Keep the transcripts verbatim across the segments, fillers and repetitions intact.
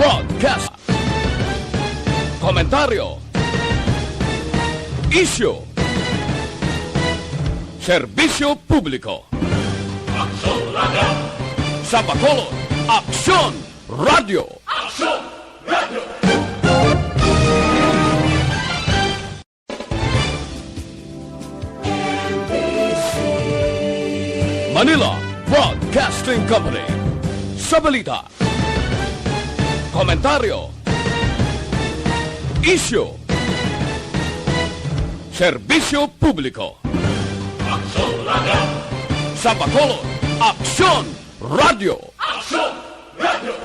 Broadcast. Komentaryo. Isyu. Serbisyo publiko. Aksyon Radio. Sa Bacolod, Aksyon Radio. Aksyon Radio. Manila Broadcasting Company. Sa balita, komentaryo, isyu, serbisyo publiko. Aksyon Radio. Sa Bacolod, Aksyon Radio. Aksyon Radio.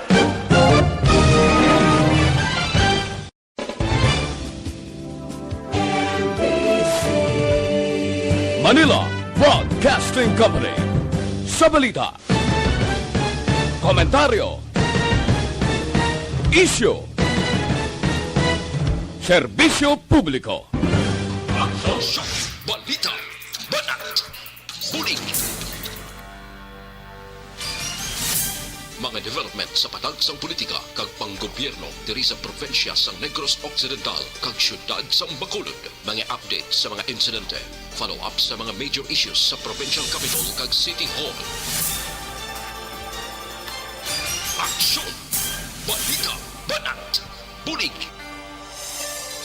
Manila Broadcasting Company. Sa balita, komentaryo, isyu, serbisyo publiko. Aksyon! Balita! Banat! Bulig! Mga development sa patag sang politika kag panggobyerno diri sa probinsya sang Negros Occidental kag siyudad sang Bacolod. Mga update sa mga insidente. Follow-up sa mga major issues sa provincial capitol kag city hall. Aksyon! Balita! Banat! Bulig!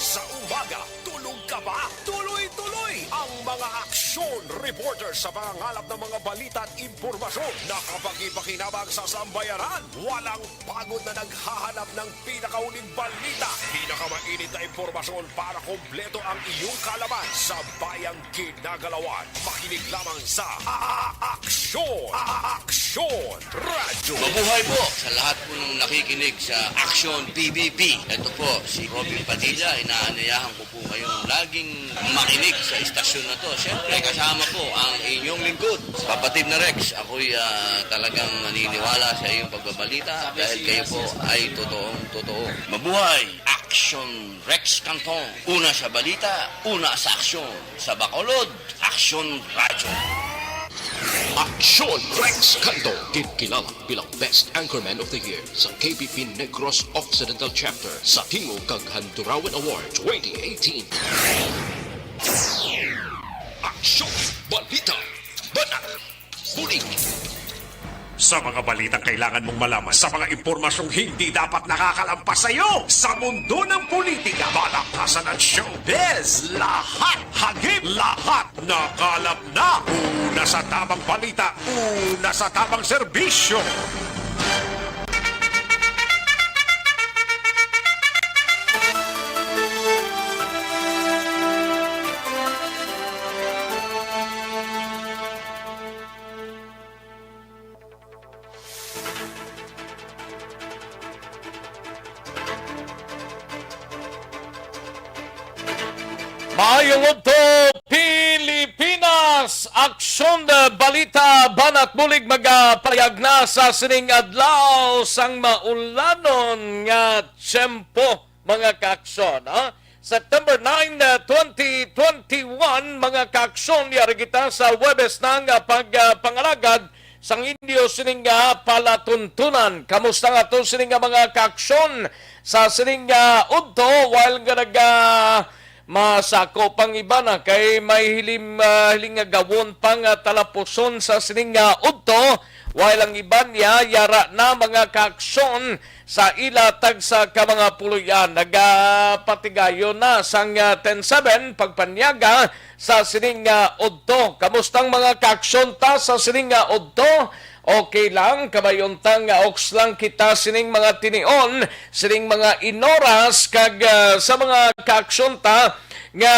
Sa umaga, tulog ka ba? Tuloy-tuloy ang mga aksyon reporter sa pangangalap ng mga balita at impormasyon na kapagi-pakinabang sa sambayanan. Walang pagod na naghahanap ng pinakahuling balita, pinakamainit na impormasyon para kompleto ang iyong kaalaman sa bayang kinagalawan. Makinig lamang sa A-, A-, Aksyon, A-, A-, Aksyon Radyo. Mabuhay po sa lahat po ng nakikinig sa Aksyon P B B. Ito po si Robin Padilla, inaanyayahan ko po kayong laging makinig sa istasyon na to. Siyempre, kasama po ang inyong lingkod, Kapatid na Rex. Ako'y, ah, talagang naniniwala sa iyong pagbabalita dahil kayo po ay totoong totoo. Mabuhay! Action Rex Canton. Una sa balita, una sa aksyon. Sa Bacolod, Aksyon Radyo. Aksyon Rex Canton, ginkilala bilang Best Anchorman of the Year sa K B P Negros Occidental Chapter sa Tingog kag Handurawan Award twenty eighteen. Aksyon, balita, banat, bulig. Sa mga balitang kailangan mong malaman, sa mga impormasyong hindi dapat nakakalampas sa iyo, sa mundo ng politika, balaktasan at showbiz, lahat, hagip, lahat, nakalap na. Una sa tamang balita, una sa tamang serbisyo. Maayong udto, Pilipinas! Aksyon, uh, balita, banat bulig magapayag na sa sining adlaw sang maulanon nga tiyempo, mga kaaksyon, ha? September nine, uh, twenty twenty-one, mga kaaksyon, yari kita sa Huwebes na nga pag, uh, pangalagad sang inyo sining nga palatuntunan. Kamusta nga to sining nga mga kaaksyon sa sining nga udto, while nga naga masako pang iba na kay may hilim, ah, hiling nga gawon pang, ah, talapuson sa sining nga udto, while ang iban niya yara na mga kaaksyon sa ila tagsa ka mga puloy-an. Nagapatigayon na sang, ah, ten seven pagpanyaga sa sining nga udto. Kamustang mga kaaksyon ta sa sining nga udto? Okay lang, kamay-on ta nga oks lang kita sining mga tinion, sining mga inoras, kag, ah, sa mga kaaksyon ta nga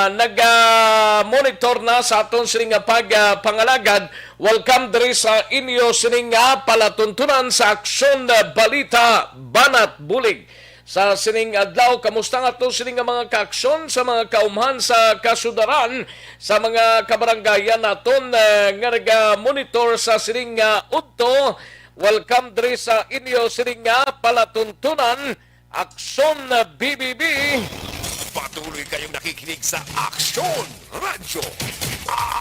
naga-monitor na sa aton sining nga pag, ah, pangalagad, welcome diri sa inyo sining nga palatuntunan sa Aksyon, ah, Balita, Banat Bulig. Sa sining adlaw, kamusta nga to sining nga mga kaaksyon sa mga kaumhan sa kasudaran, sa mga kabarangayan naton, eh, nga naga-monitor sa sining nga udto? Welcome diri sa inyo sining nga palatuntunan, Aksyon B B B. Patuloy kayong nakikinig sa Aksyon Radyo.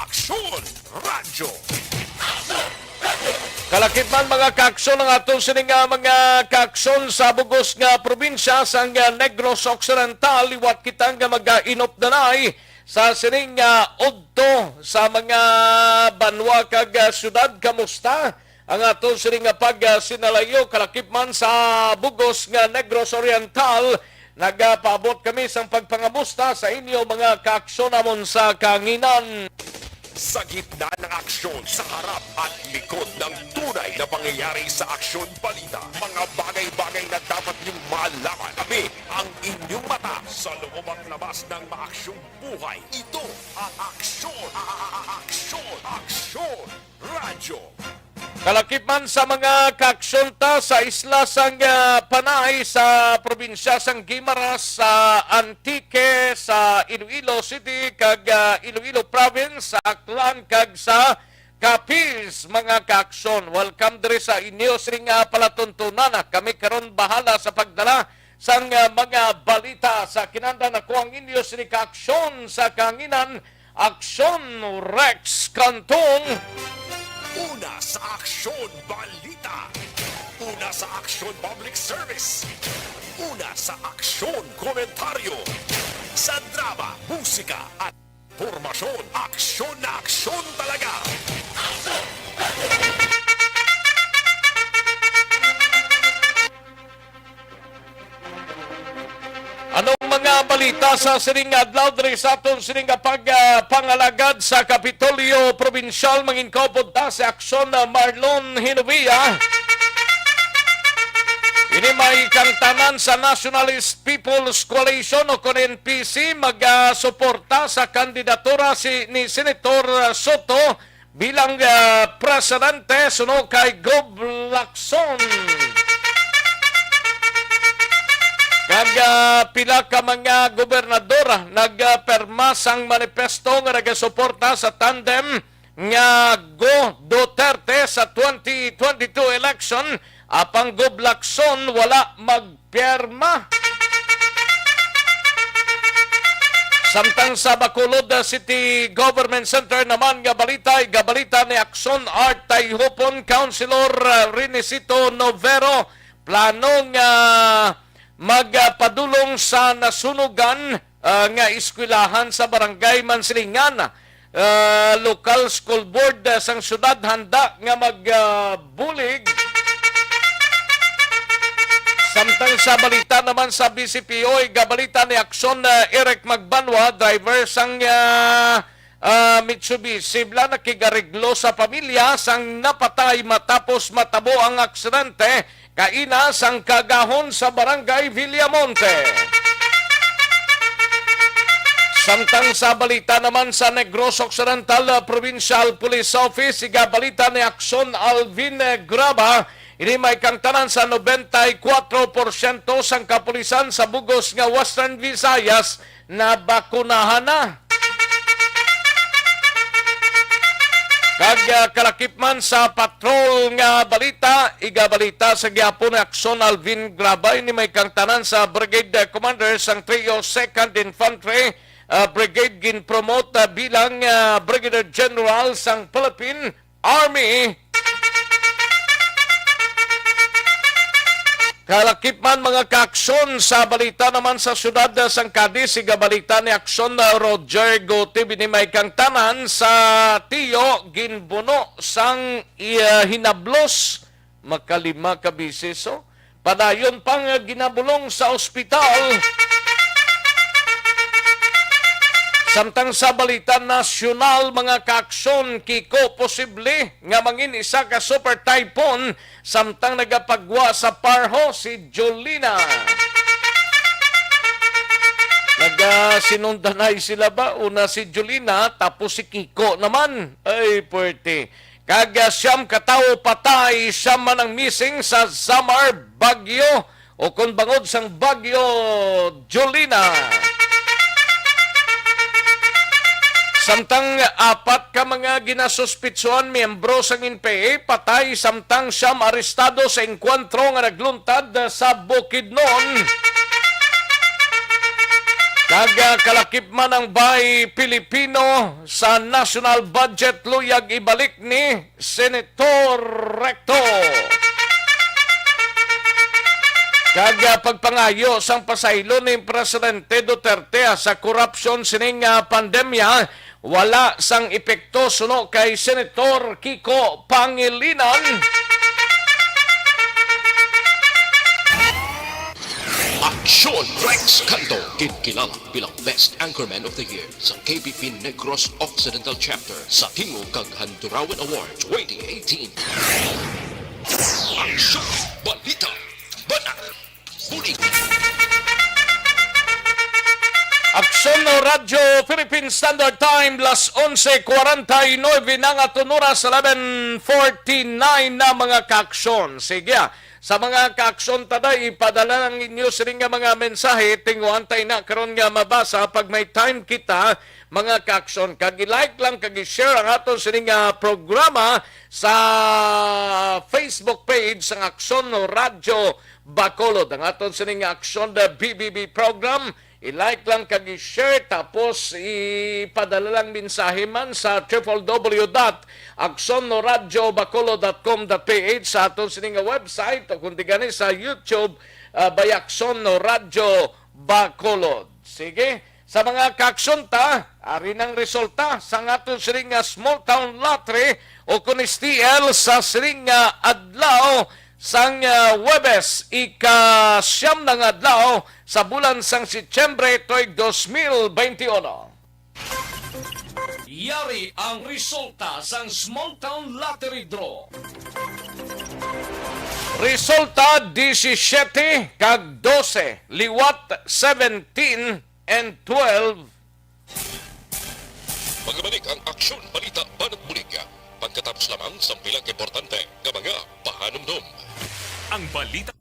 Aksyon Radyo. Kalakip man, mga kaaksyon, ang aton sini nga mga kaaksyon sa bugos nga probinsya sang, ah, Negros Occidental. Liwat kita nga mag-inop na sa sining, ah, udto sa mga banwa kag, ah, syudad. Kamusta ang aton sini nga pag, ah, sinalayo, kalakip man sa bugos nga Negros Oriental? Nagapaabot kami sang pagpangamusta sa inyo, mga kaaksyon namon sa kahanginan. Sa gitna ng aksyon, sa harap at likod ng tunay na pangyayari sa Aksyon Balita, mga bagay-bagay na dapat niyong malaman, kami ang inyong mata sa loob at labas ng maaksyong buhay. Ito ang Aksyon, a-, a-, a-, Aksyon, Aksyon Radyo. Kalakip man sa mga kaaksyon ta sa isla sang, ah, Panay, sa probinsya sang Guimaras, sa Antique, sa Iloilo City, kag, ah, Iloilo Province, sa Aklan, kag sa Capiz, mga kaaksyon. Welcome diri sa inyo sining, ah, palatuntunan. Kami karon bahala sa pagdala sang, ah, mga balita. Sa kinahanglan, ako ang inyo sini kaaksyon sa kahanginan, Aksyon Rex Cantong. Una sa Aksyon Balita. Una sa Aksyon Public Service. Una sa Aksyon Komentaryo. Sa drama, musika at impormasyon, aksyon na aksyon talaga. Anong mga balita sa sining adlaw diri sa aton sining nga pag, ah, pangalagad sa Kapitolyo Probinsyal? Mangin kaupod ta si Aksyon, ah, Marlon Hinovia. Ini may kangtanan sa Nationalist People's Coalition o kon N P C, magasuporta sa kandidatura si, ni Senator Soto bilang, ah, presidente suno kay Gob Lacson. Kag, ah, pila ka mga gobernador nagperma sang manifesto nga nagasuporta sa tandem nga Go Duterte sa twenty twenty-two election, apang Gob Lacson wala magpirma. Samtang sa Bacolod, uh, City Government Center naman nga balita, igabalita ni Aksyon Art Tayhupon, Councilor, uh, Renesito Novero, plano nga magpadulong sa nasunugan, ah, nga eskwelahan sa Barangay Mansilingan. Ah, local school board, ah, sang syudad handa nga mag, ah, bulig. Samtang sa balita naman sa B C P O, igabalita ni Aksyon, ah, Eric Magbanwa, driver sang, ah, ah, Mitsubishi, bala nakig-areglo sa pamilya sang napatay matapos matabo ang aksidente kaina sang kaagahon sa Barangay Villamonte. Samtang sa balita naman sa Negros Occidental, ah, Provincial Police Office, igabalita ni Aksyon Alvin, eh, Graba, ini may kangtanan sa noventa y cuatro por ciento sang kapulisan sa bugos nga Western Visayas nabakunahan na. Kag, ah, kalakip man sa patrol nga balita, igabalita sa gihapon ni Aksyon Alvin Grabay, ni may kangtanan sa Brigade Commander sang Trio Second Infantry, ah, Brigade, ginpromote, ah, bilang, ah, Brigadier General sang Philippine Army. Kalakip man, mga kaaksyon, sa balita naman sa siyudad sang Cadiz, igabalita ni Aksyon Roger Gutib, ini may kangtanan sa tiyo ginbuno sang iya hinablos. Makalima ka bisis, oh. Padayon pang ginabulong sa ospital. Samtang sa balita nasyonal, mga kaaksyon, Kiko, posible nga mangin isa ka super typhoon samtang nagapagwa sa Paro si Jolina. Nagasinundanay sila ba? Una si Jolina, tapos si Kiko naman. Ay, puwerte. Kag, ah, siyam ka tawo patay, siyam man ang missing sa Samar, Baguio, o kon bangod sang Bagyo Jolina. Samtang apat ka mga ginasuspitsuhan miyembro sang N P A patay, samtang siyam arestado sa engkwentro nga nagluntad sa Bukidnon. Nagakalakip man ang Bay Pilipino sa national budget, luyag ibalik ni Senator Recto. Kag, ah, pagpangayo sang pasaylo ni Presidente Duterte, ah, sa korupsyon sining, ah, pandemya, wala sang epekto suno kay Senator Kiko Pangilinan. Aksyon Rex Kanto, ginkilalag bilang Best Anchorman of the Year sa K B P Negros Occidental Chapter sa Tingog kag Handurawan Award twenty eighteen. Aksyon! Balita! Banat! Bulig! Aksyon no Radyo Philippine Standard Time, las onse cuarenta y nueve na nga tunuras, eleven forty-nine na, mga kaaksyon. Sige, ah. Sa mga kaaksyon ta, day, ipadala lang ninyo sini nga mga mensahe. Tinguhan ta ina karon nga mabasa pag may time kita, mga kaaksyon. Kag i-like lang, kag i-share ang aton sini nga programa sa Facebook page sang Aksyon no Radyo Bacolod. Ang aton sini nga Aksyon the B B B program, i-like lang kag i-share, tapos ipadala lang mensahe man sa triple W dot aksyon no radyo bacolod dot com dot P H sa aton sini nga website, o kung di gani sa YouTube, ah, by Aksyon no Radyo Bacolod. Sige, sa mga kaaksyon ta, ari nang resulta sang aton sini nga small town lottery o kung S T L sa sini nga adlaw sang, ah, Huwebes, ika-siyam na nga adlaw sa bulan sang Setyembre, tuig dos mil benti uno. Yari ang resulta sang Small Town Lottery Draw. Resulta, disisiete kag dose, liwat seventeen and twelve. Magabalik ang Aksyon, Balita, Banat, Bulig pagkatapos lamang sang pila ka importante nga mga pahanumdom. Ang balita.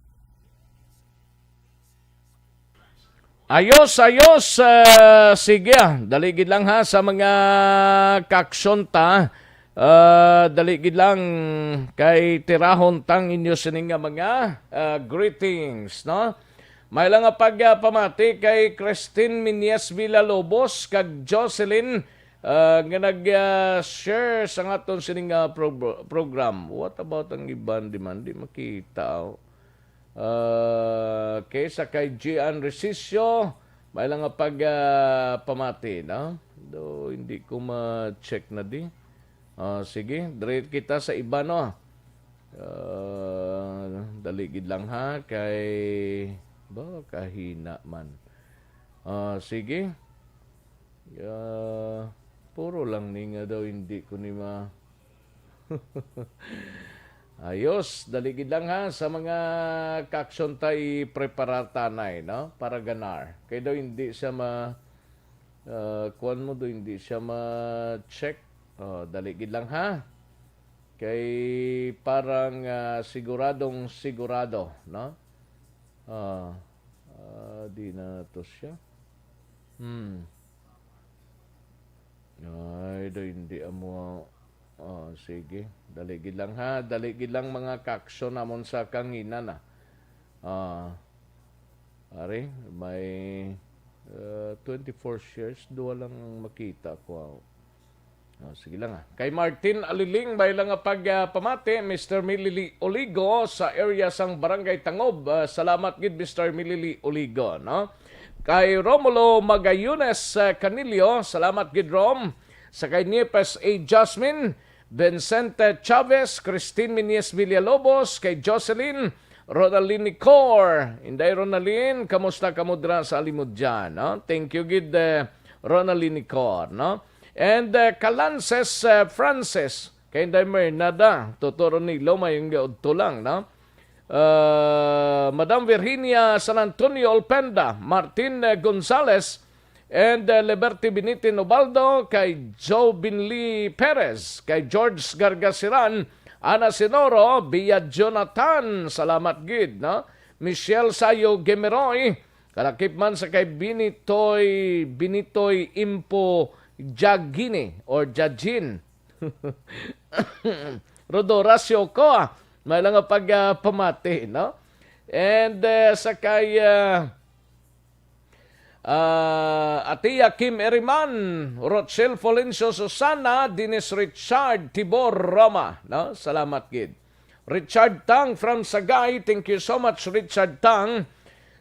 Ayos, ayos. Ah, sige, ah. Dali gid lang, ha, sa mga kaaksyon ta. Ah, dali gid lang kay tirahon tang inyo sini nga mga, ah, greetings, no? May lang nga pag, ah, pamati kay Christine Minyes Villalobos kag Jocelyn, ah, nga nag, ah, share sa aton sining, ah, pro-, program. What about ang iban, di man? Di makita, oh. Ah, okay, sa kay Gian Resicio, may lang nga pag, ah, pamati, no? Do, hindi ko ma-check na di. Ah, sige, diri kita sa iba, no? Ah, dali gid lang, ha, kay ba kahina man. Ah, sige. Ah, puro lang ni nga daw hindi ko ni ma-, Ayos, dali gid lang, ha, sa mga kaaksyon ta, i-preparar ta anay, no? Para ganar. Kay daw hindi siya ma-, ah, kuwan mo, daw hindi siya ma-check. Oh, dali gid lang, ha. Kay parang, ah, siguradong sigurado, no? Ah, ah, di na to siya. Hmm. Ay, do hindi amo. Oh, sige. Dali gid lang, ha. Dali gid lang, mga kaaksyon namon sa kangina na. Ah, ari, may, uh, twenty-four shares, duha lang ang makita ko. Oh, sige lang, ah. Kay Martin Aliling, may lang nga pag, ah, pamati, Mister Milili Oligo sa area sang Barangay Tangob. Ah, salamat gid, Mister Milili Oligo, no? Kay Romulo Magayones, ah, Canillo, salamat gid, Rom. Sa kay Nieves A. Jasmine, Vincente Chavez, Christine Minyes Villalobos, kay Jocelyn, Ronaldin Nicor. Inday Ronaldin, kamusta kamo dira sa Alimod dyan, no? Thank you gid, eh, Ronaldin Nicor, no? And, eh, Kalances, eh, Francis, kay Inday Mernada, Toto Ronilo, mayong gaudto lang, no? Uh, Madam Virginia San Antonio Olpenda, Martin, eh, Gonzales, and, uh, Liberty Binitin Ubaldo, kay Joe Binli Perez, kay George Gargasiran, Ana Sinoro, Bia Jonathan, salamat gid, no? Michelle Sayo Gemeroy, kalakip man sa kay Binitoy, Binitoy Impo Jagini or Jajin. Rodora Sioko, ah. May lang nga pag, ah, pamati, no? And, eh, sa kay, ah, Ah, Atia Kim Eriman, Rochelle Florencio Susana, Dennis Richard Tibor Roma, no? Salamat gid. Richard Tang from Sagay, thank you so much, Richard Tang.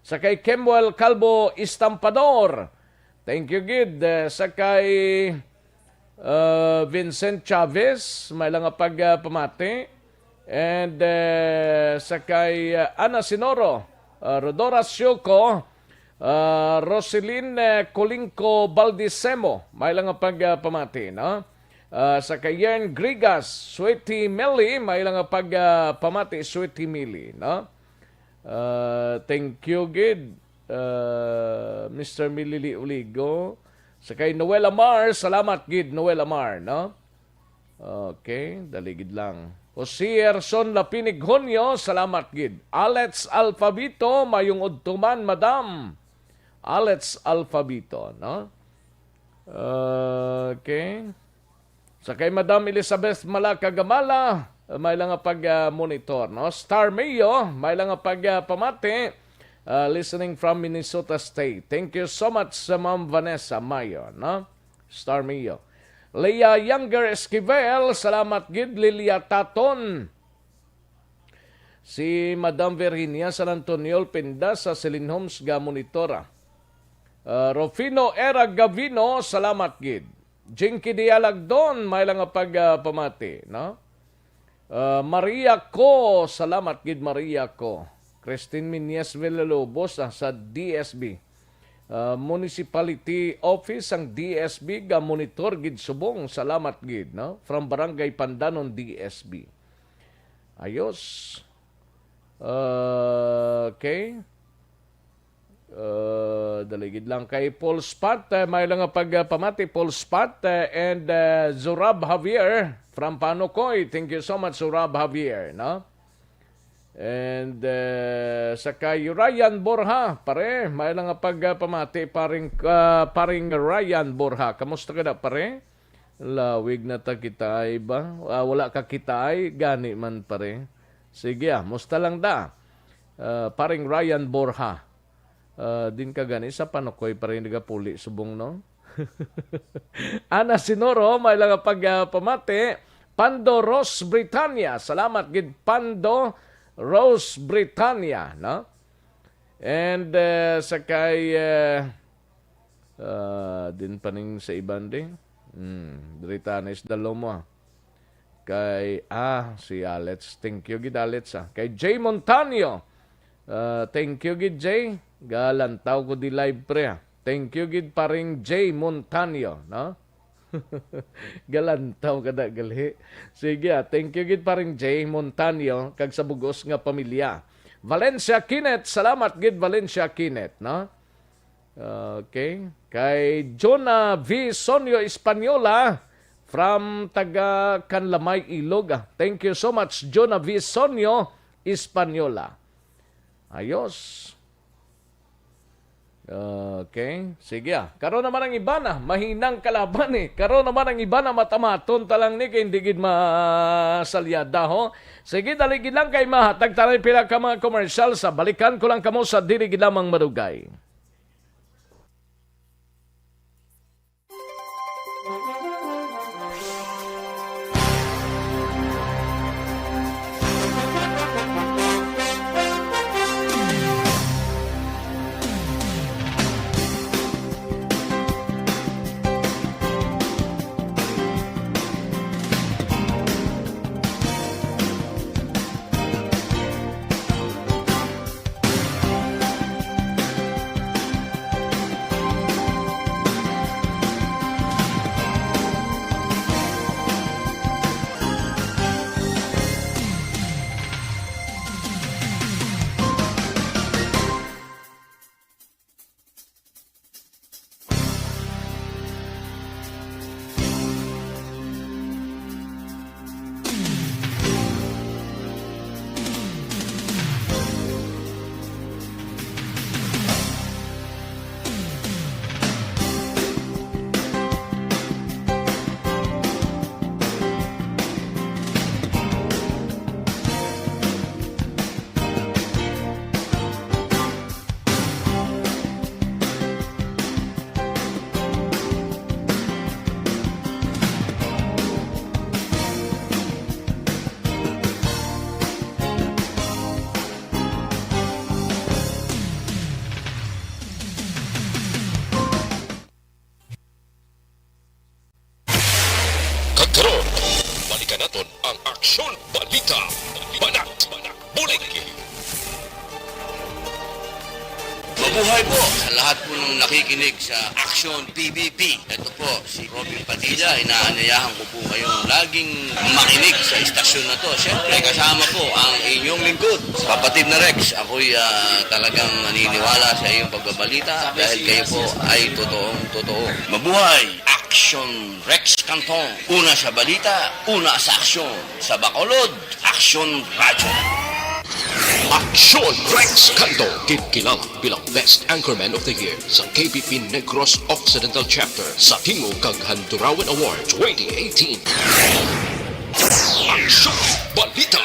Sa kay Kemuel Calvo Istampador, thank you gid. Eh, sa kay uh, Vincent Chavez, may lang nga pagpamati. And uh, sa kay uh, Ana Sinoro, uh, Rodora Siuco, uh, Roselyn uh, Colingco Baldisemo, may lang nga pagpamati, no? Uh, sa kay Yern Grigas, Sweetie Melly, may lang nga pagpamati, Sweetie Melly, no? Uh, thank you gid, uh, Mister Milili Uligo. Sa kay Noel Amar, salamat gid, Noel Amar, no? Okay, dali gid lang. Jose Erson Lapinig Honyo, salamat gid. Alex Alfabito, mayong udto man, madam. Alex Alfabito, no? Okay. Sa kay Madam Elizabeth Malacagamala, may lang nga pag-monitor, no? Star Mayo, may lang nga pagpamati, uh, listening from Minnesota State. Thank you so much sa Ma'am Vanessa Mayo, no? Star Mayo. Leah Younger Esquivel, salamat gid. Lilia Taton. Si Madam Virginia San Antonio Pinda sa Celine Homes ga monitora. Uh, Rufino Era Gavino, salamat gid. Jinky Dialagdon, may lang nga pagpamati, no? Uh, Maria Co, salamat gid, Maria Co. Christine Minyes Villalobos, ah, sa D S B. Uh, Municipality Office ang D S B ga monitor gid subong, salamat gid, no? From Barangay Pandanon, D S B. Ayos. Uh, okay. Uh, dali gid lang kay Paul Spot, uh, may lang nga pagpamati, Paul Spot, uh, and uh, Zurab Javier from Panukoy. Thank you so much, Zurab Javier, no? And uh, sa kay Ryan Borja, pare, may lang nga pagpamati, paring, uh, paring Ryan Borja. Kamusta ka na, pare? Lawig na ta kita ay ba? Ah, wala ka kita ay, gani man, pare. Sige, ah, musta lang da? Ah, paring Ryan Borja. Ah, din ka gani sa Panukoy pa rin nagapuli subong, no? Ana Sinoro, may lang pag ah, pamati. Pando Rose Britannia. Salamat gid, Pando Rose Britannia, no? And uh, sa kay uh, uh, din pa ning sa iban di. Hmm, diri ta na isdalo mo, ah. Kay, ah, si Alex. Thank you gid, Alex, ah. Kay Jay Montaño. Uh, thank you gid, Jay. Galantaw ko di live, pre, ah. Thank you gid, paring Jay Montaño, no? Galantaw ka na, gali. Sige, ah, thank you gid, paring Jay Montaño, kag sa bugos nga pamilya. Valencia Kinet, salamat gid, Valencia Kinet, no? Okay. Kay Jonah V Sonio Española from taga Canlamay, Ilog. Ah, thank you so much, Jonah V Sonio Española. Ayos. Okay. Sige, ah. Karon naman ang iba na, mahinang kalaban, eh. Karon naman ang iba na, matamaton ta lang ni, kay hindi gid masalyada, ho. Sige, dali gid lang kay mahatag ta lang pila ka mga commercial sa balikan ko lang kamo sa dili gid lamang madugay. Naton ang Aksyon Balita, Banat, Bulig. Mabuhay po sa lahat po ng nakikinig sa Aksyon P B B. Ito po si Robin Padilla. Inaanyayahan ko po kayong laging makinig sa istasyon na to. Siyempre, kasama po ang inyong lingkod, kapatid na Rex. Ako'y, ah, talagang naniniwala sa iyong pagbabalita dahil kayo po ay totoong totoo. Mabuhay! Aksyon Rex Canton. Una sa balita, una sa aksyon. Sa Bacolod, Aksyon Radyo. Aksyon Rex Canton, kinikilala bilang Best Anchorman of the Year sa K B P Negros Occidental Chapter sa Tingog kag Handurawan Award twenty eighteen. Aksyon, balita,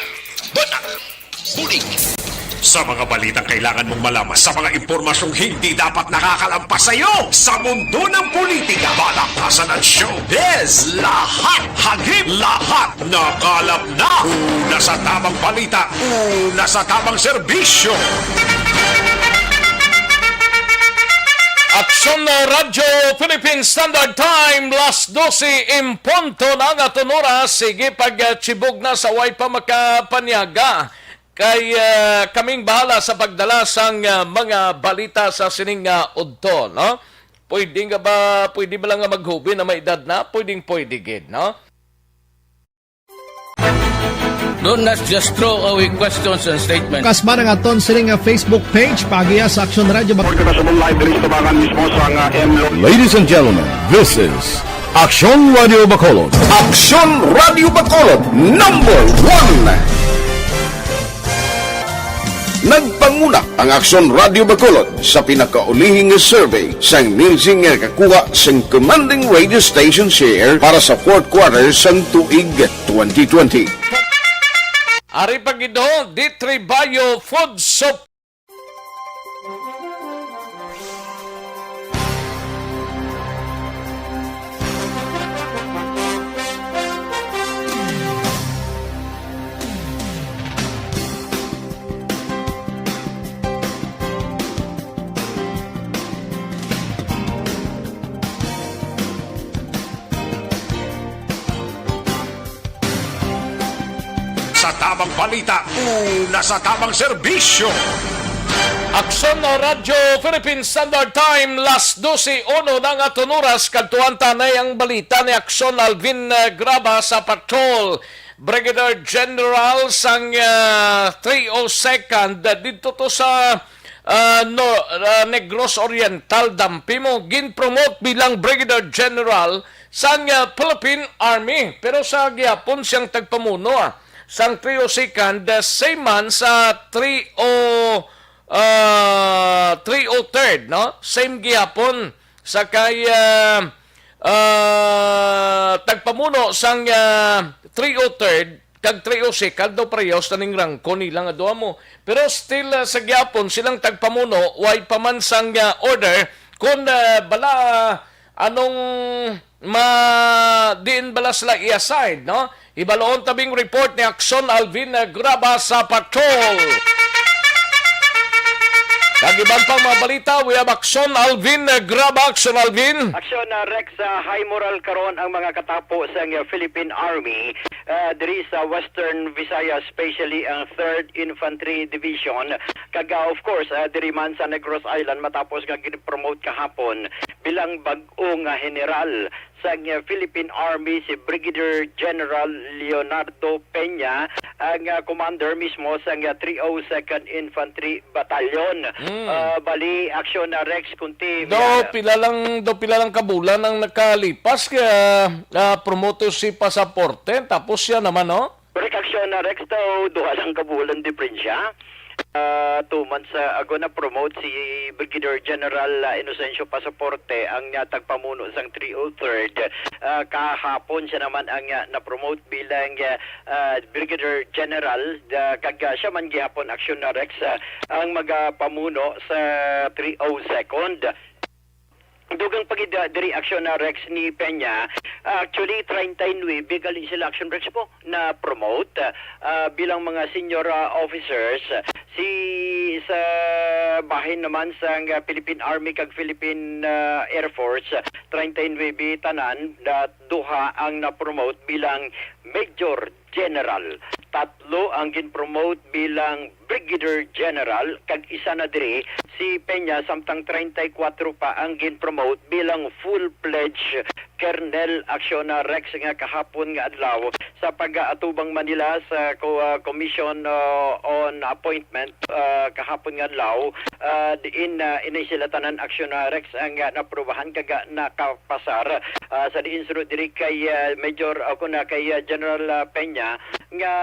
banat, bulig. Sa mga balitang kailangan mong malaman, sa mga impormasyong hindi dapat nakakalampas sa iyo, sa mundo ng politika, balakasan at showbiz, lahat hagip, lahat nakalap na. Una sa tamang balita, una sa tamang serbisyo. Aksyon na Radyo Philippine Standard Time, las dose en punto na nga aton oras. Sige, pagtibog na sa way pa makapanyaga. Kay, ah, kaming bahala sa pagdala sang, ah, mga balita sa sining, ah, udto, no? Pwede nga ba, pwede ba lang nga maghubi na may edad na? Pwedeng pwede gid, no? Don't not just throw away questions and statements. Kasma ang aton sining nga Facebook page, pagiya sa Aksyon Radyo Bac- Report ka sa live diri sa Tabangan mismo sa nga M Lo- Ladies and gentlemen, this is Aksyon Radio Bacolod. Aksyon Radio Bacolod, number one. Nagpanguna ang Aksyon Radio Bacolod sa pinakaulihi nga survey sang Nielsen nga nakakuha sang commanding radio station share para sa fourth quarter sang tuig twenty twenty. Ari pa gid, ho, D three Bio Food Supply. Sa tamang balita, una sa tamang serbisyo. Aksyon na Radyo Philippine Standard Time, las dose uno na nga aton oras. Kadtuan ta na ang balita ni Aksyon Alvin, eh, Graba sa Patrol. Brigadier General sang, ah, three oh second, ah, didto to sa, ah, no, ah, Negros Oriental, dampi mo, gin-promote bilang Brigadier General sang, ah, Philippine Army. Pero sa gihapon siyang tagpamuno, ah, sang three oh second, ah, same man sa three oh, ah, three oh third, no? Same gihapon sa kay, ah, ah, tagpamuno sang, ah, three oh third kag three oh second, daw parehas na ning rangko nila nga duha mo. Pero still, ah, sa gihapon, silang tagpamuno, way pa man sang, ah, order kung, ah, bala, anong ma-, diin bala sila i-assign, no? Hibaluon tabing report ni Aksyon Alvin, eh, Graba sa Patrol. Kag iban pang mga balita, we have Aksyon Alvin, eh, Graba. Aksyon Alvin. Aksyon, ah, Rex, ah, high moral karon ang mga katapo sang, ah, Philippine Army, ah, diri sa Western Visayas, especially ang Third Infantry Division. Kag, ah, of course, ah, diri man sa Negros Island, matapos nga gin-promote kahapon bilang bag-o nga general sang, uh, Philippine Army si Brigadier General Leonardo Peña, ang, uh, commander mismo sang, uh, three oh second Infantry Battalion. Mm. Uh, bali, Aksyon, uh, Rex, kunti, daw may, uh, pila lang, daw pila lang kabulan ang nakalipas kaya, uh, promote si pasaporte, tapos siya naman, no? Correct, Aksyon, uh, Rex, daw duha lang kabulan diperensya. Ah, two months, ah, ago na-promote si Brigadier General, ah, Inocencio Pasaporte, ang, ah, tagpamuno sang three oh third. Ah, kahapon siya naman ang, ah, na-promote bilang, ah, ah, Brigadier General, ah, kag, ah, siya man gihapon, Aksyon, ah, Rex, ah, ang magapamuno sa three oh second. Dugang pa gid, ah, diri, Aksyon, ah, Rex, ni Peña. Ah, actually, treinta y nueve gali sila, Aksyon, Rex, po, na-promote, ah, bilang mga senior, ah, officers. Si, sa bahin naman sang, ah, Philippine Army kag Philippine, ah, Air Force, ah, treinta y nueve tanan, ah, duha ang na-promote bilang Major General. Tatlo ang gin-promote bilang Brigadier General, kag isa na diri si Peña, samtang treinta y cuatro pa ang gin-promote bilang full-fledged Colonel, Aksyon, ah, Rex, nga kahapon nga adlaw sa pag-atubang man nila sa co-, ah, Commission, ah, on Appointment, ah, kahapon nga adlaw, ah, diin, ah, ini sila tanan, Aksyon, ah, Rex, ang, ah, naprubahan kag, ah, nakapasar. Ah, sa diin sunod diri kay, ah, Major, o kun, ah, kay, ah, General, ah, Peña, nga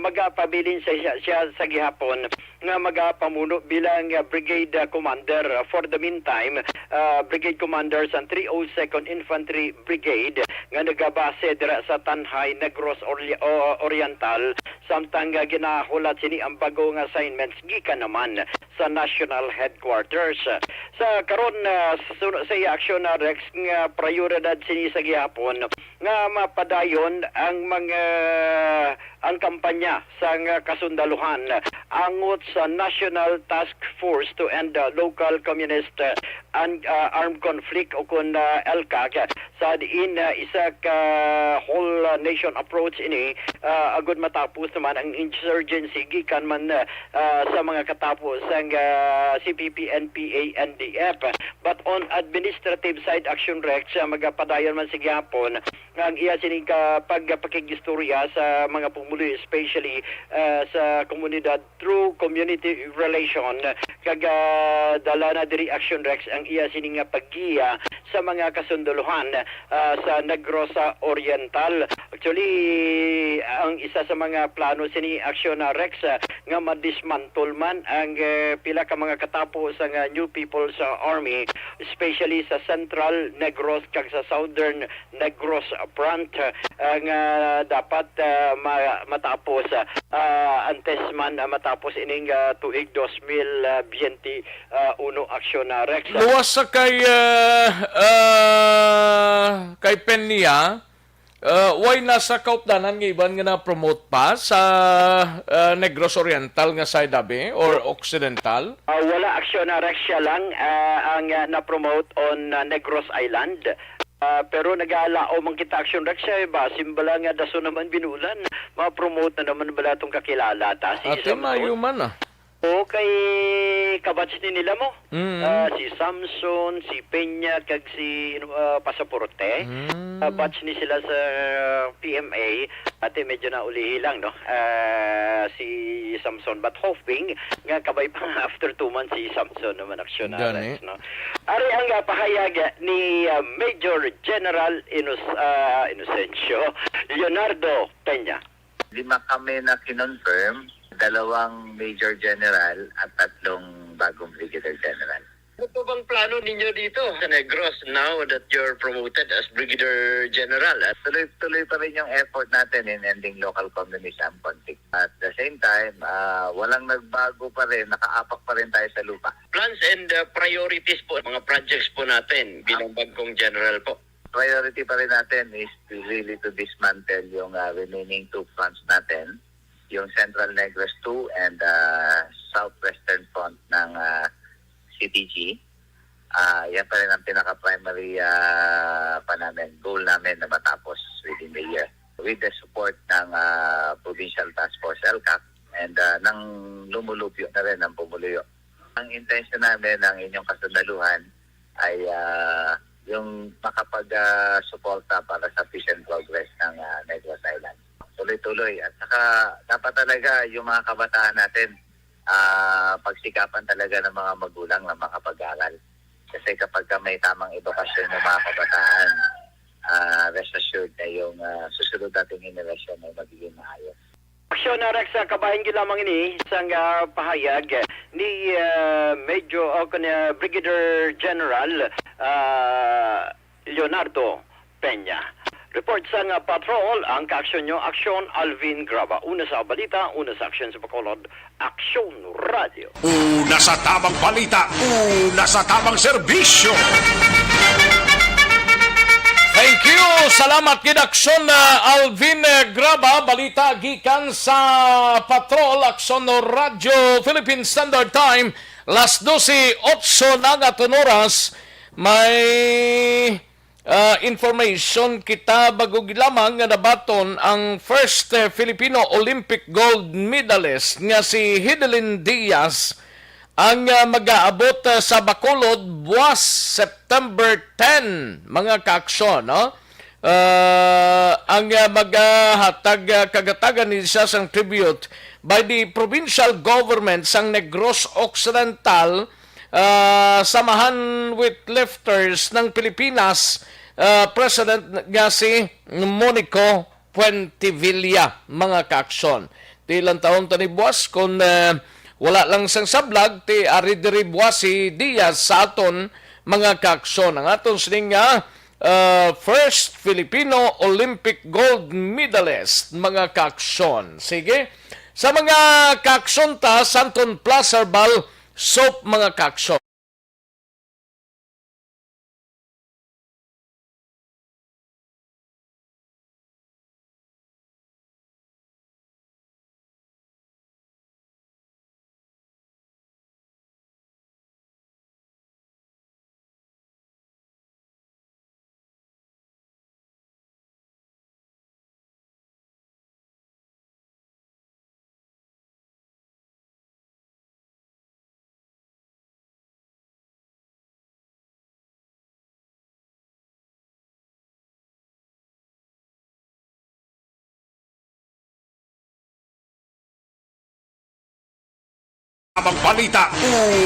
magapabilin sa, siya, siya sa gihapon nga magapamuno bilang, ah, Brigade, ah, Commander. For the meantime, ah, Brigade Commander sa three oh second Infantry Brigade nga nagabase dira sa Tanjay, Negros Orli-, o-, Oriental, samtang, ah, ginahulat sini ang bag-o nga assignments gikan naman sa National Headquarters. Sa karon, ah, sa suno sa iya aksyon, ah, Rex, nga prioridad sini sa gihapon nga mapadayon ang mga, ang kampanya sang kasundaluhan angot sa National Task Force to End, uh, Local Communist, uh, and, uh, Armed Conflict, o kun, uh, ELCAC, sa diin, uh, isa ka whole, uh, nation approach ini, uh, agud matapos naman ang insurgency gikan man, uh, uh, sa mga katapo sang, uh, C P P, N P A, N D F. But on administrative side, Action Rex, uh, magapadayon man sa gihapon ang iya sining ka pagpakigistorya sa mga pumuluyo, especially, ah, sa komunidad through community relation, kag, ah, dala na diri, Action Rex, ang iya sining nga paggiya sa mga kasundalohan, ah, sa Negros Oriental. Actually, ang isa sa mga plano sini, Action, ah, Rex, ah, nga madismantle man ang, eh, pila ka mga katapo sa nga New People's, ah, Army, especially sa Central Negros kag sa Southern Negros Front, ah, nga dapat, ah, ma-, matapos, ah, antes man, ah, matapos ining, ah, tuig dos mil biyente uno, Aksyon, ah, Rex. Luwas sa kay, ah, ah, kay Peña, ah, way na sa kaupdanan nga iban nga na-promote pa sa, ah, Negros Oriental nga side abi or Occidental? Ah, wala, Aksyon, ah, Rex, siya lang, ah, ang, ah, na-promote on, ah, Negros Island. Ah, pero nagalaom ang kita, Action Rex, eh, basin bala nga dason naman binulan, ma-promote na naman bala tong kakilala ta, si Ate, Samson. Mayo man, ah. O, kay kabatch ni nila mo. Mm. Ah, si Samson, si Peña, kag si, ah, Pasaporte. Mm. Ah, batch ni sila sa P M A. Ate, medyo naulihi lang, no? Ah, si Samson. But hoping nga kabay pa nga after two months si Samson naman, Aksyon, ah, Rex, no? Ari ang, ah, pahayag ni, ah, Major General Inus-, ah, Inocencio Leonardo Peña. Lima kami na kinonfirm, dalawang Major General at tatlong bagong Brigadier General. Ano po bang plano ninyo dito sa Negros now that you're promoted as Brigadier General? Tuloy-tuloy pa rin yung effort natin in ending local communist armed conflict. At the same time, ah, walang nagbago pa rin, nakaapak pa rin tayo sa lupa. Plans and, uh, priorities po, mga projects po natin bilang bagong general po. Priority pa rin natin is to really to dismantle yung, uh, remaining two fronts natin, yung Central Negros two and, uh, Southwestern Front ng, uh, C T G. Ah, yan pa rin ang pinaka-primary, ah, pa namin, goal namin na matapos within the year. With the support ng, ah, Provincial Task Force ELCAC and, ah, ng lumulubyo na rin ang pumuluyo. Ang intention namin, ang inyong kasundaluhan ay, ah, yung makapag, ah, suporta para sa peace and progress ng, ah, Negros Island. Tuloy-tuloy. At saka dapat talaga yung mga kabataan natin, ah, pagsikapan talaga ng mga magulang na makapag-aral. Kasi kapag ka may tamang edukasyon ng mga kabataan, ah, rest assured na yung, ah, susunod nating henerasyon ay magiging maayos. Aksyon, ah, Rex, ah, kabahin gyud lamang ini sang, ah, pahayag ni, ah, Major, o kun, ah, Brigadier General, ah, Leonardo Peña. Report sang, ah, patrol, ang kaaksyon nyo, Aksyon Alvin Graba. Una sa balita, una sa aksyon sa Bacolod, Aksyon Radio. Una sa tabang balita, una sa tabang serbisyo. Thank you. Salamat gid, Aksyon, ah, Alvin, eh, Graba. Balita gikan sa Patrol, Aksyon Radio Philippine Standard Time. Las dose, otso na nga aton oras. May Ah, information kita, bag-o lamang nga nabaton ang first, eh, Filipino Olympic gold medalist nga si Hidelin Diaz, ang, ah, mag-aabot, ah, sa Bacolod buwas September ten, mga kaaksyon, no? Ah, ang, ah, maghatag, ah, kagatagan ni siya sang tribute by the provincial government sang Negros Occidental, ah, Samahan Weightlifters ng Pilipinas, ah, President nga si Monico Fuentevilla, mga kaaksyon. Ti lantawon ta ni buwas kung, ah, wala lang sang sablag, ti ari diri buwas si Diaz sa aton, mga kaaksyon. Ang aton sining nga, ah, first Filipino Olympic gold medalist, mga kaaksyon. Sige, sa mga kaaksyon ta, Santon Plus Herbal Soap, mga kaaksyon. Ang balita,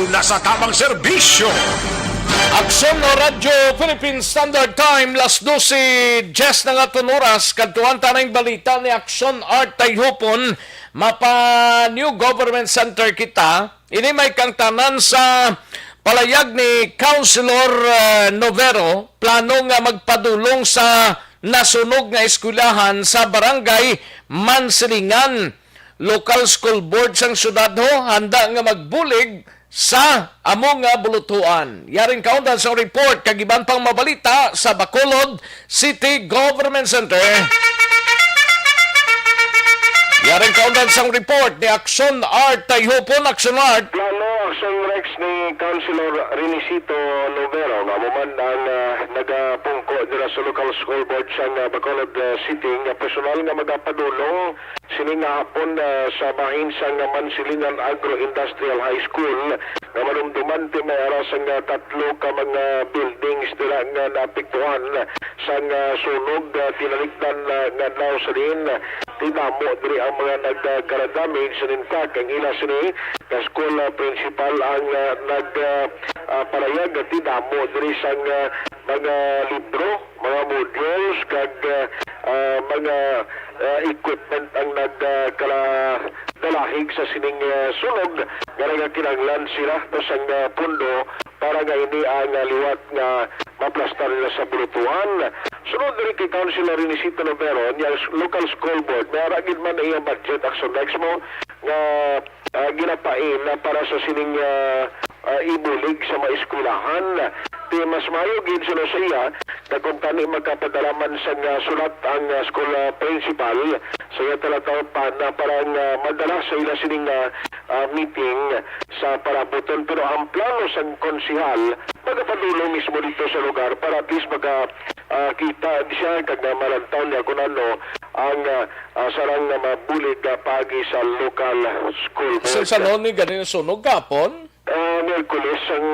una sa tamang serbisyo. Aksyon o Radyo Philippine Standard Time, las dose diyes na nga aton oras. Kadtuan ta ning balita ni Aksyon Art Tayhupon. Mapa New Government Center kita. Ini may kangtanan sa palayag ni Councilor, eh, Novero, plano nga magpadulong sa nasunog nga eskwelahan sa Barangay Mansilingan. Local school board sang syudad ho, handa nga magbulig sa amo nga bulutuan. Yaring kaundan sang report kag iban pang mabalita sa Bacolod City Government Center. Yaring kaundan sang report ni Aksyon Art Tayhupon. Aksyon Art. Plano, Aksyon Rex, ni Councilor Renisito Lovero nga amo man ang, ah, nagapungko dira sa local school board sang, ah, Bacolod, ah, City nga personal nga magapadulong sini nga hapon, ah, sa bahin sang Mansilingan Agro-Industrial High School nga manumduman ti may ara sang, ah, tatlo ka mga buildings dira nga naapektuhan sang, ah, sunog, ah, tinalikdan, ah, nga adlaw sa diin, ah, ti damo diri ang mga nagkara-damage. And in fact, ang ila sini nga school, ah, principal ang, ah, nag, ah, ah, parayag nga ti damo diri sang, ah, mga libro, mga modules, kag, ah, ah, mga, ah, equipment ang nag, ah, kala-, dalahig sa sining, ah, sunog nga nagakinahanglan sila to sang, ah, pundo para nga ini ang, ah, liwat nga maplastar nila sa bulutuan. Sunod diri kay Councilor Renisito Lovero, niya s-, local school board, may ara gid man na iyang budget, Action Rex, mo, nga, ah, ginapain na para sa sining, ah, ah, ibulig sa mga eskwelahan. Ti mas maayo gid, suno sa iya, na kung tani magkapadala man sang, ah, sulat ang, ah, school, ah, principal, sa iya talataw pa na para nga madala sa ila sining, ah, ah, meeting sa parabuton. Pero ang plano sang konsehal, magapadulong mismo dito sa lugar para at least maka, ah, kita siya kag, ah, malantaw niya kung ano ang, ah, ah, sarang nga mabulig, ah, paagi sa local school board. Sa, sa noon ni ganin sunog kapon? Ah, Miyerkules ang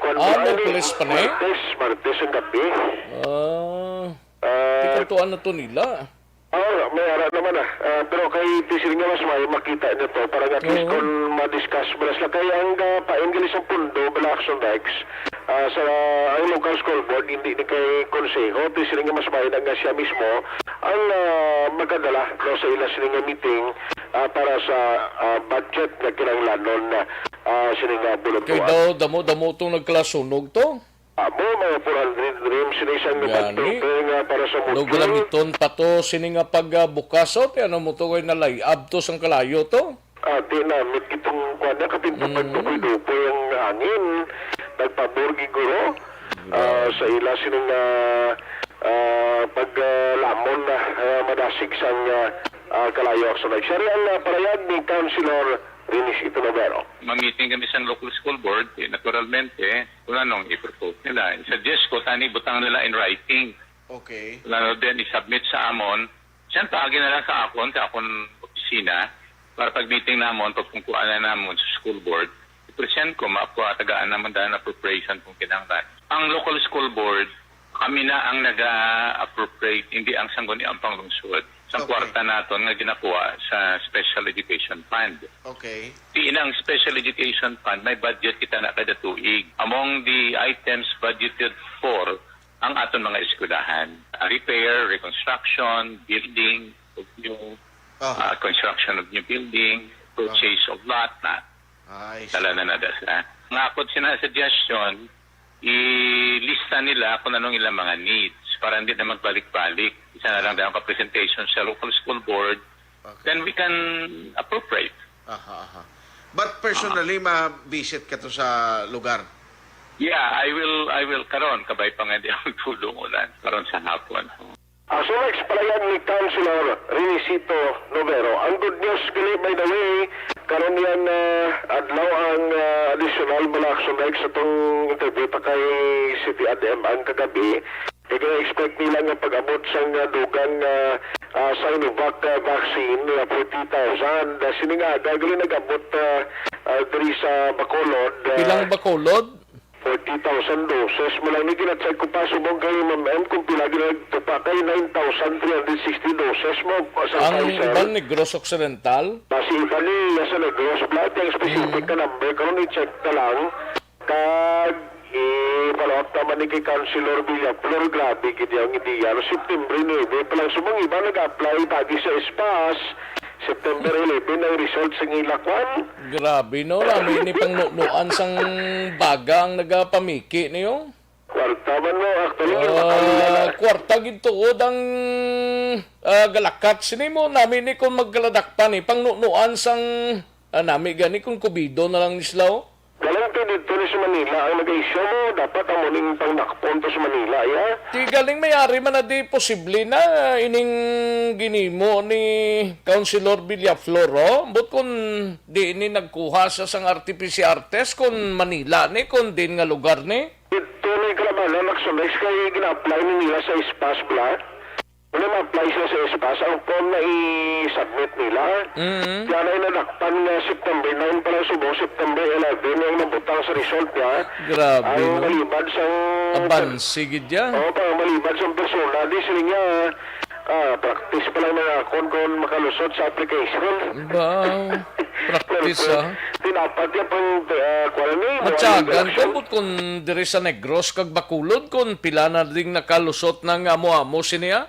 kwan Ah, mo, ay, Miyerkules pa ni? Martes, Martes ang gabi. Ah, Ah, tikatuan na to nila. Ah, may ara naman, ah. Ah, pero kay ti sila nga mas may makita nito para nga at least Oo. kung ma-discuss mo na sila. Kay ang, ah, pain gali sa pundo, bala Action Rex, ah, sa ang local school board, hindi ni kay konseho, ti sila nga mas may na nga siya mismo ang, ah, magkadala, no, sa ila sila nga meeting, ah, para sa, ah, budget nga kinahanglanon na, ah, sila nga Kay bulutuan. daw, damo-damo tong nagkalasunog to. Amo, mga four hundred rooms sila isang Gani. nagpapel nga para sa Ano module. Gulamiton pa to, sini nga pagbukas, oh, ti ano mo to, kay nalay-ab to sang kalayo to? Ah, di na, mit kitong kuwan na, kapin Mm. pagdukoy-dukoy ang hangin. Nagpabor gid guro, ah, Grabe. sa ila sining, ah, ah, pag, ah, lamon na, ah, madasig sang, ah, ah, kalayo. So, nagsiari ang, ah, parayag ni Councilor Rinisito Novero. Ma-meeting kami sa local school board, eh, naturalmente, kung anong i-propose nila. I-suggest ko, tani, butang nila in writing. Okay. Kung ano din, i-submit sa amon. Siyempre, agi na lang sa akon, sa akon opisina, para pag-meeting namon, pagpungkuan na namon sa school board, i-present ko, maapwa, tagaan naman dahil appropriation kung kinahanglan. Ang local school board, kami na ang naga-appropriate, hindi ang sangguniang panglungsod. Sa Okay. kwarta naton nga ginakuha sa Special Education Fund. Okay. Di inang Special Education Fund, may budget kita na kada tuig. Among the items budgeted for ang aton mga eskwelahan, ah, repair, reconstruction, building of new, Aha. ah, construction of new building, purchase of lot na. Ay, Dala na na da sa. Nga ako sina suggestion, ilista nila kung anong ilang mga needs para hindi na magbalik-balik. Isa na lang daw ka presentation sa local school board, Okay. then we can appropriate. Aha, aha. But personally, ma-visit ka to sa lugar? Yeah, I will, I will karon, kabay pa nga di ako tulong ulan, karon sa hapon. Ang sunex palayan ni Councilor Renisito Novero. Ang good news gali, by the way, karon yan, ah, adlaw ang, ah, additional mga action bike sa tong interview ta kay City Ad M ang kagabi. Kaya expect nila nga pag-abot sang, ah, dugang, ah, ah, Sinovac, ah, vaccine, ah, forty thousand. Ah, sining aga gali nag-abot, ah, ah, diri sa Bacolod, ah, Pilang Bacolod? Forty thousand doses mo lang ni gina-check ko pa subong kay Ma'am M kung pila gina-, nagtupa kay nine thousand three hundred sixty doses mo sa Ang Pfizer. Iban Negros Occidental? Basi iban ni sa Negros, bla, ang specific Mm. ka number karon i-check na lang. Kag i-follow up naman ni kay Councilor Villaflor, grabe gid ang ideya. No, September nine pa lang subong iba nag-apply pagi sa S PAS. September eleven ang result sa ila kwan. Grabe, no? Nami ni pangnunuan sang baga ang nagapamiki niyo. Kwarta man, no? Actually, Ah, kwarta gid tuod ang, ah, galakat sini mo. Nami ni kung magkaladakpan, eh. Pangnunuan sang, ah, nami gani kung kubido na lang ni sila, oh. Galang to dito ni sa Manila ang nag-issue mo. Dapat amo ning pangdakpon to sa Manila, ya? Di galing may ari man na di posible na ining ginimo ni Councilor Villaflor, oh. But kung di ini nagkuha sa sang R T P C R test, kung Manila ni, kung din nga lugar ni. Ito na yung kalabanan, Maxonex, kay gina-apply ni nila sa S PAS, bla. Ano ma-apply siya sa S PAS, ang form na i-submit nila. Mm. Kaya na inadakpan nga September nine pa lang subong, September eleven na yung nabutang sa result niya. Grabe, Ang no? malibad sa Abansi gid ya. Oo, pang malibad sa persona, di sila niya, ah, practice pa lang mga akon kung makalusot sa application. Ba, practice, Pero, ah. Tinapat niya pang, ah, kuwan ni, Matyagan ko, but kung diri sa Negros kag Bacolod, kung pila na ding nakalusot na nga amo-amo sini, ah?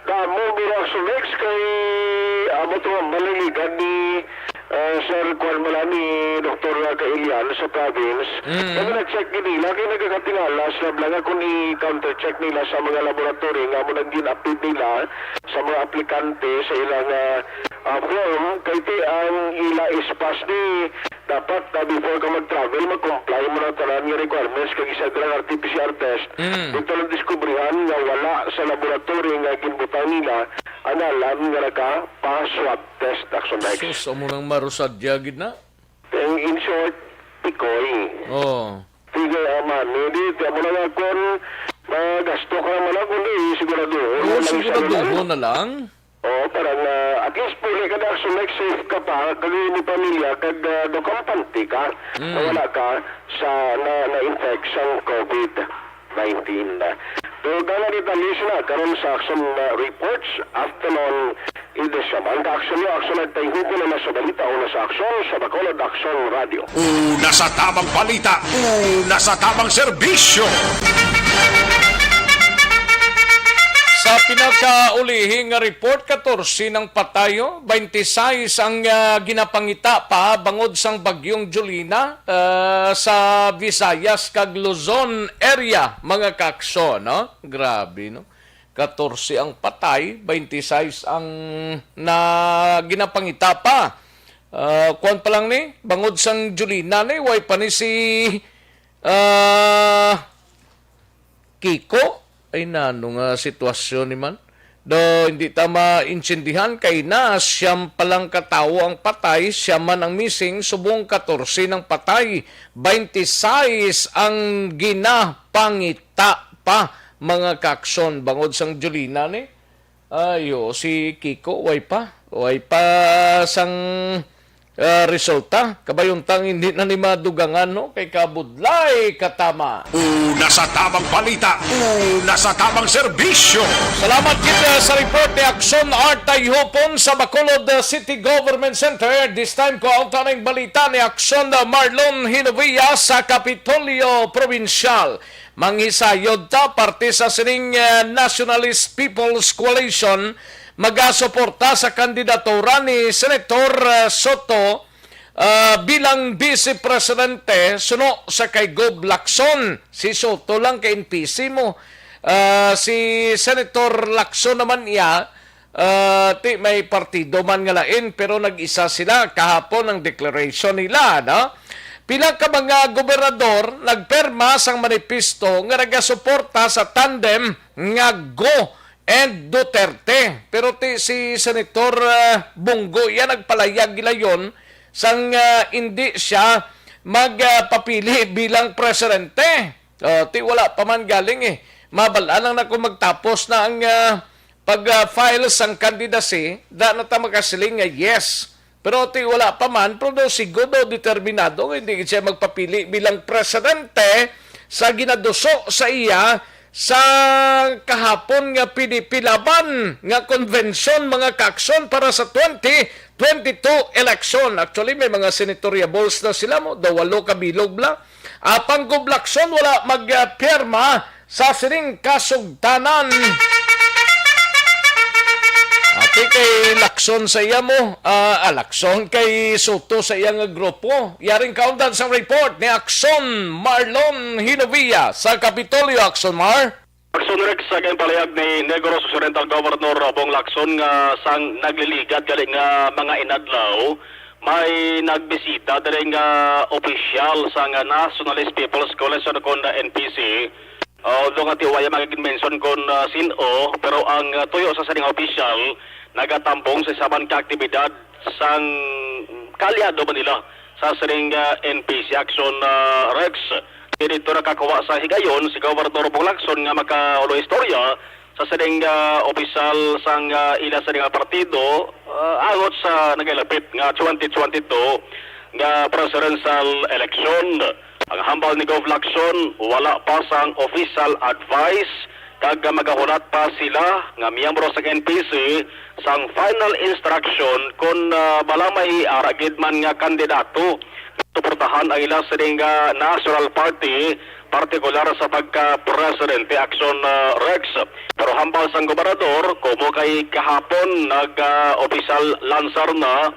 Damo, pero Maxonex kay amo to ang maliligan ni, ah, Sir Kuan Mala ni Doktor Kailian sa province. Mm. Kaya na-check ni nila, kaya nagkakatingala sila bala nga kung i-countercheck nila sa mga laboratory nga amo nang gin-appeal nila sa mga aplikante sa ilang, ah, ah, form, kay ti ang ila S PAS ni dapat na before ka mag-travel, mag-comply mo ng tanan nga requirements kag isa dira ang R T P C R test. Mm. Dito lang diskubrihan nga wala sa laboratory nga ginbutang nila ang ngalan nga naka-pa-swab test, Maxonex. Sus, amo nang marusadya gid na. In, in short, tikoy. Oh. Sige, ah, mami, di, di mo na nga kung magasto ka naman ako, di, siguraduhon Oh, mo lang isa na lang. siguraduhon na lang. Oo, para nga, at least puli ka na, so, like, safe ka pa, kag imo pamilya, kag, ah, dokampante ka, Mm. na wala ka sa, na, na-infect sang COVID nineteen. So, gana detalye sila karon sa action, ah, reports, afternoon edition. Ang action niyo, action nagtayhugo na sa balita o na sa action sa Bacolod Action Radio. Una sa tamang balita, una sa tamang serbisyo. Sa pinakaulihi nga report, katorse nang patay, oh, twenty-six ang, ah, ginapangita pa bangod sang Bagyong Jolina, ah, sa Visayas kag Luzon area, mga kaakso, no? Grabe, no? Katorse ang patay, twenty-six ang na ginapangita pa. Ah, kuwan pa lang ni, bangod sang Jolina ni, way pa ni si, ah, Kiko? Ay, nano nga sitwasyon ni man? Do, hindi ta maintindihan kay na siyam pa lang ka tawo ang patay, siyam man ang missing, subong katorse nang patay, twenty-six ang ginapangita pa, mga kaakson, bangod sang Julina ni. Ayo, si Kiko, way pa. Way pa sang ah, resulta. Kabay unta nga hindi na ni madugangan, no? Kay kabudlay katama. Una sa tamang balita, una sa tamang serbisyo. Salamat kita sa report ni Akson Art Tayhupon sa Bacolod, uh, City Government Center. This time, kuhaon ta ning balita ni Akson, uh, Marlon Hinovia sa Kapitolyo Provincial. Manghisayod ta, parte sa sining, uh, Nationalist People's Coalition, magasuporta sa kandidatura ni Senator, uh, Soto, ah, bilang Vice Presidente suno sa kay Gov Lacson. Si Soto lang kay N P C mo. Ah, si Senator Lacson naman iya, ah, ti may partido man nga lain, pero nag-isa sila kahapon ang declaration nila, no? Pila ka mga gobernador nagperma sang manifesto nga nagasuporta sa tandem nga Go and Duterte. Pero ti si Senator, ah, Bong Go, iya nagpalayag gilayon sang, ah, indi siya magpapili bilang presidente. Oh, ti wala pa man galing, eh. Mabal-an lang na kung magtapos na ang, ah, pag, ah, file sang candidacy, da na ta makasiling nga yes. Pero ti wala pa man, pero daw siguro daw determinado nga hindi siya magpapili bilang presidente sa ginaduso sa iya sa kahapon nga pinipilaban nga convention, mga kaakson, para sa twenty twenty-two election. Actually, may mga senatoriables na sila mo, daw walo ka bilog bla. Apang Gov Lacson wala magpirma sa sining kasugtanan. Ati kay Lacson sa iya mo, ah, ah, Lacson kay Soto sa iya nga grupo. Yaring kaundan sang report ni Akson Marlon Hinovia sa Kapitolyo. Akson Mar. Akson Rex, sa ginpalayag ni Negros Occidental Governor Bong Lacson nga sang nagliligad gali nga mga inadlaw, may nagbisita diri nga opisyal sang Nationalist People's Coalition kon N P C. Although nga ti waya mag-mention kon, ah, sin-o, pero ang, ah, tuyo sa sining opisyal nagatambong sa isa man ka aktibidad sang kaalyado man nila sa sining, ah, N P C Akson, ah, Rex. Dito nakakuha sa higayon si Gobernador Bong Lacson nga makaulo istorya sa sining, ah, opisyal sang, ah, ila sining nga partido, ah, angot sa nagalapit nga twenty twenty-two nga presidential election. Ang hambal ni Gov Lacson, wala pa sang official advice kag magahulat pa sila nga miyembro sang N P C sang final instruction kon, ah, bala may ara gid man nga kandidato suportahan ang ila sining, ah, National Party, partikular sa pagka-presidente Akson, ah, Rex. Pero hambal sang gobernador, kumo kay kahapon nag, ah, opisyal lansar na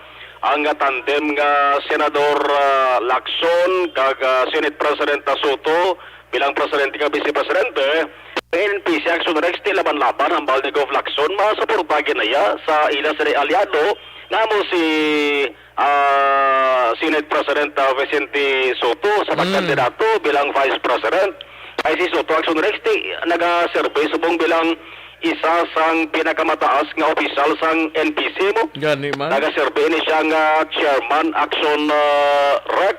ang, ah, tandem nga Senador, ah, Lacson kag, ah, Senate President Soto bilang presidente kag vice presidente. Ang N P C Akson Rex ti laban-laban, hambal ni Gov Lacson, masuporta gid na iya sa ila sila alyado nga amo si, ah, Senate President, ah, Vicente Soto sa Mm. pagkandidato bilang Vice President. Kay si Soto Akson Rex ti nagaserbi subong bilang isa sang pinakamataas nga opisyal sang N P C mo. Gani man. Nagaserbi ni siya nga chairman Akson, ah, Rex.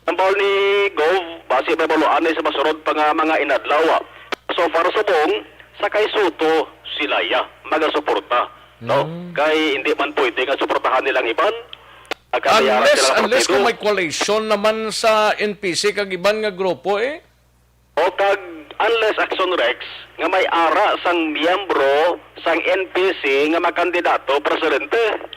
Hambal ni Gov, basi may baluan ni sa masunod pa nga mga inadlaw, ah. So far subong, sa kay Soto sila ya magasuporta, no? Mm. Kay hindi man pwede nga suportahan nilang iban. Agka may ara Unless, sila nga unless partido. Kung may coalition naman sa N P C kag iban nga grupo, eh. O kag unless Akson Rex nga may ara sang miyembro sang N P C nga makandidato presidente.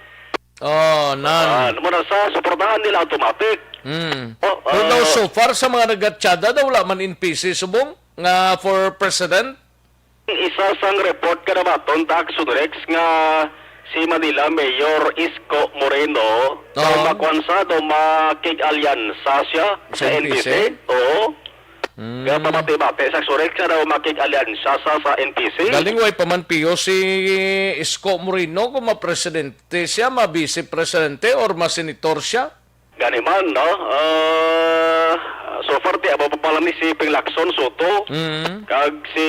Oh, nan. Ah, muna sa suportahan nila automatic. Mm. Oh, Pero daw ah, so far sa mga nagatsada daw wala man N P C subong nga for president. Isa sang report ka nabaton ta Akson Rex nga si Manila Mayor Isko Moreno daw Oo. makwansa daw makig-alyansa siya sa Sa N P C? N P C. Oo. Mm. Nga pamati-mati sa Akson Rex nga daw makig-alyansa sa, sa N P C. Galing way pa man piyo si Isko Moreno kung mapresidente siya, ma-vice presidente or ma-senator siya. Gani man, no? Ah, so far, ti abo pa pala ni si Ping Lacson Soto. Mm. Kag si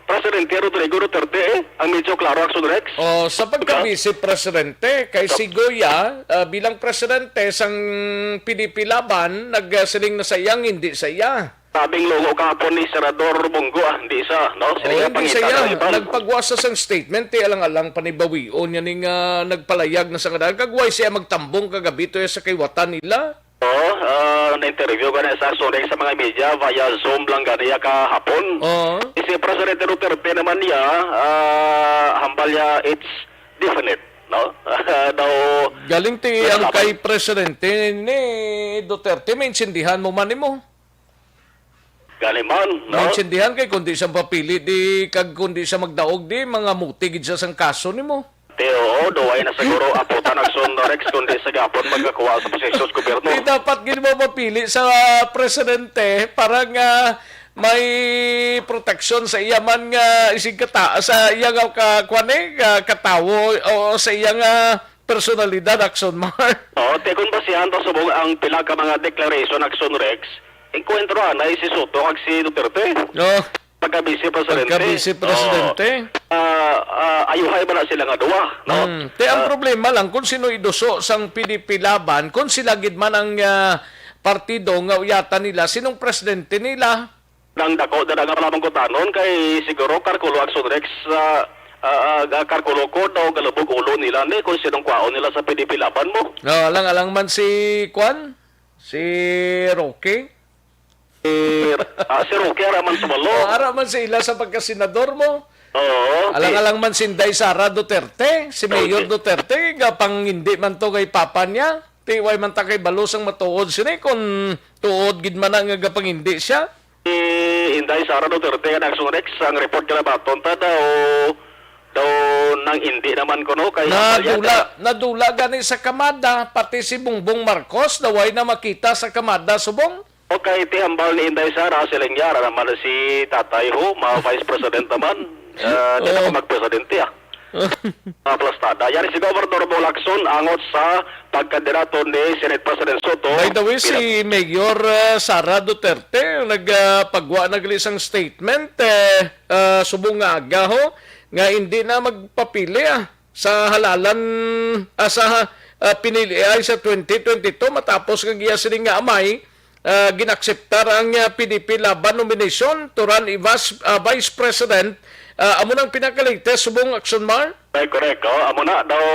Presidente Rodrigo Duterte, eh, ang medyo klaro, Action Rex. Oh, sa pagka-vice presidente, kay si Goya, ah, bilang presidente sang P D P Laban, nagsiling na sa iyang hindi sa iya. Sabing lungo kahapon ni Senador Bong Go, ah, hindi siya, no? Sila Oh, hindi pangita sa iya. Nagpagwa sa sang statement, eh, alang-alang panibawion niya ning, ah, nagpalayag na sa kadaan. Kag why siya magtambong kagabi to sa kahiwatan nila? Oo, ah, na-interview ka na sa Action Rex sa mga media via Zoom lang ganiya kahapon. Oo. Si Presidente Duterte naman niya, ah, hambal niya, it's definite, no? Daw, Galing ti ang kay Presidente ni Duterte, maintindihan mo man nimo. Gani man, no? Maintindihan kay kundi siya papili di, kag kundi siya magdaog di, mga muti gid siya sang kaso nimo. Te, oo, duway na siguro aputan ang Sonda Rex, kundi sa gapon magkakuha sa posisyon sa gobyerno. Di dapat gid mo mapili sa presidente para nga may proteksyon sa iya man nga isigkata sa iya nga ka, kwan, eh, ka, katawo o sa iya nga personalidad, Action Mar. Oo, te, kung basihan to subong ang pila ka mga declaration, Action Rex, enkwentro anay si Soto kag si Duterte. Oh. Pagka-vice presidente. Pagka-vice presidente. Oo. Ah, ah, ayuhay ba na sila nga duwa, no? Mm. Te, ang Ah. problema lang kung sino iduso sang P D P Laban, kung sila gid man ang, ah, partido nga uyatan nila, sinong presidente nila? Nang dako na nga palamang kutanon kay siguro karkulo, Action Rex, ah, ah, ah, ga-, karkulo ko daw galubog ulo nila ni kung sinong kwaon nila sa P D P Laban mo. No, alang-alang man si, kwan? Si Roque? Si, ah, si Roque, ara man sa balo. Oh, ara man sa ila sa pagkasenador mo. Oo, Alang-alang man si Inday Sara Duterte, si Mayor Duterte, gapangindi man to kay papa niya. Ti, way man ta kay balo sang matuod sini kung tuod gid man na nga gapangindi siya. Si Inday Sara Duterte nga nagsunod, ang report nga nabaton ta daw, daw nang hindi naman kuno kay Nadula, nadula gani sa kamada, pati si Bongbong Marcos, daw way na makita sa kamada subong. Okay, ti hambal ni Inday Sara, siling niya, ara naman si tatay ho, ma-vice president naman. Ah, di na Oo. ko magpresidente, ah. Aplastada. Yari si Governor Bong Lacson angot sa pagkandidato ni Senate President Soto. By the way, si Mayor, ah, Sara Duterte, nagpagwa na gali sang statement, eh, ah, subong nga aga, ho, nga hindi na magpapili, ah, sa halalan, ah, sa, ah, pinili ay sa twenty twenty-two matapos nga giya sini nga amay, ah, ginakseptar ang, ah, P D P Laban nomination to run a vice, ah, vice president. Ah, amo nang pinakalatest subong, Action Mar? Ay, correct. Oh, amo na daw,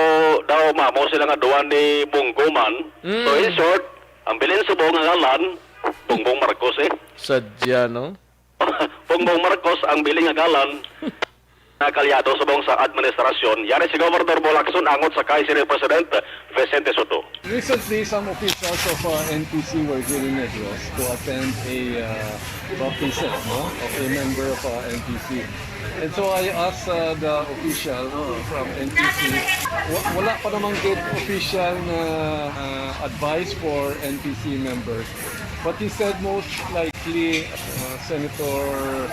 daw mamo sila nga duwa ni Bongo man. Mm. So, in short, ang bilin subong nga ngalan, Bongbong Marcos, eh. Sadya, no? Bongbong Marcos ang bilin nga ngalan na kaalyado subong sa administrasyon. Yari si Governor Bong Lacson angot sa kay Senate President Vicente Soto. Recently, some officials of, uh, N P C were here in Negros to attend a, uh, baptism, no, of a member of, uh, N P C. And so I asked, uh, the official from N P C, wa-, wala pa namang get official na, uh, advice for N P C members. But he said most likely, uh, Senator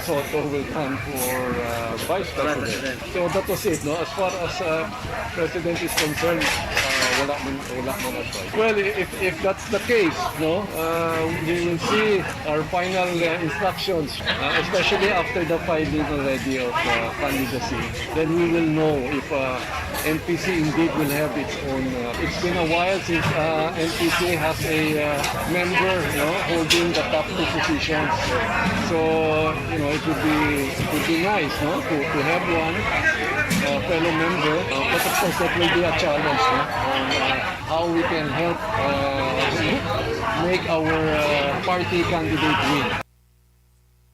Soto will run for, uh, Vice President. So that was it, no? As far as, uh, President is concerned, uh, wala man, wala man advice. Well, if, if that's the case, no, uh, we will see our final, uh, instructions, uh, especially after the filing already of, uh, candidacy. Then we will know if, uh, N P C indeed will have its own. Uh, it's been a while since, uh, N P C has a, uh, member, you know, holding the top two positions. So, you know, it would be, it would be nice, no, to, to have one, uh, fellow member. Uh, but of course, that will be a challenge, no, on, uh, how we can help, uh, make our, uh, party candidate win.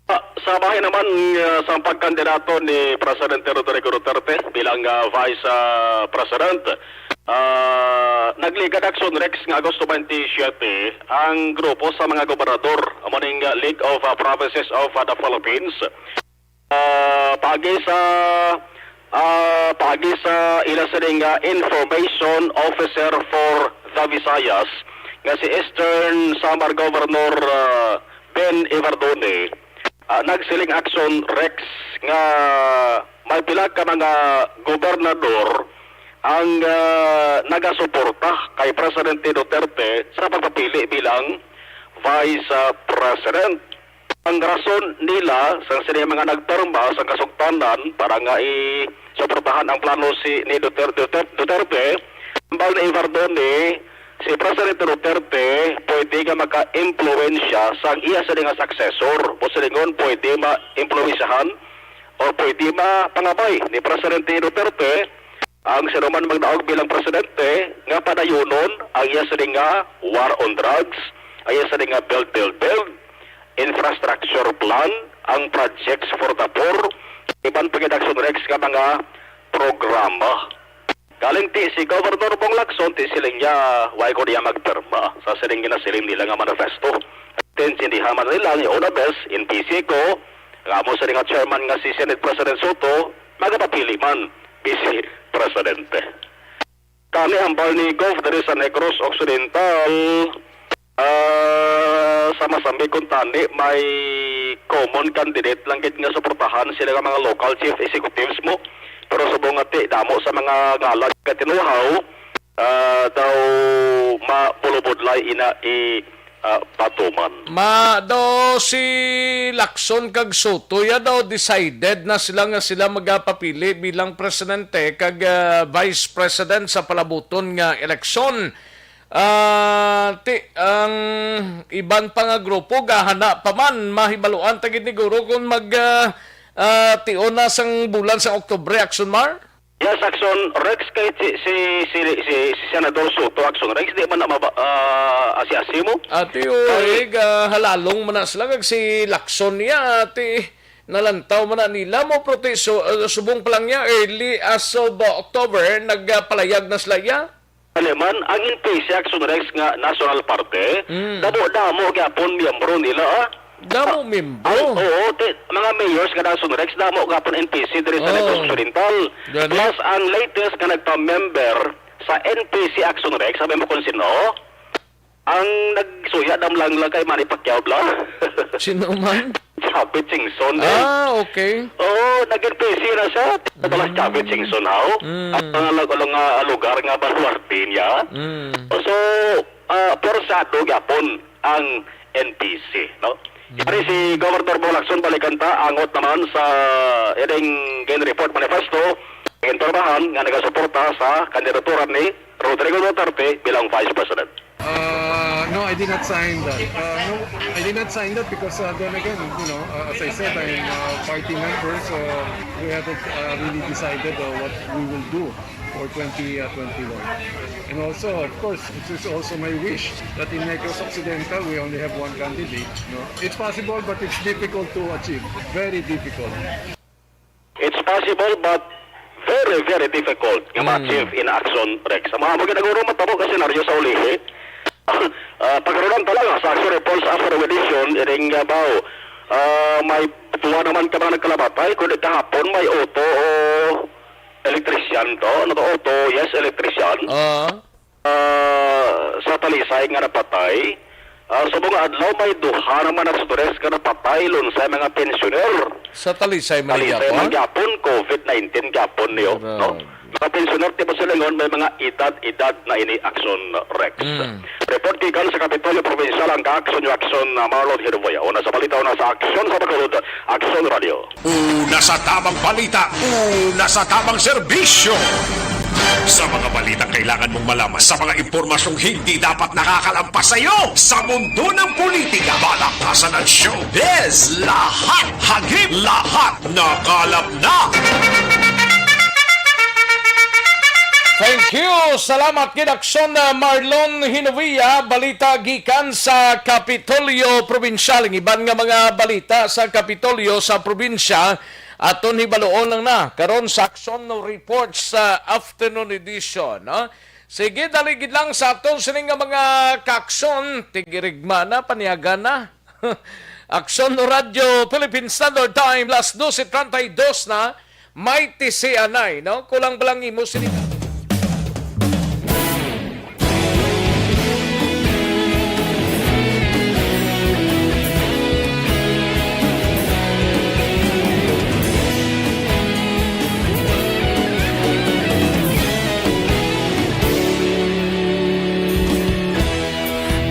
Ah, sa bahin naman, ah, sa pagkandidato ni Presidente Rodrigo Duterte bilang, ah, Vice, ah, President, ah, nagligad, Action Rex, nga Agosto twenty-seven ang grupo sa mga gobernador, amo ning, ah, League of, ah, Provinces of, ah, the Philippines. Ah, paagi sa, ah, paagi sa ila sini nga Information Officer for the Visayas nga si Eastern Samar Governor, ah, Ben Evardone, ah, nagsiling, Action Rex, nga may pila ka mga gobernador ang, ah, nagasuporta kay Presidente Duterte sa pagpapili bilang Vice, ah, President. Ang rason nila sa sini mga nagpirma sa kasugtanan para nga i-suportahan ang plano si ni Duter-, Duter-, Duterte, hambal ni Evardone, si Presidente Duterte pwede nga maka-impluwensya sa iya sini nga successor. Posilingon, pwede ma-impluwensyahan o pwede mapangabay ni Presidente Duterte ang sinuman magdaog bilang presidente nga padayunon ang iya sini nga war on drugs, ang iya sini nga build, build, build, infrastructure plan, ang projects for the poor, iban pa gid, Action Rex, nga mga programa. Galing ti si Governor Bong Lacson, ti siling niya, wala ko niya magpirma sa sining ginasiling nila nga manifesto. Then, sindihan man nila nga una bes, N P C ko, nga amo sini nga chairman nga si Senate President Soto, magapapili man, Vice Presidente. Kani hambal ni Gov diri sa Negros Occidental, ah, sa Masambi, kung tani may common candidate lang gid nga suportahan sila nga mga local chief executives mo. Pero subong nga ti, damo sa mga ngalan nga tinuhaw, ah, daw mabulubudlay ina i, ah, patuman. Ma, daw si Lacson kag Soto, ya daw decided na sila nga sila magapapili bilang presidente kag, ah, vice president sa palabuton nga eleksyon. Ah, ti, ang iban pa nga grupo gahana pa man, mahibaluan ta gid ni guro kung mag, ah, ah, tion na sang bulan sa Oktubre, Action Mar? Yes, Action Rex, kay si, si, si, si, si Senador Soto, Action Rex, di man na maba-, ah, asi-asi mo. Ati, Kay oy, gahalalong man na sila kag si Lacson niya, ati, nalantaw man na nila mo, pero ti, su-, ah, subong pa lang niya, early as of, ah, October, nagpalayag na sila iya. Ano man, ang N P C, Action Rex, nga national party, Mm. damo-damo gyapon miyembro nila, ah. Damo Ah, miyembro? Ay, oo, ti-, mga mayors nga Action Rex, damo gyapon N P C diri sa Oo. Negros Occidental. Gani? Plus, ang latest nga nagpa-member sa N P C, Action Rex, sabi mo kung sino? Ang nagsuya dam lang lang kay Manny Pacquiao bla. Sino man? Chubby Singson, eh. Ah, okay. Oo, nag-N P C na siya. Ito lang Mm. Chubby Singson, haw? Mm. Ang mga lag-, nga lugar nga baluarte niya. Mm. So, ah, porsado gyapon ang N P C, no? Mm. Ari si Governor Bong Lacson, balikan ta, angot naman sa ining gin-report manifesto, ginpormahan nga nagasuporta sa kandidatura ni Rodrigo Duterte bilang Vice President. Uh, no, I did not sign that. Uh, no, I did not sign that because, uh, then again, you know, uh, as I said, I'm a party member, so we haven't, uh, really decided, uh, what we will do for twenty, uh, twenty-one. And also, of course, it is also my wish that in Negros Occidental, we only have one candidate. No? It's possible, but it's difficult to achieve. Very difficult. It's possible, but very, very difficult nga Mm. ma-achieve in Action Rex. Ang mga magiging matabo ka senaryo sa ulihi. Ah, pagkaroon talaga sa Action Reports after the edition, ining, ah, bao, ah, may duwa naman ka mga nagkalabatay, kundi kahapon may auto o electrician to. Ano to? Auto, yes, electrician. Ah. Ah, sa Talisay nga napatay. Ah, subong nga adlaw, may duha naman na students nga napatay, lunsay mga pensioner. Sa Talisay man Talisay gyapon? Man gyapon, covid nineteen gyapon niyo, Grabe. No? Mga pensioner, ti ba sila ngon, may mga edad-edad na ini, Action Rex. Mm. Report gikan sa Kapitolyo Provincial ang ka-action niyo, Action, ah, Marlon Hiruboy. Una sa balita, una sa aksyon sa Bacolod, Action Radio. Una sa tabang balita, una sa tabang serbisyo. Sa mga balitang kailangan mong malaman, sa mga impormasyong hindi dapat nakakalampas sa iyo, sa mundo ng politika, balakasan at showbiz, lahat hagip, lahat nakalap na. Thank you. Salamat gid, Action, uh, Marlon Hinovia. Balita gikan sa Kapitolyo Probinsyal. Ang iban nga mga balita sa Kapitolyo sa probinsya, aton hibaluon lang na karon sa Action Report sa afternoon edition, no? Sige, dali gid lang sa aton sini nga mga ka-action. Tigirigma na, paniaga na. Aksyon Radyo Philippine Standard Time, las dose treinta y dos na. May tisianay, no? Kulang pa lang imo sini.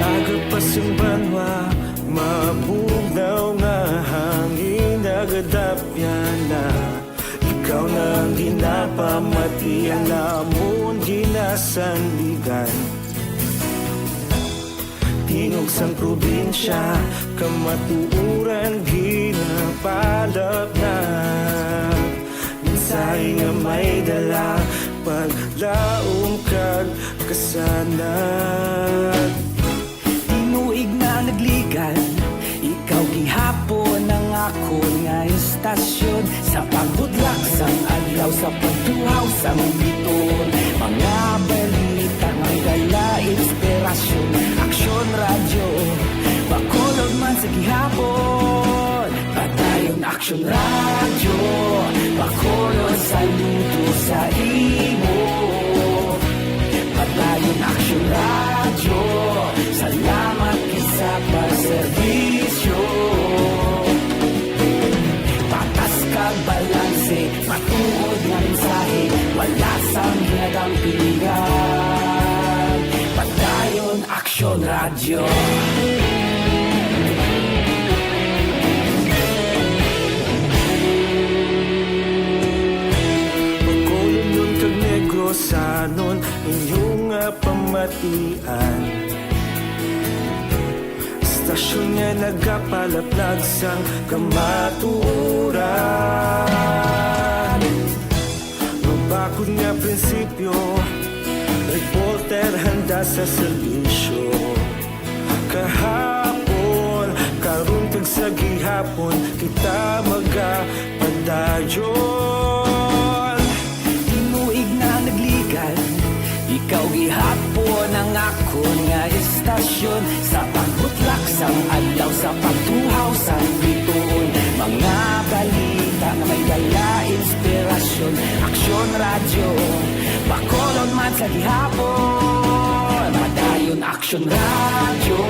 Bago pa sing banwa, mabugnaw nga Kadapyana, ikaw na ang ginapamatian namon ginasandigan. Tingog sang probinsya, kamatuoran ginapalapnag. Mensahe nga may dala, paglaom kag kasanag. Tinuig na nagligan, ikaw gihapon ang akon nga istasyon. Sa pagbudlak sang adlaw, sa pagtuhaw sang bituon, mga balita may dala inspirasyon. Aksyon Radyo, Bacolod man sa gihapon. Padayon Aksyon Radyo, Bacolod, saludo sa imo. Padayon Aksyon Radyo, salamat gid sa pagserbisyo. Patas kag balanse, matuod nga mensahe, wala sang ginadampigan. Padayon Aksyon Radyo. Bacolodnon kag Negrosanon, inyo nga pamatian. Istasyon nga nagapalaplag sang kamatuoran. Mabakod nga prinsipyo, reporter handa sa serbisyo. Kahapon, karon kag sa gihapon, kita magapadayon. Tinuig na nagligan, ikaw gihapon ang akon nga istasyon. Sa pagbutlak sang adlaw, sa pagtuhaw sang bituon, mga balita nga may dala inspirasyon. Aksyon Radyo, Bacolod man sa gihapon. Padayon Aksyon Radyo,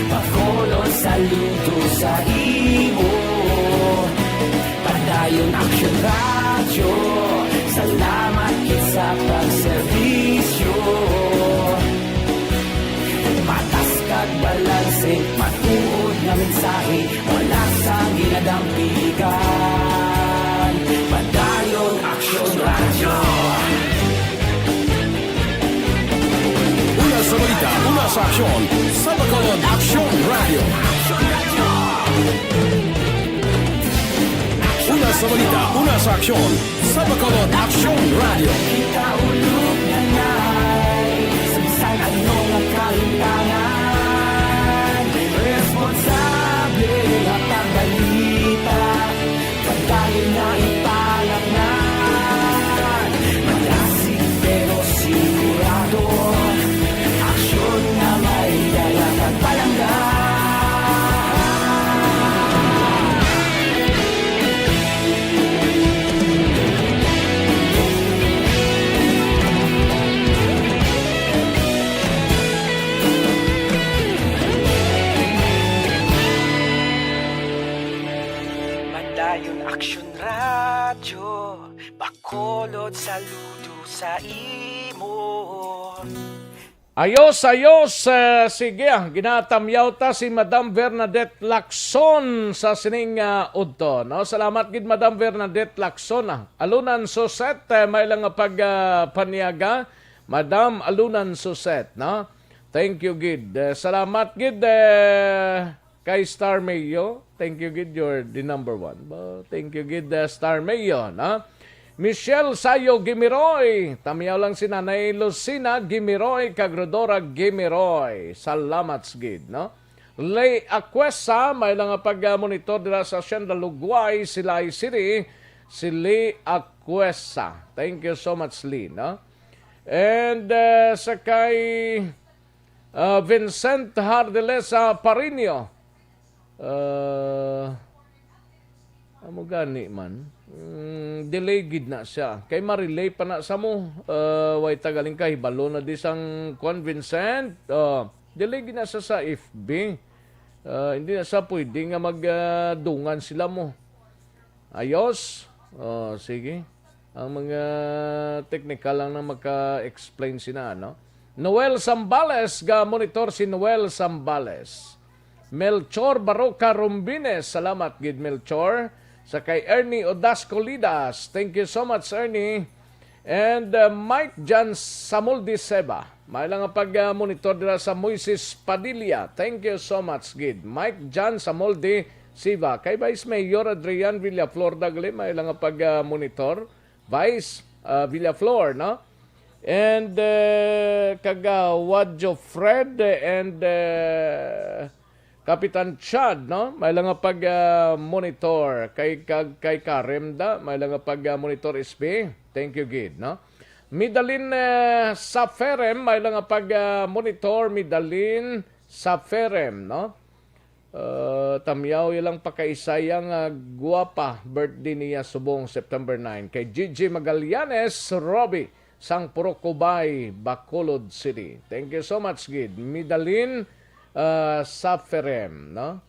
Bacolod, saludo sa imo. Padayon Aksyon Radyo, salamat gid sa pagserbisyo. Patas kag balanse, matuod nga mensahe, wala sang ginadampigan. Padayon Aksyon Radyo. Una sa balita, una sa aksyon, sa Bacolod Aksyon Radyo. Una sa balita, una sa aksyon, sa Bacolod Aksyon Radyo. Kita ulog nga nay, sa bisan ano nga kalimtangan, responsable nga pagbalita. Padayon na ipangatnan, malasig pero sigurado. Aksyon nga may dala kag palangga. Padayon Aksyon Radyo, Bacolod, saludo sa imo. Ayos, ayos. Eh, sige, ah, ginatamyaw ta si Madam Bernadette Lacson sa sining, ah, udto, no? Salamat gid, Madam Bernadette Lacson, ah. Alunan Suset, eh, may lang nga pag, ah, panyaga. Madam Alunan Suset, no? Thank you gid. Eh, salamat gid, eh, kay Star Mayo. Thank you gid, you're the number one. Ba, thank you gid, uh, Star Mayo, no? Michelle Sayo Gimiroy, tamyaw lang si Nanay Lucina Gimiroy kag Rodora Gimiroy. Salamat gid, no? Lay Aquesa, may lang nga pag-monitor dira sa Hacienda Lugway, Silay City, si Lee Aquesa. Thank you so much, Lee, no? And, uh, sa kay Ah, Vincent Hardelesa Parinio. Ah, amo gani man. Mm, delay gid na siya. Kay ma-relay pa na sa mo. Ah, way tagaling kahibalo na di sang kwan, Vincent. Ah, delay gid na siya sa F B. Ah, hindi na siya pwede nga mag, ah, dungan sila mo. Ayos. Oh, sige. Ang mga technical lang na maka-explain sina, no? Noel Sambales, ga-monitor si Noel Sambales. Melchor Baroca Rombines, salamat gid, Melchor. Sa kay Ernie Odasco Lidas, thank you so much, Ernie. And, uh, Mike Jan Samuldi Seba, may lang nga pag, uh, monitor dira sa Moises Padilla. Thank you so much, gid. Mike Jan Samuldi Seba. Kay Vice Mayor Adrian Villaflor Dagle, may lang nga pag, uh, monitor. Vice, uh, Villaflor, no? And, uh, kag, uh, Wadjo Fred and, uh, Kapitan Chad, no? May lang nga pag, ah, monitor. Kay, kag, kay Karim da, may lang nga pag, ah, monitor, S P. Thank you, gid, no? Midalin, eh, Saferem, may lang nga pag, ah, monitor, Midalin Saferem, no? Ah, tamyaw ilang pakaisaya nga guwapa, birthday niya subong September nine. Kay Gigi Magallanes, Robbie, sang Purok Cubay, Bacolod City. Thank you so much, gid. Midalin, ah, Saferem, no?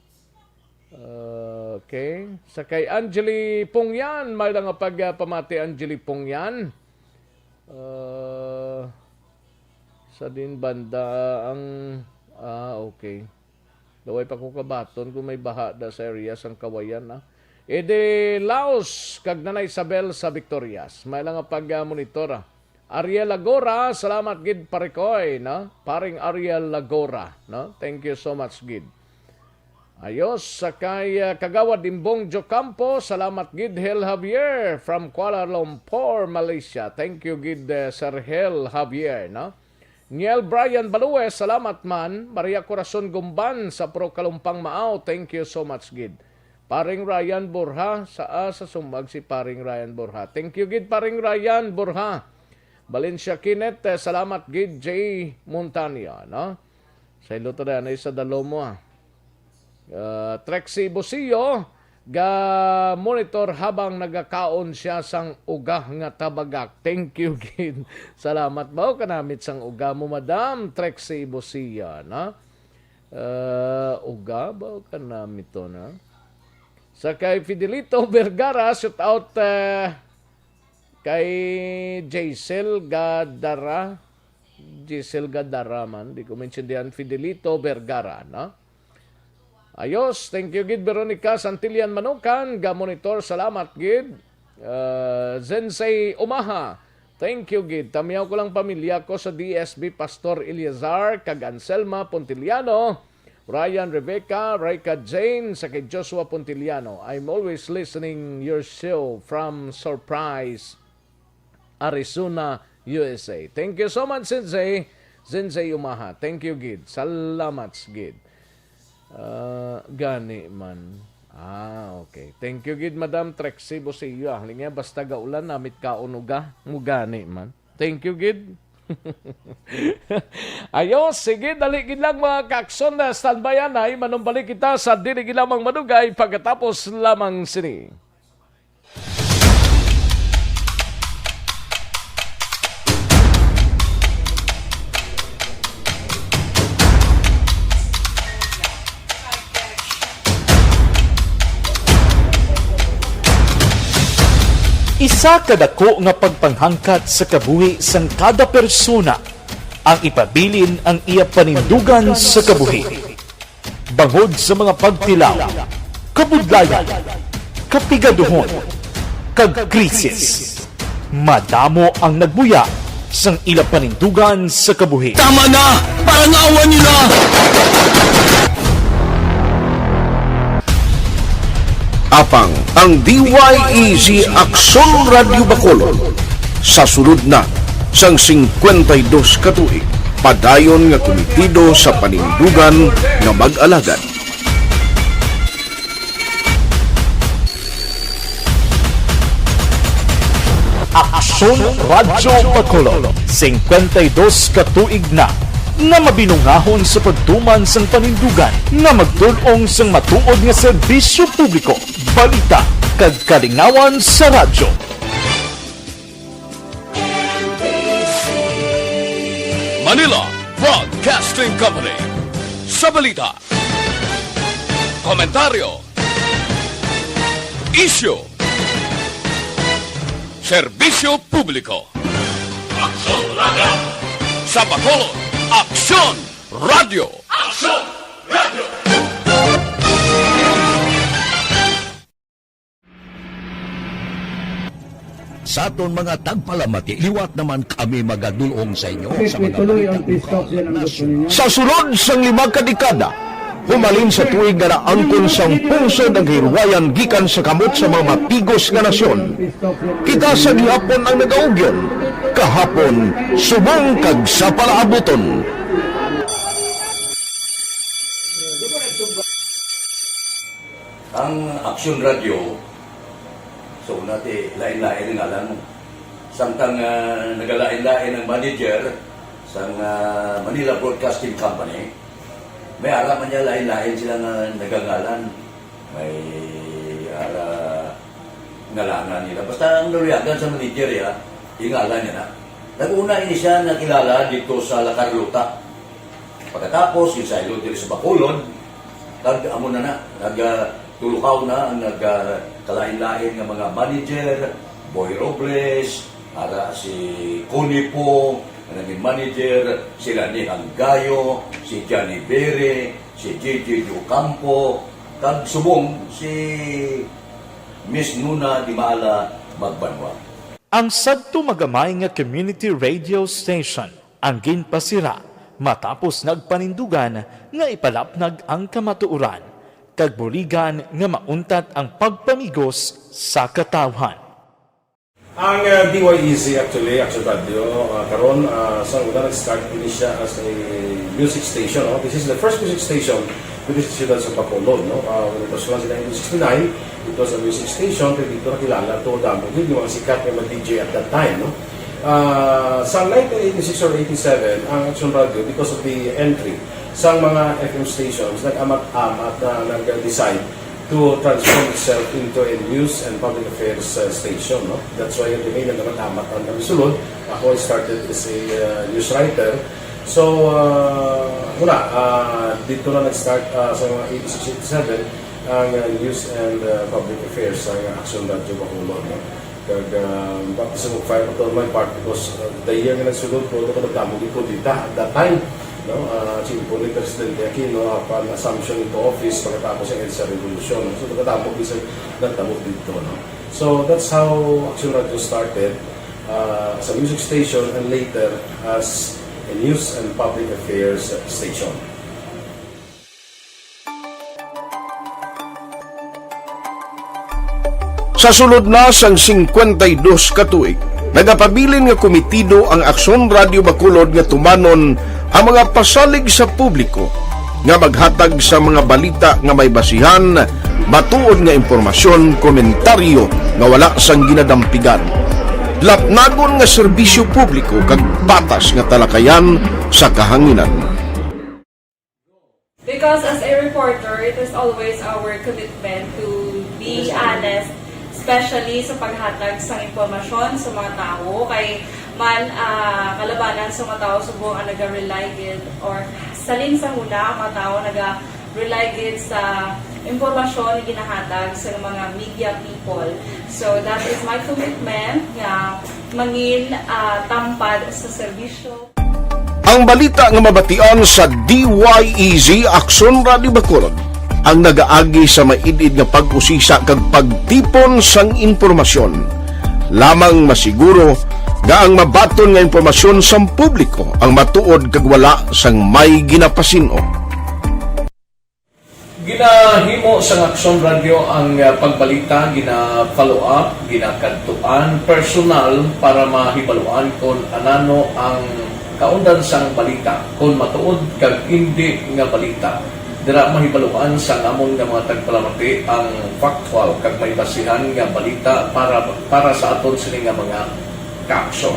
Okay. Sa kay Angeli Pongyan, may lang nga pag, ah, pamati, Angeli Pongyan. Ah, sa din banda ang, ah, okay. Daway pa ko kabaton kung may baha da sa area sang Kawayan, ah. Ede Laos kag Nanay Isabel sa Victorias. May lang nga pag, ah, monitor, ah. Ariel Lagora, salamat gid, Parikoy, no? Paring Ariel Lagora, no? Thank you so much, gid. Ayos, sa kay, ah, Kagawad Imbong Jocampo, salamat gid, Hel Javier from Kuala Lumpur, Malaysia. Thank you gid, eh, Sir Hel Javier, no? Niel Brian Balue, salamat man. Maria Corazon Gumban sa Pro Kalumpang Maaw, thank you so much gid. Paring Ryan Borja, sa, ah, sa Sumbag si Paring Ryan Borja. Thank you gid, Paring Ryan Borja. Valencia Kenneth, eh, salamat gid, J Montania, no? Sa iluto na yan, ay sa Dalomo, ah. Ah, Trexie Busio, ga monitor habang nagakaon siya sang uga nga tabagak. Thank you, gid. Salamat ba o kanamit sang uga mo, Madam Trexie Busio, no? Ah, uga ba o kanamit to, no? Sa kay Fidelito Vergara, shout out, eh, kay Jaisel Gadara. Giselle Gadara man, di ko maintindihan, Fidelito Vergara, no? Ayos, thank you gid, Veronica Santillan Manukan, ga monitor, salamat gid. Uh, Zensei Umaha, thank you gid. Tamyaw ko lang pamilya ko sa D S B, Pastor Eleazar kag Anselma Pontiliano, Ryan, Rebecca, Raika Jane, sa kay Joshua Pontiliano. I'm always listening your show from Surprise, Arizona, U S A. Thank you so much, Sensei. Sensei Umaha. Thank you, gid. Salamat, gid. Ah, gani man. Ah, okay. Thank you, gid, Madam Trexie Bosilla. Halin nga, basta gaulan, namit kaon uga. Mo gani man. Thank you, gid. Ayo, sige, dali gid lang, mga kakson, na standby anay. Manumbalik kita sa dili gid lamang madugay pagkatapos lamang sini. Isa ka dako nga pagpanghangkat sa kabuhi sang kada persona ang ipabilin ang iya panindugan sa kabuhi. Bangod sa mga pagtilaw, kabudlayan, kapigaduhon, kag krisis, madamo ang nagbuya sang ila panindugan sa kabuhi. Tama na! Parangawan nila! Apang ang D Y E G Aksyon Radyo Bacolod sa sulod na sang singkwenta y dos ka tuig, padayon nga kumitido sa panindugan nga mag-alagad. Aksyon Radyo Bacolod, singkwenta y dos ka tuig na nga mabinungahon sa pagtuman sang panindugan nga magtul-ong sang matuod nga serbisyo publiko, balita, kag kalingawan sa radyo. Manila Broadcasting Company. Sa balita, komentaryo, isyu, serbisyo publiko. Aksyon Radyo. Sa Bacolod, Aksyon Radyo. Aksyon Radyo. Sa aton mga tagpalamati, liwat naman kami magadul-ong sa inyo sa mga balita lugar, nasyonal. Sa sulod sang lima ka dekada, humalin sa tuig nga naangkon sang pungsod ang kahilwayan gikan sa kamot sa mga mapigos nga nasyon, kita sa gihapon ang nagaugyon, kahapon, subong kag sa palaabuton. Ang Aksyon Radio, so, una ti, lain-lain ang ngalan. Samtang, ah, nagalain-lain ang manager sang, ah, Manila Broadcasting Company, may ara man niya lain-lain sila nga nagangalan. May ara ngalangan nila. Basta ang naluyagan sa manager, ya, ingalan niya na. Nag-una ini siya nakilala dito sa La Carlota. Pagkatapos, ginsaylo diri sa Bacolod, kag amo na na, nag, ah, tulukaw na ang nag, ah, kalain-lain nga mga manager, Boy Robles, ara si Connie Pong, nga naging manager, sila ni Anggayo, si Johnny Bere, si J J Ocampo, kag subong si Miss Nuna Dimala Magbanwa. Ang sadto magamay nga community radio station ang ginpasira matapos nagpanindugan nga ipalapnag ang kamatuoran kag buligan nga mauntat ang pagpamigos sa katawhan. Ang, uh, D Y E Z actually, Action Radio, uh, karon, uh, sa una nag-start ini siya as a music station, no? This is the first music station with the Siyudad sa Bacolod, no? Uh, when it was launched in nineteen sixty-nine, it was a music station, kay dito nakilala to, damo gyud yung mga sikat nga mag-D J at that time, no? Uh, sa nineteen eighty-six or eighty-seven, ang Action Radio, because of the entry sa mga F M stations, nag-amat-amat na nag-decide to transform itself into a news and public affairs, uh, station, no? That's why yung nag-amat-amat ang nagsulod. Ako, I started as a, uh, news writer. So, uh, muna, uh, dito na nag-start, uh, sa mga eighty-six, eighty-seven, ang, uh, news and, uh, public affairs sa Action Radio Bacolod, no? Kag, ah, baptism of fire pa to on my part because, ah, the year nga nagsulod ko, ako nagdamo gid ko dita at that time, no? Ah, tiempo ni Presidente Aquino, upon assumption into office, pagkatapos ang EDSA Revolution, no? So, nagdamo gid sa nagdamo dito, no? So, that's how Action Radio started, ah, as a music station and later as a news and public affairs station. Sa sulod na sang singkwenta y dos ka tuig, nagapabilin nga komitido ang Aksyon Radio Bacolod nga tumanon ang mga pasalig sa publiko nga maghatag sa mga balita nga may basihan, matuod nga impormasyon, komentaryo nga wala sang ginadampigan, lapnagon nga serbisyo publiko kag patas nga talakayan sa kahanginan. Because as a reporter, it is always our commitment to be honest, especially sa paghatag sang impormasyon sa mga tawo. Kay man, ah, kalabanan sa mga tawo subong ang naga-rely gid, or salin sa huna ang mga tawo naga-rely gid sa impormasyon nga ginahatag sa mga media people. So that is my commitment nga mangin, ah, tampad sa serbisyo. Ang balita nga mabatian sa D Y E Z Aksyon Radio Bacolod ang nagaagi sa maid-id nga pag-usisa kag pagtipon sang impormasyon. Lamang masiguro nga ang mabaton nga impormasyon sang publiko ang matuod kag wala sang may ginapasin-o. Ginahimo sang Aksyon Radio ang, ah, pagbalita, gina-follow up, ginakadtuan personal para mahibaluan kon anano ang kaundan sang balita, kon matuod kag indi nga balita. Dira mahibaluan sang amon nga mga tagpalamati ang factual kag may basihan nga balita para, para sa aton sini nga mga kaaksyon.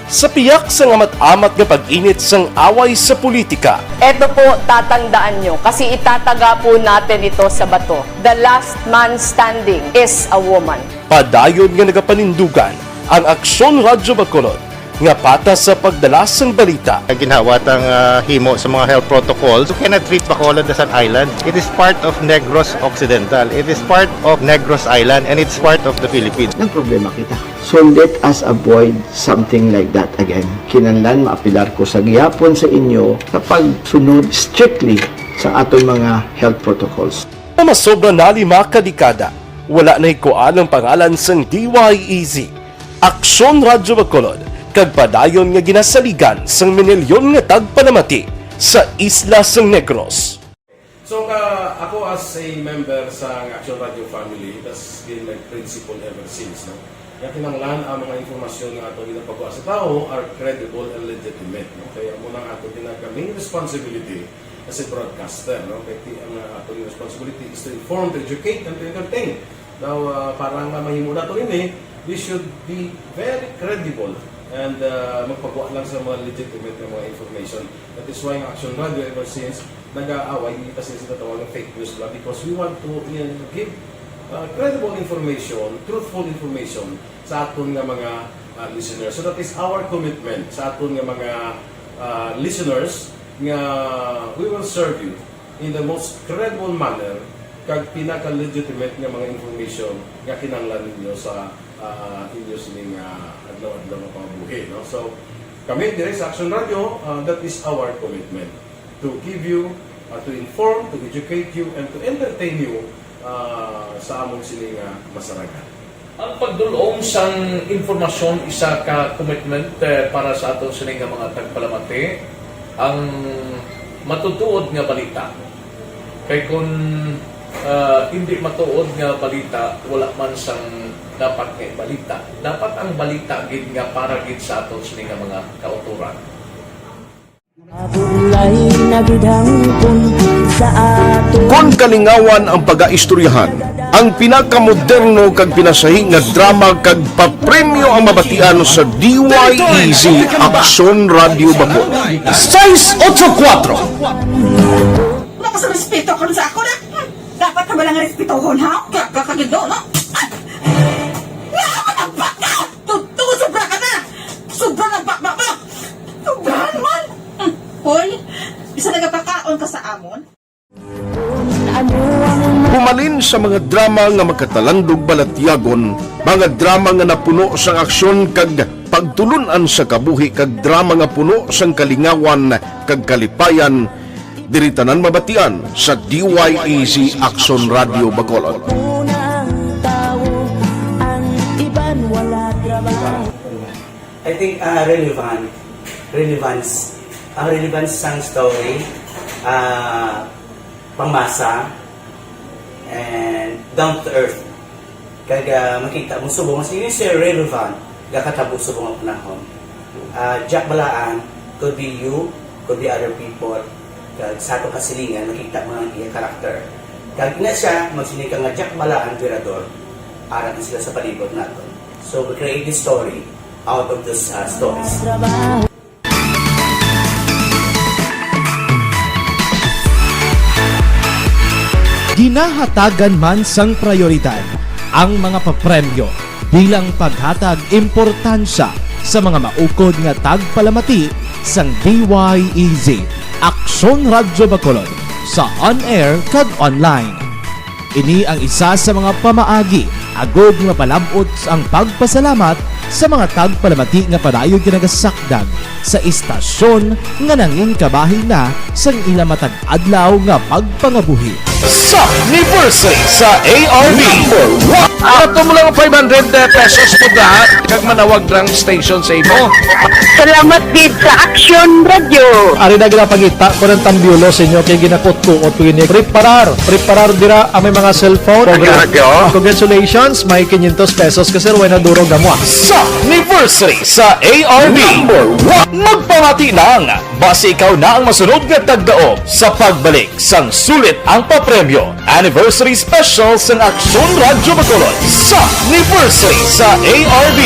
Sa piyak sang amat-amat nga pag-init sang away sa politika, Eto po, tatandaan nyo, kasi itataga po natin ito sa bato. The last man standing is a woman. Padayon nga nagapanindugan ang Aksyon Radyo Bacolod nga patas sa pagdala sang balita. Ang ginhawa tang, ah, himo sa mga health protocols, you cannot treat Bacolod as an island. It is part of Negros Occidental. It is part of Negros Island, and it's part of the Philippines. Nagproblema kita. So let us avoid something like that again. Kinahanglan maapilar ko sa gihapon sa inyo sa pagsunod strictly sa aton mga health protocols. Sa masobra na lima ka dekada, Wala na hikuan ang pangalan sang D Y E Z, Aksyon Radyo Bacolod, kag padayon nga ginasaligan sang minilyon nga tagpalamati sa isla sang Negros. So, ka, ako as a member sa Action Radio family, tas been my principle ever since, no? Nga kinahanglan ang mga impormasyon nga ato ginapagawa sa tawo are credible and legitimate, no? Kaya amo nang ato ginaka main responsibility as a broadcaster, no? Kay ti-, ang, uh, ato responsibility is to inform, to educate, and to entertain. Now, uh, para nga mahimo nato ini, we should be very credible and, uh, magpagawa lang sa mga legitimate nga mga information. That is why ang Action Radio ever since nag-aaway, hindi kasi sila tawag ng fake news lang, because we want to, you know, give, uh, credible information, truthful information sa aton nga mga, uh, listeners. So that is our commitment sa aton nga mga, uh, listeners, nga we will serve you in the most credible manner kag pinaka-legitimate nga mga information nga kinahanglan ninyo sa, ah, inyo sining, ah, adlaw-adlaw nga pangabuhi, no? So, kami diri sa Action Radio, ah, that is our commitment, to give you, ah, to inform, to educate you, and to entertain you, ah, sa among sining, ah, masarangan. Ang pagdul-ong sang impormasyon isa ka commitment, eh, para sa aton sini nga mga tagpalamati, ang matutuod nga balita. Kay kun, ah, hindi matuod nga balita, wala man sang dapat nga balita. Dapat ang balita gid nga para gid sa aton sini nga mga kautoran. Mabulay na gid hangpon sa ato. Kon kalingawan ang pagaistoryahan, ang pinakamoderno kag pinasahi nga drama kag papremyo ang mabatian sa D Y E Z Aksyon Radio Bacolod. Sais otso kuwatro. Wala ka sa respeto karon sa ako na. Dapat ka ba lang respetohon, ha? Ka-, ka-, kagindo, no? Ay! Nga naman ang baka! Totoo, sobra ka na! Sobra na ang baka mo! Sobra naman! Hmm. Hoy, isa nagapakaon ka sa amon? Humalin sa mga drama nga makatalandog balatyagon, mga drama nga napuno sang aksyon kag pagtulon-an sa kabuhi kag drama nga puno sang kalingawan kag kalipayan, diri tanan mabatian sa D Y E Z Aksyon Radio Bacolod. I think, ah, relevant, relevance, ang relevance sang story, ah, pangmasa, and down to earth. Kag, ah, makita mo subong nga si Mister Relevant gakatabo subong nga panahon. Ah, Jack Balaan could be you, could be other people. Kag sa atong kasilingan, makita mo ang iya karakter. Kag ina siya, magsiling ka nga Jack Balaan Virador, ara na sila sa palibot naton. So, we create this story out of those, ah, stories. Ginahatagan man sang prayoridad ang mga papremyo bilang paghatag importansya sa mga maukod nga tagpalamati sang D Y E Z Aksyon Radyo Bacolod sa on-air kag online. Ini ang isa sa mga pamaagi agod nga mapalab-ot ang pagpasalamat sa mga tagpalamati nga padayon ginagasakdag sa istasyon nga nangin kabahin na sang ila matag adlaw nga pagpangabuhi. Sa anniversary sa A R B. Number one. Ato mo lang five hundred pesos po lahat kag manawag lang station sa imo. Salamat gid sa Action Radio. Ari na ginapangita ko ng tambiulo sa inyo kay ginakutkuot ko ini. Preparar, preparar dira ang may mga cellphone. Action Radio. Congratulations, may quinientos pesos ka, sir, way na durog amo, ah. Sa anniversary sa A R B. Number one. Magpamati lang, basi ikaw na ang masunod nga tagdaog sa pagbalik sang sulit ang papremyo. Anniversary Special sang Aksyon Radyo Bacolod sa anniversary sa A R B.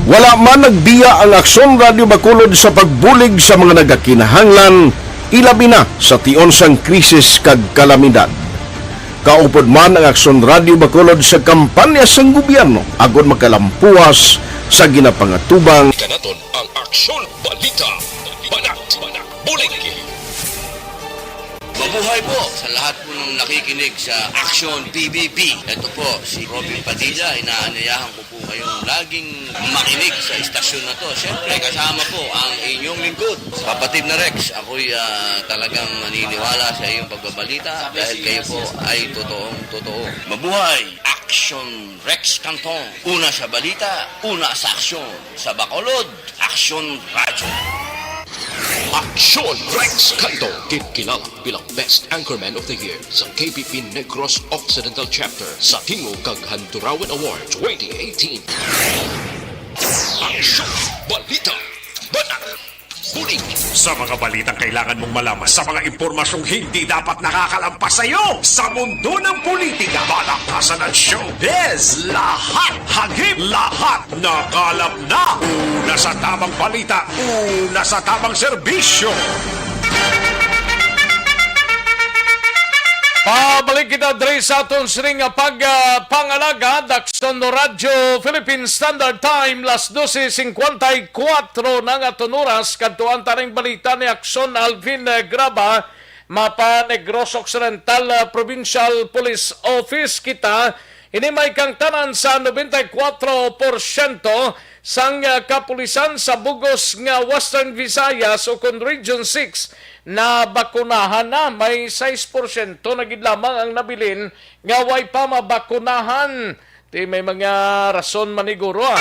Wala man nagbiya ang Aksyon Radyo Bacolod sa pagbulig sa mga nagakinahanglan, ilabi na sa tion sang krisis kag kalamidad. Kaupod man ang Aksyon Radyo Bacolod sa kampanya sang gobyerno agod makalampuas sa ginapangatubang. Kanaton ang Aksyon Balita. Banat, banat, bulig. Buhay po sa lahat po ng nakikinig sa Action P B B. Ito po si Robin Padilla. Inaanyayahan ko po kayong laging makinig sa istasyon na to. Siyempre, kasama po ang inyong lingkod, Kapatid na Rex. Ako'y ah, talagang naniniwala sa iyong pagbabalita dahil kayo po ay totoong totoo. Mabuhay! Action Rex Canton. Una sa balita, una sa aksyon. Sa Bacolod, Action Radyo. Action Rex Canton, ginkilala bilang Best Anchorman of the Year sa K P P Negros Occidental Chapter sa Tingog kag Handurawan Award twenty eighteen. Action Balita. Banat. Bulig. Sa mga balitang kailangan mong malaman, sa mga impormasyong hindi dapat nakakalampas sa iyo, sa mundo ng politika, balakasan at showbiz, lahat, hagip, lahat, nakalap na. Una sa tamang balita, una sa tamang serbisyo. Pabalik kita diri sa aton sining nga pag, ah, pangalaga, Dakson Radyo Philippine Standard Time, las dose cincuenta y cuatro na nga aton oras. Kadtuan ta ning balita ni Akson Alvin, eh, Graba, mapa Negros Occidental, ah, Provincial Police Office kita. Ini may kangtanan sa noventa y cuatro porsyento sang, ah, kapulisan sa bugos nga Western Visayas o kon Region six nabakunahan na. May sais porsyento na gid lamang ang nabilin nga way pa mabakunahan. Ti may mga rason man ni guro, ah.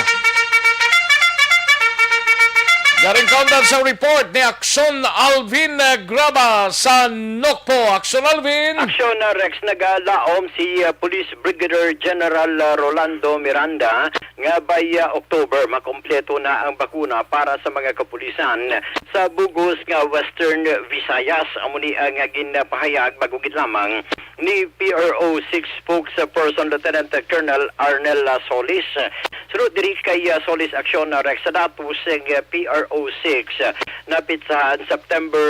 Garing kaundan sa report ni Akson Alvin, eh, Graba sa Nokpo. Akson Alvin! Aksyon, uh, Rex, nagalaom si, uh, Police Brigadier General, uh, Rolando Miranda nga by, uh, October makompleto na ang bakuna para sa mga kapulisan sa bugos nga Western Visayas. Amo ni ang, uh, ginpahayag bag-o gid lamang ni P R O six spokesperson Lieutenant Colonel Arnel, uh, Solis. Sunod diri kay, uh, Solis Aksyon, uh, Rex, sa datos sang, uh, P R O six, uh, napitsahan September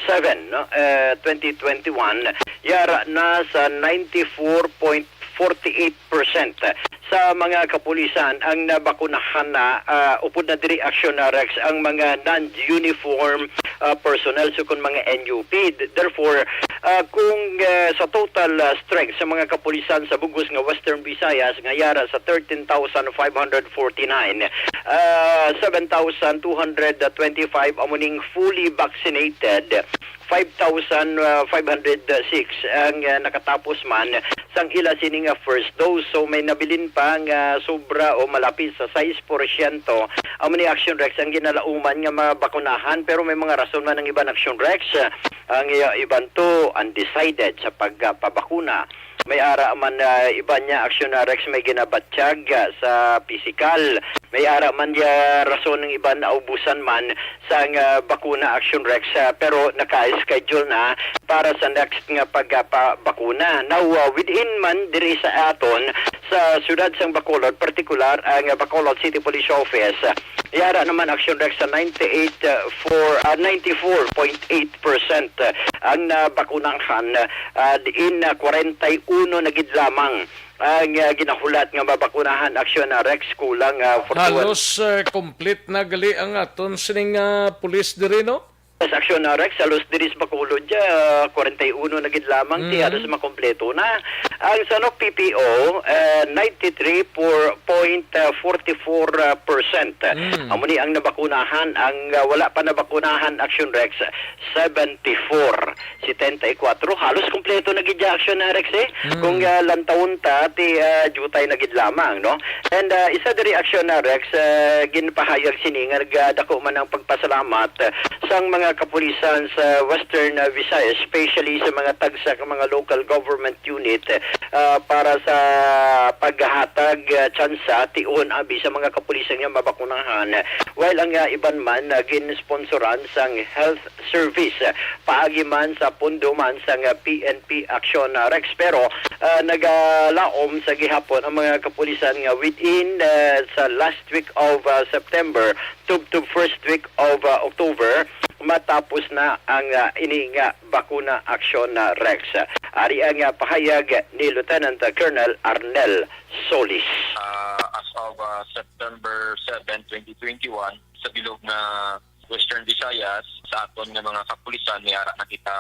seven, no, eh, twenty twenty-one, yara na sa ninety-four point forty-eight percent sa mga kapulisan ang nabakunahan na, ah, upod na diri, Aksyon, ah, Rex, ang mga non-uniform, ah, personnel, sukon mga N U P. Therefore, ah, kung, ah, sa total, ah, strength sa mga kapulisan sa bugos nga Western Visayas nga yara sa thirteen thousand five hundred forty-nine, ah, seven thousand two hundred twenty-five amo ning fully vaccinated, five thousand five hundred six ang, ah, nakatapos man sang ila sini nga first dose. So, may nabilin pa nga sobra o malapit sa sais porsyento amo ni, Action Rex, ang ginalauman nga mabakunahan, pero may mga rason man ang iban, Action Rex. Ang, ah, iban to undecided sa pagpabakuna. May ara man, ah, iban niya, Action Rex, may ginabatyag, ah, sa pisikal. May ara man niya rason ng iban, naubusan man sang, ah, bakuna, Action Rex, ah, pero naka-schedule na para sa next nga pagpabakuna. Now, ah, within man diri sa aton, sa siyudad sang Bacolod, partikular ang, ah, Bacolod City Police Office, ah, yara naman, Action Rex, sa ninety-eight, ah, four, ah, ninety-four point eight percent, ah, ang nabakunahan, ah, diin, ah, kwarenta y uno na gid lamang ang, ah, ginahulat nga mabakunahan, Action, ah, Rex, kulang, ah, forty-one. Halos, eh, complete na gali ang aton sining, ah, pulis diri, no? Yes, Action, ah, Rex, halos diri sa Bacolod, ah, kwarenta y uno na gid lamang, ti Mm. halos makompleto na. Ang sanok P P O, eh, ninety-three point forty-four percent. Mm. Amo ni ang nabakunahan, ang, ah, wala pa nabakunahan, Action Rex, seventy-four. Setenta y cuatro, halos kompleto na gid ya, Action, ah, Rex, eh. Mm. Kung, ah, lantawon ta, ti, ah, diutay na gid lamang, no? And, ah, isa diri, Action, ah, Rex, ah, ginpahayag sini nga nagdako man ang pagpasalamat, ah, sang mga kapulisan sa Western, ah, Visayas, especially sa mga tagsa ka mga local government unit, ah, para sa paghatag, ah, tsansa tion abi sa mga kapulisan nga mabakunahan, while ang, ah, iban man, ah, ginsponsoran sang health service, ah, paagi man sa pondo man sang, ah, P N P Action, ah, Rex. Pero, ah, nagalaom sa gihapon ang mga kapulisan nga within, ah, sa last week of, ah, September tubtob first week of, ah, October, matapos na ang, ah, ini nga bakuna, Action, ah, Rex. Ari ang, ah, pahayag ni Lieutenant Colonel Arnel Solis. Ah, as of, ah, September seven, twenty twenty-one, sa bilog nga Western Visayas, sa aton nga mga kapulisan, may ara na kita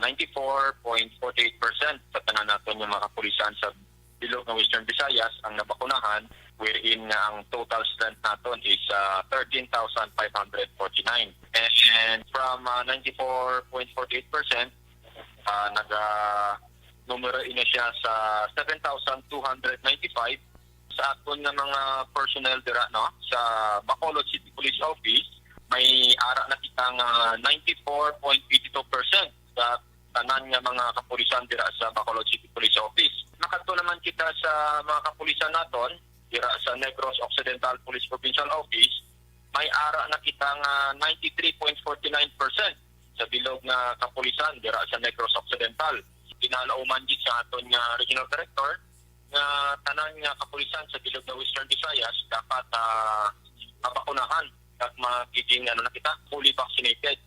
ninety-four point forty-eight percent sa tanan naton nga mga kapulisan sa bilog nga Western Visayas ang nabakunahan, wherein nga ang total strength naton is, ah, thirteen thousand five hundred forty-nine. And from, ah, ninety-four point forty-eight percent, ah, naga-, numero ini siya sa seven thousand two hundred ninety-five. Sa aton nga mga personnel dira, no, sa Bacolod City Police Office, may ara na kita nga ninety-four point eighty-two percent sa tanan nga mga kapulisan dira sa Bacolod City Police Office. Makadto naman kita sa mga kapulisan naton dira sa Negros Occidental Police Provincial Office, may ara na kita nga ninety-three point forty-nine percent sa bilog nga kapulisan dira sa Negros Occidental. Ginalauman gid sa aton nga regional director nga tanan nga kapulisan sa bilog nga Western Visayas dapat, ah, mabakunahan kag magiging, ano na kita, fully vaccinated.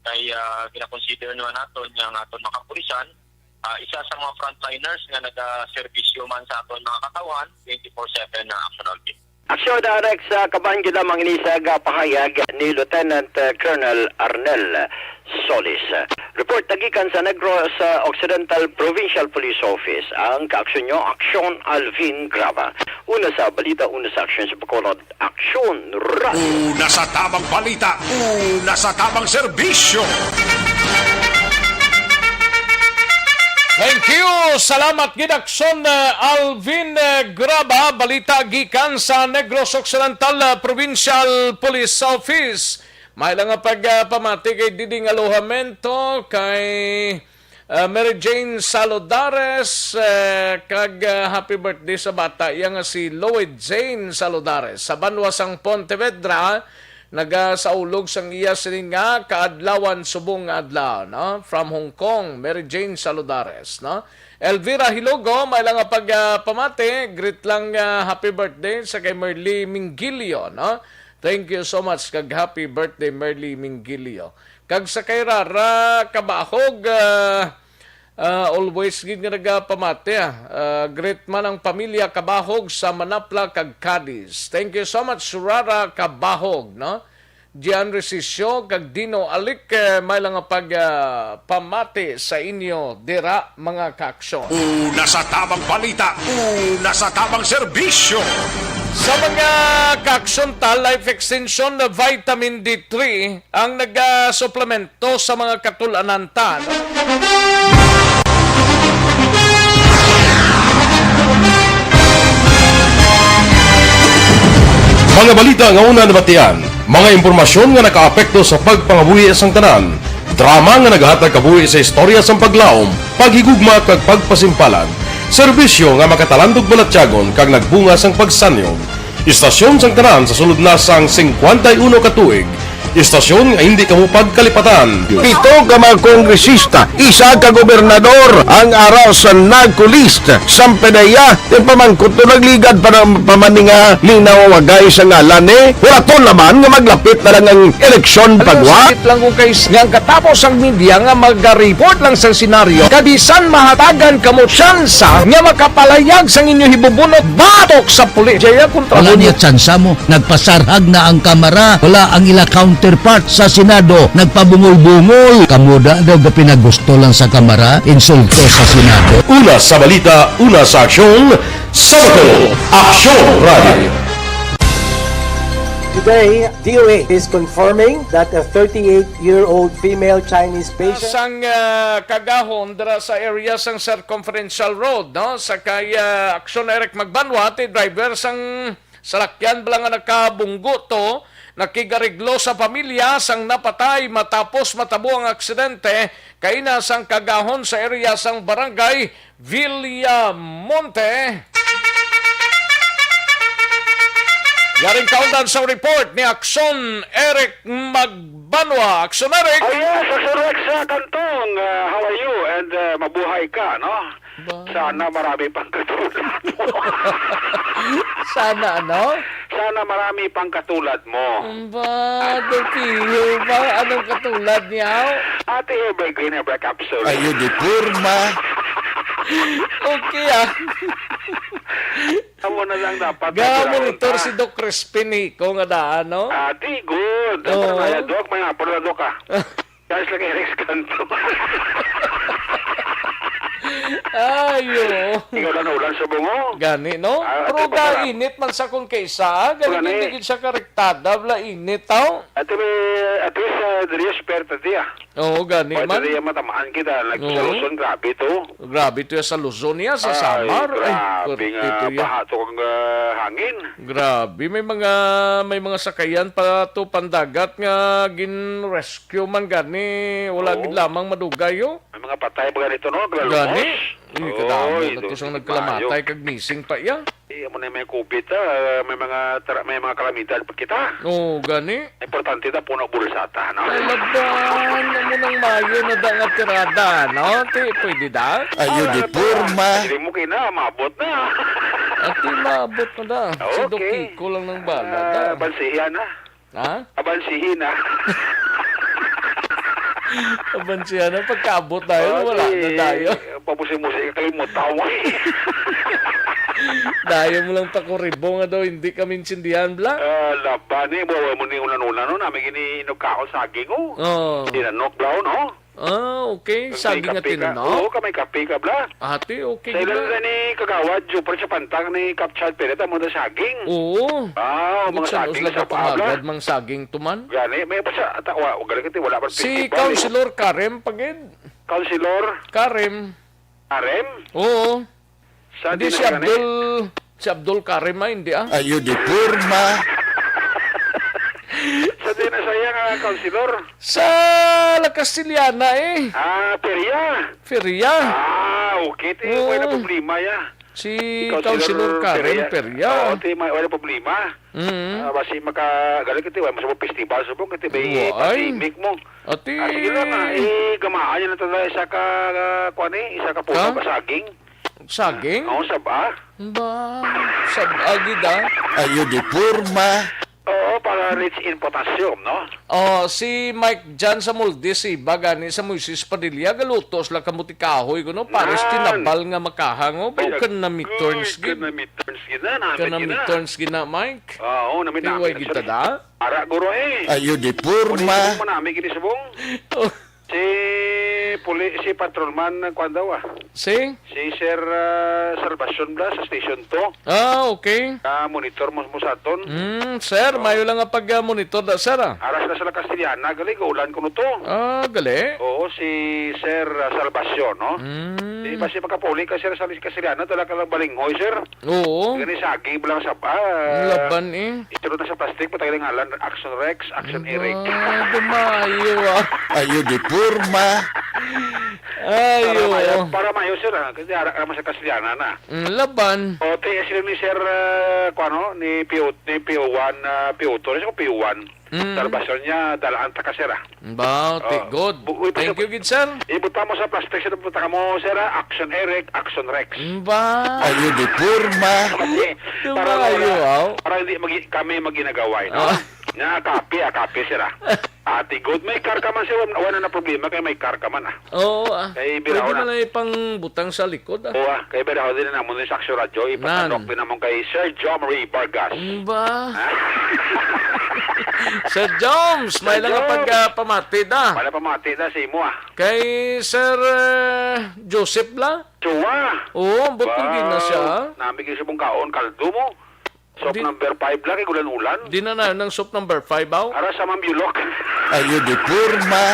Kay, ah, gina-consider naman naton nga ang aton mga kapulisan, ah, isa sa mga frontliners nga nagaserbisyo man sa aton mga katawhan, twenty-four seven na action, Alvin. Aksyon, Alex, ah, kabahin gid lamang ini sa pahayag ni Lieutenant, ah, Colonel Arnel Solis. Report na gikan sa Negros, ah, Occidental Provincial Police Office. Ang kaaksyon nyo, Aksyon Alvin Graba. Una sa balita, una sa aksyon sa Bacolod, Aksyon Radio. Una sa tabang balita, una sa tabang serbisyo. Thank you. Salamat gid, Aksyon, uh, Alvin, uh, Graba. Balita gikan sa Negros Occidental, uh, Provincial Police Office. May lang nga pagpamati kay Diding Alojamento, kay, uh, Mary Jane Saludares, uh, kag, uh, happy birthday sa bata iya nga si Lloyd Jane Saludares sa banwa sang Pontevedra. Nagasaulog sang iya sini nga kaadlawan subong nga adlaw, no? From Hong Kong, Mary Jane Saludares, no? Elvira Hilogo, may lang nga pag, ah, pamati, greet lang, ah, happy birthday sa kay Merly Mingilio, no? Thank you so much kag happy birthday, Merly Mingilio. Kag sa kay Rara Kabahog, ah, Ah, always gid nga nagapamati, ah. Ah, greet man ang pamilya Kabahog sa Manapla kag Cadiz. Thank you so much, Rara Kabahog, no? Gian Resisio kag Dino Alic, eh, may lang nga pag, ah, pamati sa inyo dira, mga kaaksyon. Una sa tabang balita, una sa tabang serbisyo. Sa mga kaaksyon ta, Life Extension na Vitamin D three ang nagasuplemento sa mga katul-anan ta, no? Mga balita nga una nabatian, mga impormasyon nga nakaapekto sa pagpangabuhi sang tanan, drama nga nagahatag kabuhi sa istorya sang paglaom, paghigugma kag pagpasimpalan, serbisyo nga makatalandog balatyagon kag nagbunga sang pagsanyog. Istasyon sang tanan sa sulod na sang singkwenta y uno ka tuig. Istasyon nga hindi kamo pagkalipatan. Pito ka mga kongresista, isa ka gobernador ang ara sa NAGCO list. Sang P D E A, ipamangkot to nagligad pa na, pa man ni nga linaw wagay sa ngalan ni. Hulaton naman nga maglapit na lang ang eleksyon. Alam mo, pagwa. Sakit lang kung kay nga ang katapos ang media nga maga-report lang sa senaryo, kabisan mahatagan kamo tsansa nga makapalayag sang inyo hibubunot batok sa pulis. Jaya kontra. Wala mo niya tsansa mo. Nagpasarhag na ang Kamara. Wala ang ila counterpart sa Senado. Nagpabungol-bungol. Kamo da daw gapinagusto lang sa Kamara. Insulto sa Senado. Una sa balita, una sa aksyon, Sabado, Aksyon Radio. Today, D O A is confirming that a thirty-eight-year-old female Chinese patient Sang, ah, kagahon dira sa area sang Circumferential Road, no? Sa kay, ah, Aksyon Eric Magbanwa, ti driver sang salakyan bala nga nakabunggo to, nakigariglo sa pamilya sang napatay matapos matabo ang aksidente kaina sang kagahon sa area sang Barangay Villamonte. Yaring kaundan sa report ni Aksyon Eric Magbanwa. Aksyon Eric! Oh, yes, Aksyon Rex, uh, Cantong, uh, how are you? And, uh, mabuhay ka, no? Ba? Sana marami pang katulad mo. Sana ano? Sana marami pang katulad mo. Ba, Dopiyo ba? Anong katulad niya? Ate Herbal Green Herbal Capsule. Ayo, di porma. Okay, ah. Amo na lang dapat. Ga-monitor si Doc Crispin Hico nga daan, no? Ah, di good. Ang Oo. Panaya, Doc, may hapon na, Doc, ah. Guys, lagi Rex Canto. Ayo. Ikaw lang naulan sa bungo. Gani, no? Ah, Pero ito pala. Gainit man sa kung kaisa, ah. Gani, Gani. Hindi gid siya karektada, bla init, tao. At may, at least, ah, diri sa Sperte, di, ah. Oo, gani Pwede man. Diri matamaan kita. Like, sa Oo. Luzon, grabe to. Grabe to ya sa Luzon niya, sa Ay, Samar. Ay, grabe korte nga to ya. Baha to kang, ah, hangin. Grabe, may mga, may mga sakayan pa to pandagat nga gin-rescue man gani. Wala Oo. Gid lamang madugay, oh. May mga patay ba ganito, no? Gani? Galalumos? Uy, kadamo Oy, na to doon siyang sa nagkalamatay Bayo. Kag missing pa iya. Iya mo na may covid, ah. May mga tra-, may mga kalamidad pa kita. Oo, gani. Importante na puno bulsa ta, no? Ay, laban, amo nang mayo na da nga tirada, no? Ti, pwede da? Ayo, di porma. Hindi mo kina, mabot na. Ati, mabot na da. Si Okay. Doc Kiko lang nang bala da. Ah, bansiya na. Ha? Abansihin na. Abansihan na. Pagkaabot tayo, wala na tayo. Pamusi-musi ka, kalimutaw mo. Dayo mo lang pakuribo nga daw, hindi kami intindihan, bla. Ah, laban eh, bawa mo ni unan-unan, no? Nami gini inugkaon saging, oh. Oo. Tinanok, bla, no? Ah, okay. Saging nga tinanok? Oo, ka may kape ka, bla. Ate, okay. Sa ilan na ni Kagawad, Jupiter sa pantang ni Kapchat, pero tamo na saging. Oo. Ah, mga saging sa pangagad, mang saging tuman. Gani, may pa sa, ata, wa, wa, galing ito, wala pa Si festival, eh. Councilor Karem, pagid. Councilor? Karem. Karem? Oo. Sa Hindi, di si na gani. Abdul, si Abdul Karim, ah, hindi, ah. Ayo di porma. Sa di na saya nga, Councilor? Sa La Castellana, eh. Ah, Peria. Peria. Ah, okay. Ti, Oo. Wala problema, ya. Si Councilor Councilor Karen Peria. Peria. Oo, ti, may, wala problema. Mm. Ah, basi maka-, galing ka, ti, wala mo sa festival, subong ka, ti, may Wala, ay. Pandemic mo. Ati. Ah, sige lang, ah. Eh, gamaan niya na talaga sa ka, kuwan, eh, isa ka puno Ha? Ka saging. Saging? Oo, saba. Ba, saba gid, ah. Ayo di porma. Oo, para rich in potassium, no? Oh, si Mike Jan sa Moldes, iba gani sa Moises Padilla, galuto sila kamuti kahoy, kuno, pares Nan. Tinabal nga makahang, oh. Ay, Bro, kanami agoy, turns gid. Kanami turns gid na, nami Kanami gid na. Turns gid na, Mike. Oo, nami, Tiway nami na gid siya. Ta da? Ara, guro, eh. Ayo di porma. Manami gid ni subong. Oh. Si puli-, si patrolman, kuwan daw, ah. Si? Si Sir, ah, Salvacion bla sa Station two. Ah, okay. Ah, monitor mo, mo sa aton. Mm, sir, Oh. Mayo lang nga pag-, ah, monitor da, sir, ah. Aras na sa La Castellana, gali, gaulan kuno to. Ah, gali. Oo, si Sir, ah, Salvacion, no? Mm. Di ba si makapuli ka, sir, sa Castellana, dala ka lang balinghoy, sir? Oo. Gani saging, bla nga saba. Laban, eh. Itulod na sa plastic, patay lang ngalan, Action Rex, Action Eric. Ba, dumayo, ah. Ayo di porma. Ayo. Para mayo, para mayo, sir, ah. Kasi ara ka naman sa Castellana na. Mm, laban. O, ti, sila ni Sir, ah, kuwan, no? Ni P O, ni P O one, ah, P O two, ni Sir P O one. Mm. Salvation niya, dalaan ta ka, sir, ah. Ba, ti, Oh. good. Bu-, wait, Thank sir. You, good, sir. Ibutang mo sa plastic, sir. Ibutang mo, sir, ah. Action Eric, Action Rex. Ba? Ayo di porma. Kasi, para Dumayo, wala, aw. Para hindi magi-, kami maginagaway, no? Ah. Nga, kape, ah, kape, sir, ah. Ate, good. May car ka man, sir. Wala, wala na problema kay may car ka man, ah. Oo, ah. Kay biraw Pwede na. Na lang ipangbutang sa likod, ah. Oo, ah. Kay biraw din na namon ni Saxo Radyo. Ipatanok Nan. Din namon kay Sir Jomri Vargas. Ba? Ah. Sir Joms, Sir may lang Joms. Pag, ah, pamati da. Wala pamati da sa imo, ah. Kay Sir, eh, Joseph la? Chua. Oo, ambot Wow. Hindi na siya, ah. Nami kay sa mong kaon, kaldo mo. Soap Di number five lang, kay ulan-ulan. Di na na, nang soap number five, aw? Ara sa Mambulok. Ayo di porma.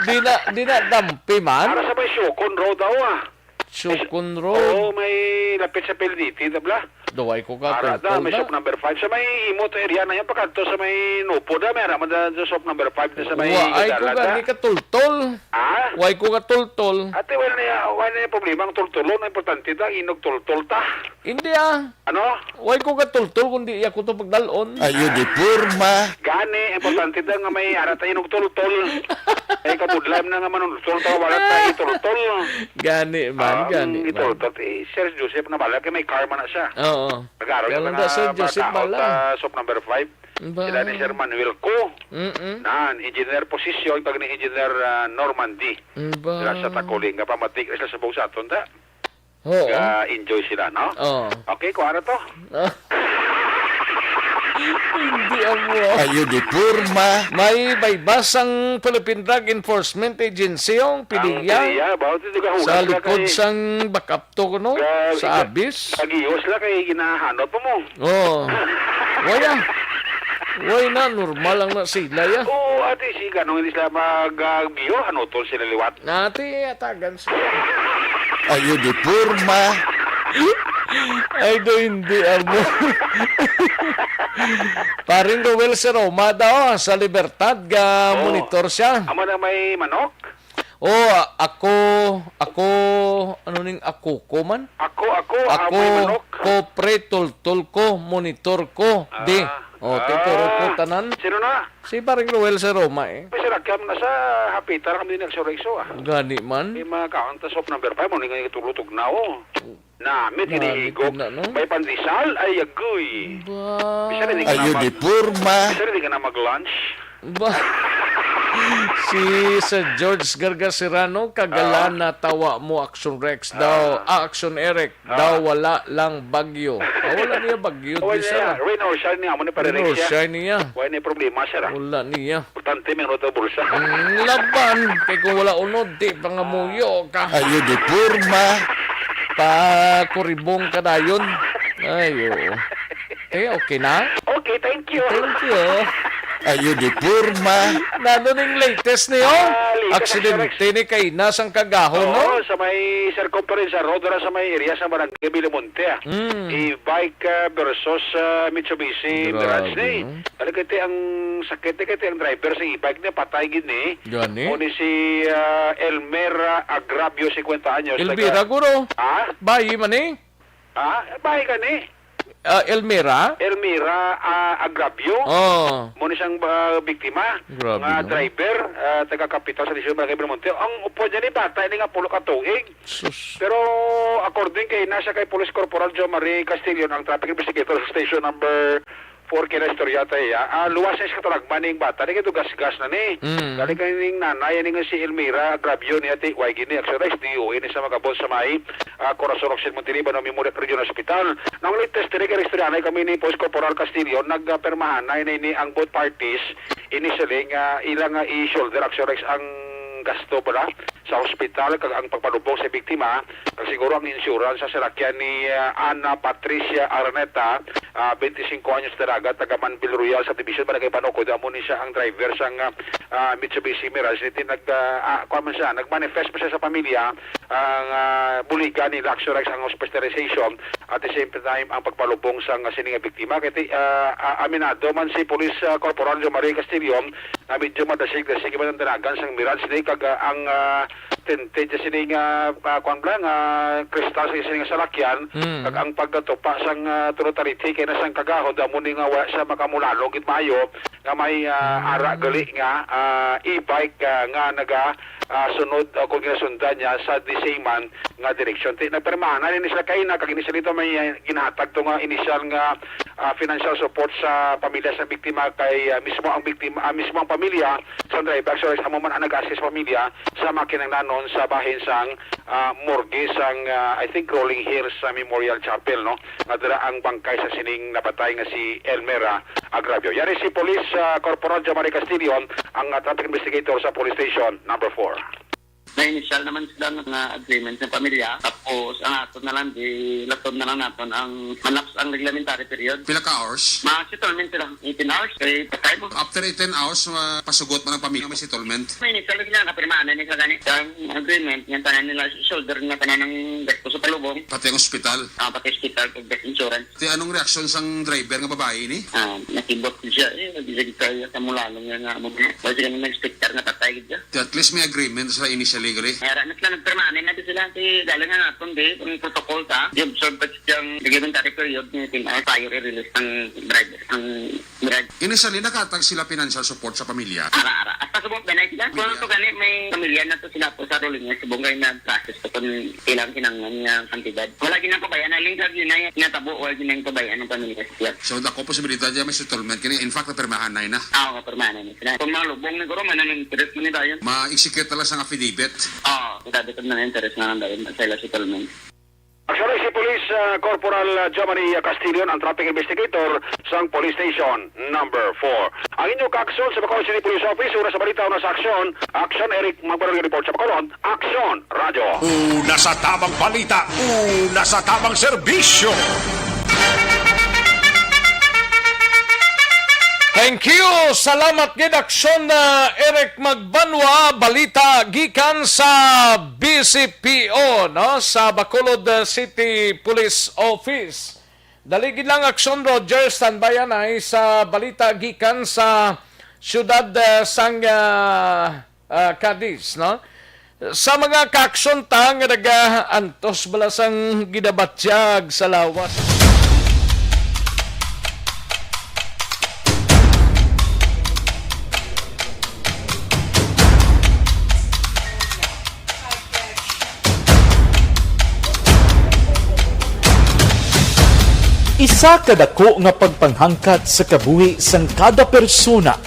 Di na, di na dampi man? Ara sa may Sukon Road daw, ah. Sukon Road? Oo, may lapit sa P L D T, tabla. Duway ko ka Ara da, tultol may na. Soap number five. Sa may Imot area na yan, pakadto sa may Nupo da, may ara man da sa soap number five da sa may Wa, ay ko Gadala da. Gani ka tultol. Ha? Way ko ka tultol. Ate, wala na ya-, wala na yung problema ang tultulon. Ang importante ta, inog tultol ta. Hindi, ah. Ano? Way ko ka tultol, kundi iya ko to pagdalon. Ayo di porma. Gani, importante ta nga may ara ta inog tultol. Ay, kabudlay na nga manultol ta, wala ta itultol. Gani man, Ah, gani man. Itultol. Eh, Sir Joseph na bala, kay may car man na siya. Oo. Nag-aaral Kaya ka lang na ba, Sir Joseph, makaon bala? Sa soap number five. Ba? Sila ni Sir Manuel Co. Mm-mm. Nan, Engineer Posisyon, kag ni Engineer, ah, Normandy. Ba? Sila sa Tacoling. Nga pamatik sila sa buong sa aton, ta? Oo. Ga-enjoy sila, no? Oo. Okay, kuha na to. Ah. Hindi amo. Ayo di porma. May baybas ang Philippine Drug Enforcement Agency, ang Ang PDEA. PDEA, bawat ito gahulat Sa sila likod kay sang bakapto, no? Ga-, Sa ga-, abis. Gagihos sila kay ginahanot pa mo. Oo. Wala. Wala na, normal lang na sila, ya. Oo, ate, si ganong hindi sila mag, ah, giyo, hanuton sila liwat. Nati, atagan sila. Ayo di porma. Ay, do, hindi, amo. Paring Roel si Roma daw, sa Libertad, ga Oo. Monitor siya. Amo na may manok? Oh, ako, ako, ano ning ako ko man? Ako, ako, Ako, amoy manok. Kopre, tultol ko, monitor ko. Ah, Di. Oh, ah. Tituro ko tanan. Sino na? Si Paring Roel sa Roma, eh. May sila kaya na sa hapita na kami din nagsurigso, ah. Gani man. May mga kaunta sa number five, mo nga itulutog na, oh. Namit, Namit hinihigop. Na, no? May pandesal, ay, agoy. Ba. Bisa na di ka Ayo na di mag-, porma. Bisa na di ka na mag-lunch. Ba. Si Sir George Garga Serrano, kagalan Ah. na tawa mo, Action Rex daw. Ah. Ah, Action Eric Ah. daw, wala lang bagyo. Ah, wala niya bagyo, Wala di niya. Sa Rain or shine niya, amo ni Rain or Parerex siya. Shine niya. Wala niya problema, sir, ah. Wala niya. Importante, may unod ang bulsa. Mm, laban. Kay kung wala unod, di pangamuyo ka. Ayo di porma. Pakuribong ka dayon. Ay, oo. Eh, okay na? Okay, thank you. Thank you. Ayo di porma. Nano ning latest niyo? Ah, latest, Aksidente Alex. Ni kay nasang kagahon, Oo, no? Sa may circumference sa road, sa may area sa Barangay Villamonte, ah. Mm. E-bike, ah, versus, ah, Mitsubishi Grabe, Mirage ni. No? Talaga, ti, ang sakit ni, kay ti ang driver sa e-bike niya, patay gid ni. Gani? O ni si, ah, Elmera Agravio, cincuenta anyos, Elvira, taga guro. Ha? Bayi man eh. Ha? Bayi ka ni? Ah, Elmira? Elmira, ah, Agravio. Oh. Mo ni siyang, ah, biktima. Grabe, Nga no? Driver, ah, taga Kapital sa Distrito Barangay Belmonte. Ang upod niya ni bata, ini nga pulo ka tuig. Sus. Pero according kay nasa kay Police Corporal Joe Marie Castillo, ang traffic investigator sa station number four kay na istorya ta iya. Ah, luwas na sa katalagman ning bata. Di kay gas-gas na ni. Mm. Galing kay ning nanay, ni nga si Elmira Agravio ni ati, way gini, actually, D O A ni sa magabot sa may, ah, Corazon Occidental Montiliban o Memory Regional Hospital. Nang latest, diri kay istorya na kami ni Police Corporal Castillo, nagpirmahan na ini ang both parties. Initially, nga ilang nga i-shoulder, actually, ang gasto pala sa hospital kag ang pagpalubong sa biktima, kag siguro ang insurance sa salakyan ni, ah, Ana Patricia Araneta, ah, twenty-cinco anyos de edad, taga Manville Royal Subdivision, Barangay Panukod, amo ni siya ang driver sang, ah, ah, Mitsubishi Mirage. Niti nag, ah, ah, kuwan man siya, nag-manifest pa siya sa pamilya, ang, ah, buligan ni Luxurex ang hospitalization, at the same time ang pagpalubong sang sining nga biktima. Kay ti, ah, ah, aminado man si Police, ah, Corporal Jomari Castillo, na medyo madasig-dasig man ang danagan sang Mirage ni, kag, ah, ang, ah, tinted sa sini nga, ah, kuwan ba, nga kristal sa sini nga salakyan, Mm. kag ang pagkatupa sang, ah, totality kay na sang kagahod, amo ni nga wala siya makamulalong gid maayo, nga may, ah, Mm. ara gali nga, ah, e-bike, ah, nga naga, ah, sunod, ah, kung ginasundan niya sa the same man nga direksyon. Ti, nagpirmahan na ni sila kaina, kag ini sila ito may, ah, ginhatag to nga initial nga ah, financial support sa pamilya sa biktima kay, ah, mismo ang biktima, ah, mismo ang pamilya sa driver. So, amo man ang nag-assist sa pamilya sa mga kinahanglanon sa bahin sang, ah, morgue sang, ah, I think, Rolling Hills sa Memorial Chapel, no? Nga dira ang bangkay sa sining napatay nga si Elmera Agravio. Yari si Police, ah, Corporal Jomari Castillo, ang, ah, traffic investigator sa Police Station number four. May initial naman sila nga agreement sa pamilya. Tapos, ang ato na lang, di laton na lang naton ang malaps ang reglementary period. Pila ka hours? Mga settlement sila, eighteen hours, kay patay mo. After eighteen hours, ma-, pasugot man ang pamilya, may settlement? May initial sila, napirmahan na nila gani. Ang agreement, yung tanan nila, shoulder na tanan ng gasto sa palubong. Pati ang ospital? Ah, pati hospital, pag insurance. Ti, anong reaksyon sang driver nga babayi ni? Ah, nakibot siya, eh, nagsigit siya sa mulalong nga nga mo. Kasi kami nag-expectar nga patay gid siya. Ti, at least may agreement sila initially, gali. Kaya na sila nagpirmahan na di sila, si galing nga naton, di, ang protocol ta, di observe pa siyang reglementary period ni Tim Ar, prior i-release ang driver, ang bride. Initially, nakatag sila financial support sa pamilya? Ara, ara. Hasta subong ganay sila. Pamilya. Kung to gani, may pamilya na to sila po sa ruling nga subong kay nag-process ko kung ilang kinanglan nga kantidad. Wala ginang pabayaan, aling sa ginay, nga tabo, wala ginang pabayaan ang pamilya siya. So, dako posibilidad niya may settlement kini. In fact, napirmahan na yun, ah. Ah, oo, pirmahan na sila. Kung mga lubong ni guro, man ang interest mo ni dayon. Ma-execute na lang sa affidavit. Oo, affidavit na interest na lang dayon sa ila settlement. Siya si Police, ah, Corporal, ah, Jomari Castillo, ang traffic investigator sang Police Station Number Four. Ang inyong kaaksyon sa Bacolod City Police Office, una sa balita, una sa aksyon, Aksyon Eric Magbaron report sa Bacolod, Aksyon Radyo. Una sa tamang balita, una sa tamang serbisyo. Thank you. Salamat gid, Aksyon, ah, Eric Magbanwa. Balita gikan sa B C P O, no, sa Bacolod, ah, City Police Office. Dali gid lang, Aksyon Roger, standby anay sa balita gikan sa siyudad, ah, sang, ah, ah, Cadiz, no? Sa mga kaaksyon ta nga nagaantos bala sang ginabatyag sa lawas. Isa ka dako nga pagpanghangkat sa kabuhi sang kada persona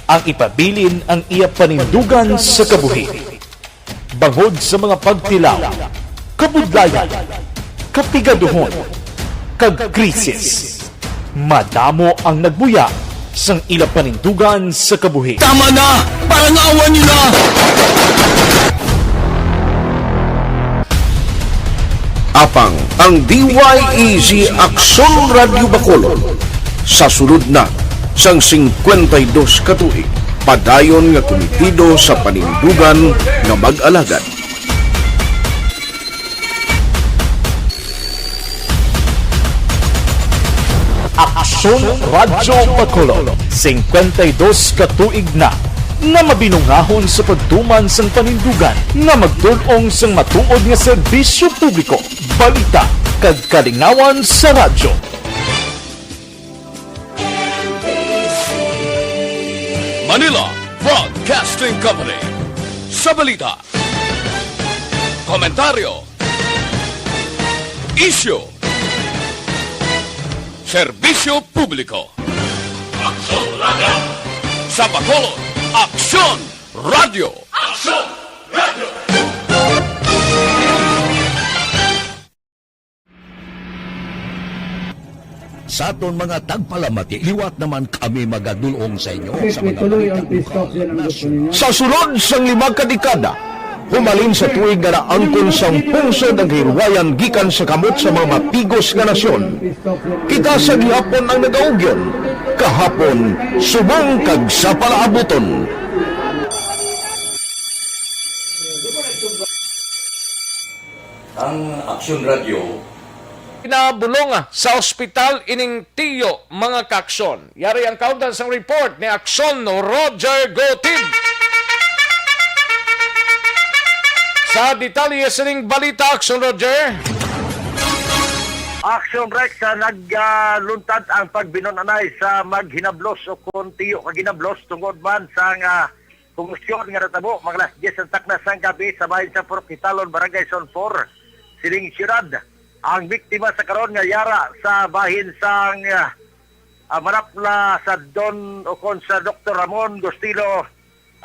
ang ipabilin ang iya panindugan sa kabuhi. Bangod sa mga pagtilaw, kabudlayan, kapigaduhon, kag krisis, madamo ang nagbuya sang ila panindugan sa kabuhi. Tama na! Parangawan niyo na! Apang ang D Y E G Aksyon Radyo Bacolod sa sulod na sang singkwenta y dos ka tuig, padayon nga kumitido sa panindugan nga mag-alagad. Aksyon Radyo Bacolod, singkwenta y dos ka tuig na nga mabinungahon sa pagtuman sang panindugan nga magtul-ong sang matuod nga serbisyo publiko. Balita kag kalingawan sa radyo. Manila Broadcasting Company. Sa balita, komentaryo, isyu, serbisyo publiko. Aksyon Radyo. Sa Bacolod, Aksyon Radyo. Aksyon Radyo. Sa aton mga tagpalamati, liwat naman kami magadul-ong sa inyo sa mga balita lokal, nasyonal. Sa sulod sang lima ka dekada, humalin sa tuig nga naangkon sang pungsod ang kahilwayan gikan sa kamot sa mga mapigos nga nasyon, kita sa gihapon ang nagaugyon, kahapon, subong kag sa palaabuton. Ang Aksyon Radyo. Pinabulong sa ospital ining tiyo, mga kaaksyon. Yari ang kaundan sang report ni Aksyon Roger Gotib. Sa detalye sining balita, Aksyon Roger. Aksyon Rex, ah, nagluntad ang pagbinon-anay sa maghinablos o kon tiyo ka ginablos tungod man sa nga kombusyon nga natabo mga alas diyes ang takna sang gabi sa bahin sa Purok Hitalon, Barangay Zone Four, sining siyudad. Ang biktima sa karon nga yara sa bahin sang, ah, ah, manapla sa Don o kon sa Doktor Ramon Gostilo,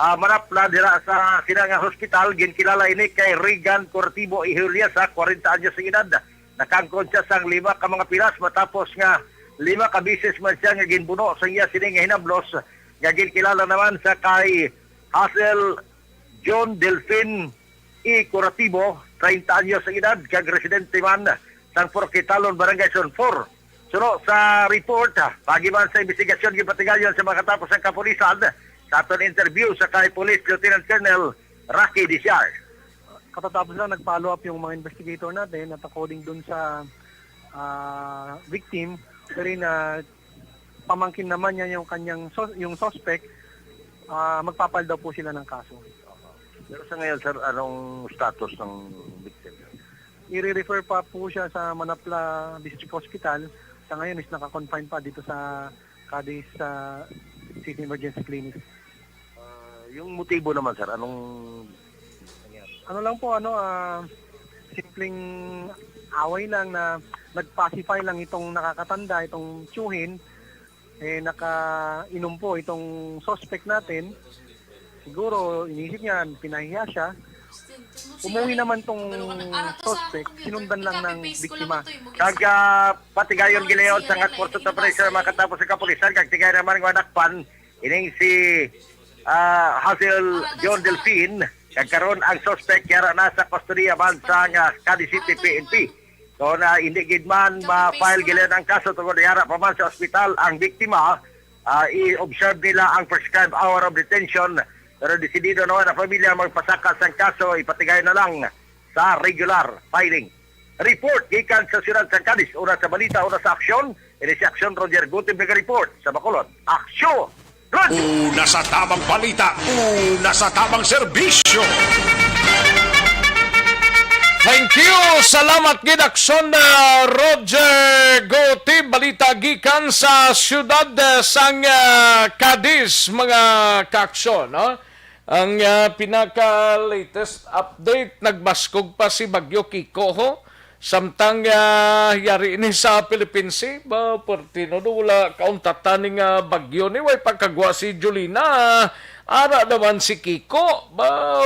ah, manapla dira sa sina nga hospital. Ginkilala ini kay Regan Cortibo Ihulia sa kwarenta anyos ang edad. Nakaangkon siya sang lima ka mga pilas matapos nga lima ka beses man siya nga ginbuno sa iya sini nga hinablos nga ginkilala naman sa kay Hazel John Delfin E. Curatibo, treinta anyos ang edad, kag residente man sang Purok Hitalon, Barangay Zone Four. Suno sa report, ah, pagi man sa investigasyon gipatigayon sa mga katapos ang kapulisan sa aton interview sa kay Police Lieutenant Colonel Rocky Diciar. Katatapos lang, nag-follow up yung mga investigator natin at according dun sa, ah, victim, pero na pamangkin naman niya yung kanyang sus-, yung suspect, ah, magpapal daw po sila ng kaso. Pero sa ngayon, sir, anong status ng victim? I-refer pa po siya sa Manapla District Hospital. Sa ngayon is naka-confine pa dito sa Cadiz, ah, City Emergency Clinic. Ah, yung motibo naman, sir, anong nangyari? Ano lang po, ano, ah, simpleng away lang na nag-pacify lang itong nakakatanda, itong tiyuhin. Eh, nakainom po itong suspect natin. Siguro, inisip niya, pinahiya siya. Umuwi naman tong suspect, sinundan lang ng biktima. Kag, ah, patigayon gilayon sang court of pressure makatapos sa kapulisan, kag tigay naman nga dakpan ining si, ah, Hazel John Delfin. Kag karon ang suspect yara na sa kustodiya man sang, ah, Cadiz City P N P. Kung, ah, hindi gid man ma-file gilayon ang kaso tungod yara pa man sa ospital ang biktima, ah, i-observe nila ang prescribed hour of detention. Pero desidido naman ang pamilya magpasaka sang kaso, ipatigay na lang sa regular filing. Report gikan sa siyudad sang Cadiz, una sa balita, una sa aksyon. Ini si Aksyon Roger Gutib nag-report sa Bacolod. Aksyon! Roger! Una sa tamang balita, una sa tamang serbisyo. Thank you. Salamat gid, Aksyon, uh, Roger Gutib. Balita gikan sa siyudad, uh, sang, uh, Cadiz, mga kaaksyon, no? Ang, ah, pinaka-latest update, nagbaskog pa si Bagyo Kiko, ho. Samtang, ah, yari ini sa Philippine Sea, ba, perti, no, wala kauntatan ni nga bagyo ni, way pagkagwa si Jolina. Ara naman si Kiko, ba,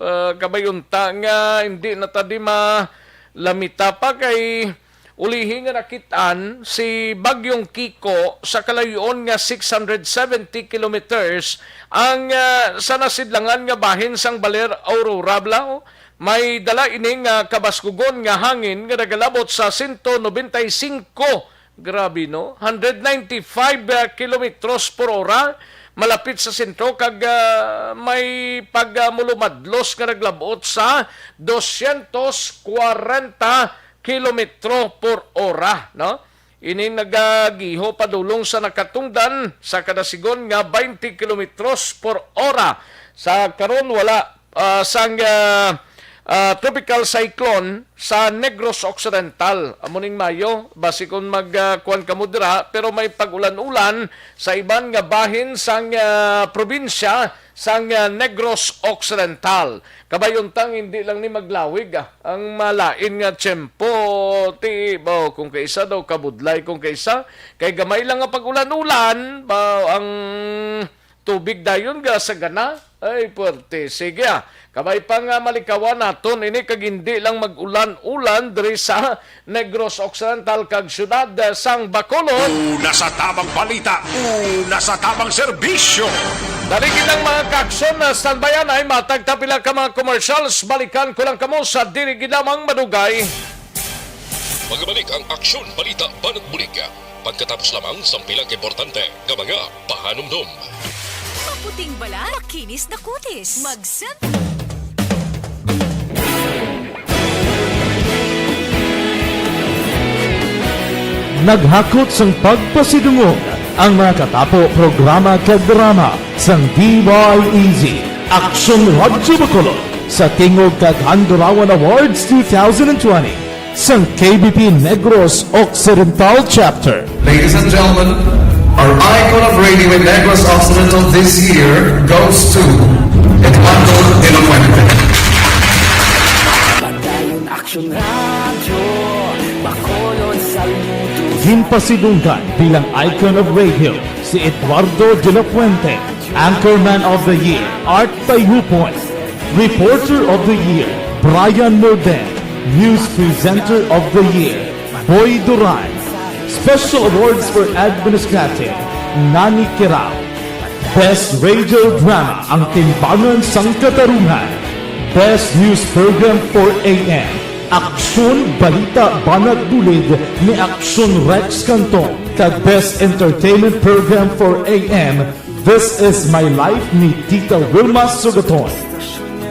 ah, kabay unta nga hindi na ta di malamita pa kay Ulihi nga nakit-an si Bagyong Kiko sa kalayo-on nga six hundred seventy kilometers ang, ah, sa nasidlangan nga bahin sang Baler, Aurora, Blau. May dala ini nga kabaskugon nga hangin nga nagalabot sa sento nobenta y singko, grabe, no? Hundred ninety-five, ah, kilometros por ora malapit sa sentro kag, ah, may pagmulumadlos nga naglabot sa dosyentos kwarenta kilometro por ora, no? Ini nagagiho padulong sa nakatungdan sa kada sigon nga twenty kilometros por ora. Sa karon, wala, ah, sang, ah, ah, tropical cyclone sa Negros Occidental. Amo ning maayo, basi kung mag, ah, kuwan kamo dira, pero may pag-ulan-ulan sa iban nga bahin sang, ah, probinsya sang, ah, Negros Occidental. Kabay untang hindi lang ni maglawig, ah, ang malain nga tiyempo, ti, ba, kung kaisa daw kabudlay, kung kaisa, kay gamay lang nga pag-ulan-ulan, ba, ang tubig dayon ga sa gana. Ay, puwerte. Sige, ah. Kabay pa nga malikawan naton ini kag hindi lang mag-ulan-ulan diri sa Negros Occidental kag siyudad, eh, sang Bacolod. Una sa tamang balita, una sa tamang serbisyo. Dali gid lang, mga kaaksyon, na standbyan ay matag ta pila ka mga commercials. Balikan ko lang kamo sa dili gid lamang madugay. Magabalik ang Aksyon Balita Banat Bulig pagkatapos lamang sang pila ka importante nga mga pahanumdom. Maputing balat, makinis na kutis. Mag-Sempol. Naghakot sang pagpasidungog ang mga katapo programa kag drama sang D Y E Z, Aksyon Radyo Bacolod, sa tingog kag Handurawan Awards two thousand twenty sang K B P Negros Occidental Chapter. Ladies and gentlemen, our icon of radio in Negros Occidental this year goes to Eduardo de la Fuente. Padayon Aksyon Radyo, Bacolod, saludo. Ginpasidunggan bilang icon of radio si Eduardo de la Fuente, Anchorman of the Year, Art Tayupoy, Reporter of the Year, Brian Morden, News Presenter of the Year, Boy Duran, Special Awards for Administrative, Nani Kirao, Best Radio Drama, Ang Timbangan sang Katarungan, Best News Program for A M, Aksyon Balita Banat Bulig ni Aksyon Rex Canton, kag Best Entertainment Program for A M, This Is My Life ni Tita Wilma Sugaton.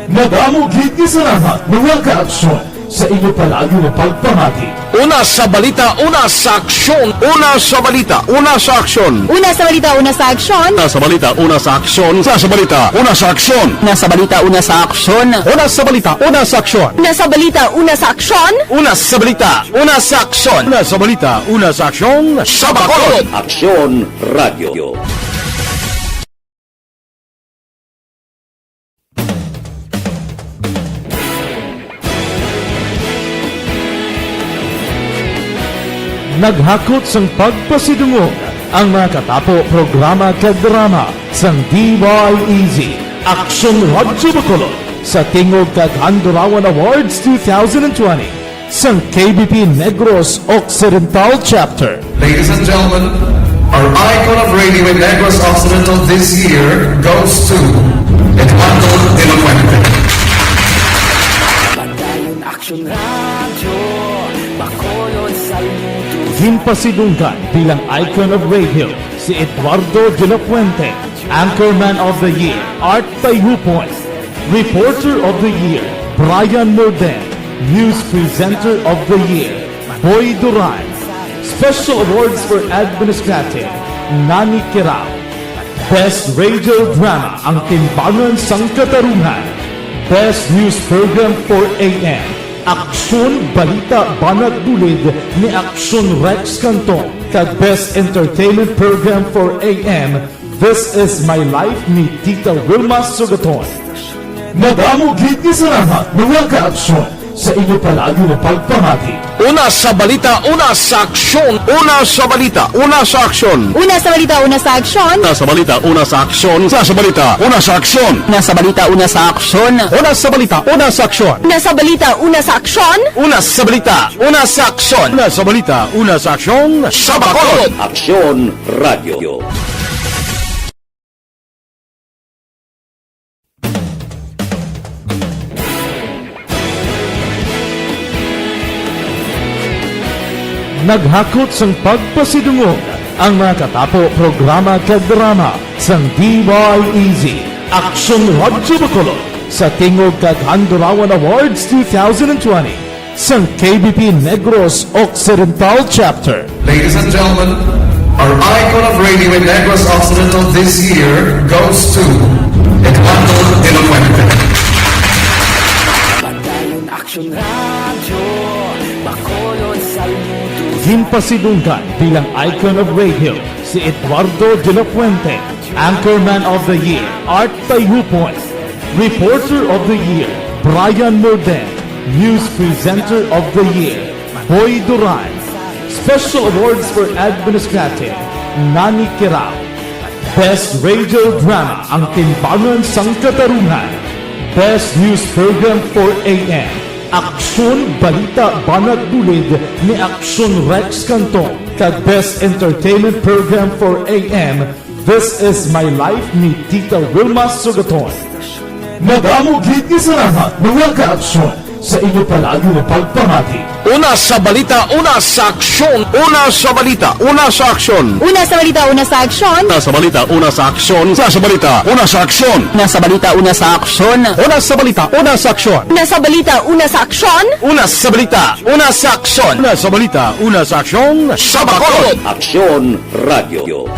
Madamo gid nga salamat, mga kaaksyon, sa inyo palagi nga pagpamati. Una sa balita, una sa aksyon. Una sa balita, una sa aksyon. Una sa balita, una sa aksyon. Una sa balita, una sa aksyon. Una sa balita, una sa aksyon. Una sa balita, una sa aksyon. Una sa balita, una sa aksyon. Una sa balita, una sa aksyon. Una sa balita, una sa aksyon. Una sa balita, una sa aksyon. Sa Bacolod. Aksyon Radio. Naghakot sang pagpasidungog ang mga katapo programa kag drama sang D Y E Z, Aksyon Radyo Bacolod, sa Tingog kag Handurawan Awards two thousand twenty sang K B P Negros Occidental Chapter. Ladies and gentlemen, our icon of radio in Negros Occidental this year goes to Eduardo de la Fuente. Padayon Aksyon Radyo Bacolod, saludo. Ginpasidunggan bilang icon of radio si Eduardo de la Fuente, Anchorman of the Year, Art Tayupoy, Reporter of the Year, Brian Morden, News Presenter of the Year, Boy Duran, Special Awards for Administrative, Nani Kirao, Best Radio Drama, Ang Timbangan sang Katarungan, Best News Program for A M, Aksyon, Balita, Banat Bulid ni Aksyon Rex Cantong, kag Best Entertainment Program for A M, This Is My Life ni Tita Wilma Sugaton. Madamo gid nga salamat, mga kaaksyon, sa inyo palagi nga pagpamati. Una sa balita, una sa aksyon. Una sa balita, una sa aksyon. Una sa balita, una sa aksyon. Una sa balita, una sa aksyon. Una sa balita, una sa aksyon. Una sa balita, una sa aksyon. Una sa balita, una sa aksyon. Una sa balita, una sa aksyon. Una sa balita, una sa aksyon. Una sa balita, una sa aksyon. Sa Bacolod. Aksyon Radio. Naghakot sang pagpasidungog ang mga katapo, programa kag drama sang D Y E Z, Aksyon Radyo Bacolod, sa Tingog kag Handurawan Awards two thousand twenty sang K B P Negros Occidental Chapter. Ladies and gentlemen, our icon of radio in Negros Occidental this year goes to Eduardo de la Fuente. Padayon Aksyon Radyo Bacolod, saludo. Ginpasidunggan bilang icon of radio si Eduardo de la Fuente, Anchorman of the Year, Art Tayupoy, Reporter of the Year, Brian Morden, News Presenter of the Year, Boy Duran, Special Awards for Administrative, Nani Kirao, Best Radio Drama, Ang Timbangan sang Katarungan, Best News Program for A M, Aksyon, Balita, Banat Bulid ni Aksyon Rex Cantong, kag Best Entertainment Program for A M, This Is My Life ni Tita Wilma Sugaton. Madamo gid nga salamat, mga kaaksyon, sa inyo palagi nga pagpamati. Una sa balita, una sa aksyon. Una sa balita, una sa aksyon. Una sa balita, una sa aksyon. Una sa balita, una sa aksyon. Una sa balita, una sa aksyon. Una sa balita, una sa aksyon. Una sa balita, una sa aksyon. Una sa balita, una sa aksyon. Una sa balita, una sa aksyon. Una sa balita, una sa aksyon. Sa Bacolod. Aksyon Radio.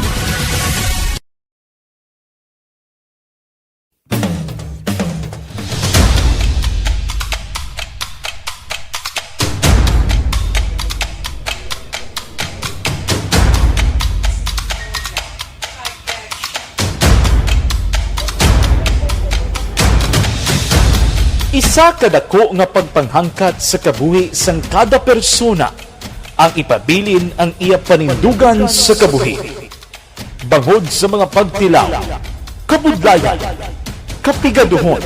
Isa ka dako nga pagpanghangkat sa kabuhi sang kada persona ang ipabilin ang iya panindugan sa kabuhi. Bangod sa mga pagtilaw, kabudlayan, kapigaduhon,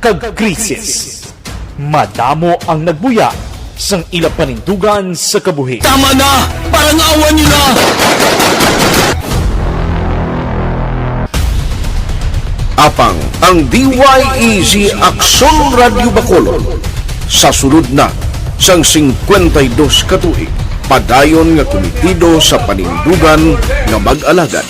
kag krisis, madamo ang nagbuya sang ila panindugan sa kabuhi. Tama na! Parangawan niyo na! Apang ang D Y E Z Aksyon Radyo Bacolod sa sulod na sang singkwenta y dos ka tuig, padayon nga kumitido sa panindugan nga mag-alagad.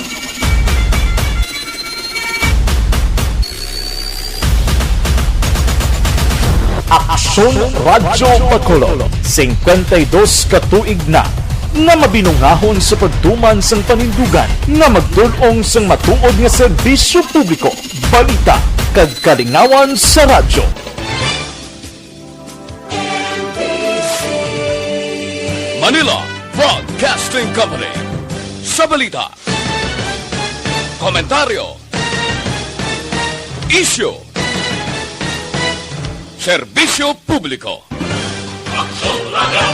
Aksyon Radyo Bacolod, singkwenta y dos ka tuig na nga mabinungahon sa pagtuman sang panindugan nga magtul-ong sang matuod nga serbisyo publiko, balita, kag kalingawan sa radyo. Manila Broadcasting Company. Sa balita, komentaryo, isyu, serbisyo publiko. Aksyon Radyo.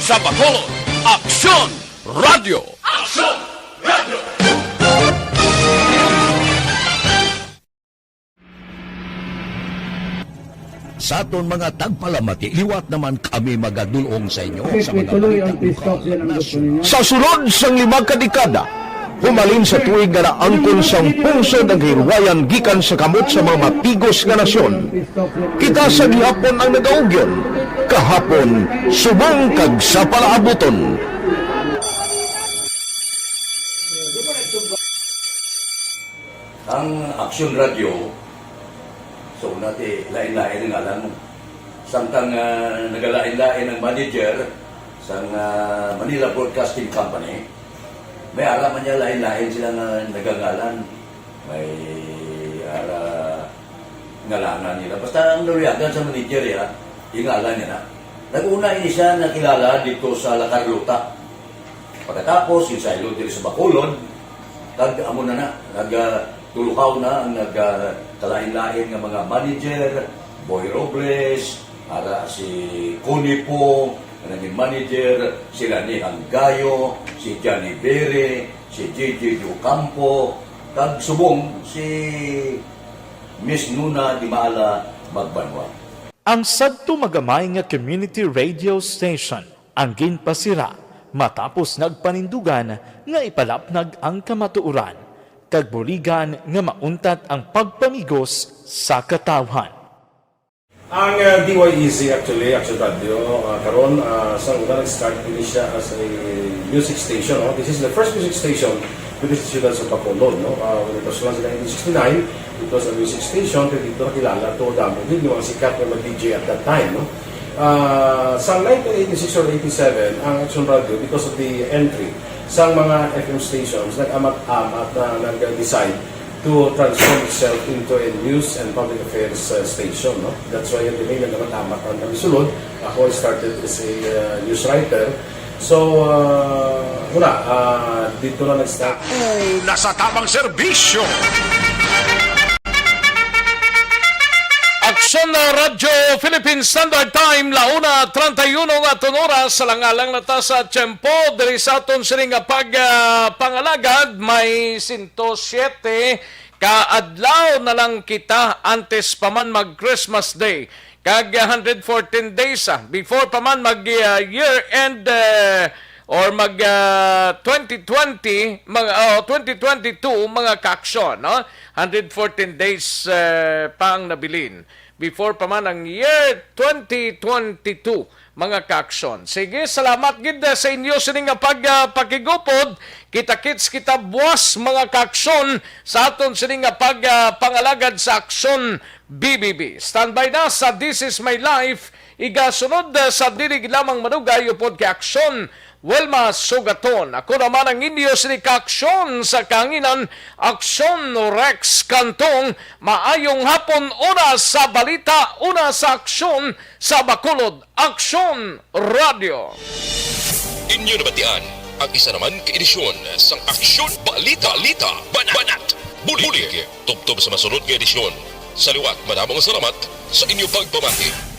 Sa Bacolod, Aksyon Radyo. Aksyon Radyo. Sa aton mga tagpalamati, liwat naman kami magadulong sa inyo sa mga balita lokal, nasyonal. Sa sulod sang lima ka dekada, humalin sa tuig nga naangkon sang pungsod ang kahilwayan gikan sa kamot sa mga mapigos nga nasyon, kita sa gihapon ang nagaugyon, kahapon, subong kag sa palaabuton. Ang Aksyon Radio, so, una ti, lain-lain ang ngalan. Samtang, ah, nagalain-lain ang manager sang, ah, Manila Broadcasting Company, may ara man niya lain-lain sila nga nagangalan. May ara ngalangan nila. Basta ang naluyagan sa manager, ya, yung ngalan niya na. Nag-una ini siya nakilala dito sa La Carlota. Pagkatapos, yung saylo diri sa Bacolod, kag amo na na, nag, ah, tulukaw na ang nag, ah, kalain-lain nga mga manager, Boy Robles, ara si Connie Pong, nga naging manager, sila ni Hanggayo, si Johnny Bere, si J J Ocampo, kag subong si Miss Nuna Dimala Magbanwa. Ang sadto magamay nga community radio station ang ginpasira matapos nagpanindugan nga ipalapnag ang kamatuoran kag buligan nga mauntat ang pagpamigos sa katawhan. Ang, uh, D Y E Z actually, Action Radio, uh, karon, uh, sa una nag-start ini siya as a music station, no? This is the first music station within the siyudad sa Bacolod, no? Uh, when it was launched in nineteen sixty-nine, it was a music station, pero dito nakilala to damo gid yung mga sikat nga mga D J at that time, no? Ah, sa nineteen eighty-six or eighty-seven, ang Action Radio, because of the entry sa mga F M stations, nag-amat-amat na nag-decide to transform itself into a news and public affairs, uh, station, no? That's why yung name nag-amat-amat ang nagsulod. Ako, I started as a, uh, news writer. So, uh, wala, uh, dito na nag-start. Una sa tamang serbisyo. Aksyon na Radyo Philippine Standard Time, la una treinta y uno nga aton oras, sa langalang na ta sa tiyempo, diri sa aton sini nga pag, ah, pangalagad, may sento siyete ka adlaw na lang kita antes pa man mag Christmas Day. Kag, ah, hundred fourteen days, ah, before pa man mag, ah, year end, ah, or mag, ah, twenty twenty, mga, oh, twenty twenty-two, mga kaaksyon, no? Hundred fourteen days, eh, pa ang nabilin before pa man ang year twenty twenty-two, mga kaaksyon. Sige, salamat gid, eh, sa inyo sini nga pag, ah, pakigupod. Kita-kits kita buwas, mga kaaksyon, sa aton sini nga pag, ah, pangalagad sa Aksyon B B B. Standby na sa This Is My Life. Igasunod, ah, sa dili lamang madugay upod kay Aksyon Wilma Sugaton. Ako naman ang inyo sini ka Aksyon sa kahanginan, Aksyon Rex Cantong. Maayong hapon, una sa balita, una sa aksyon sa Bacolod, Aksyon Radio. Inyo nabatian ang isa naman ka edisyon sang Aksyon Balita, Balita, Banat, Banat, Bulig. Bulig. Tubtob sa masunod nga edisyon. Sa liwat, madamo nga salamat sa inyo pagpamati.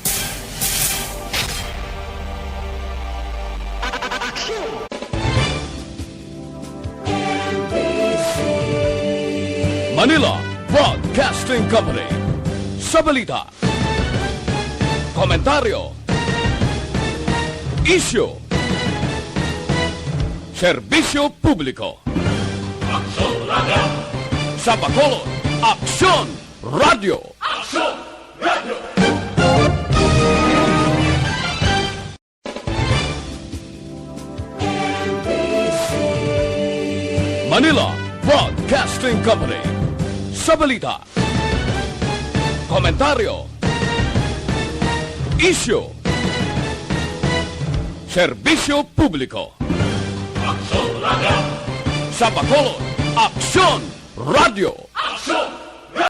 Manila Broadcasting Company. Sa balita, komentaryo, isyu, serbisyo publiko. Aksyon Radio. Sa Bacolod, Aksyon Radio. Aksyon Radio. Manila Broadcasting Company. Sa balita, komentaryo, isyu, serbisyo publiko. Aksyon Radio. Sa Bacolod, Aksyon Radio. Aksyon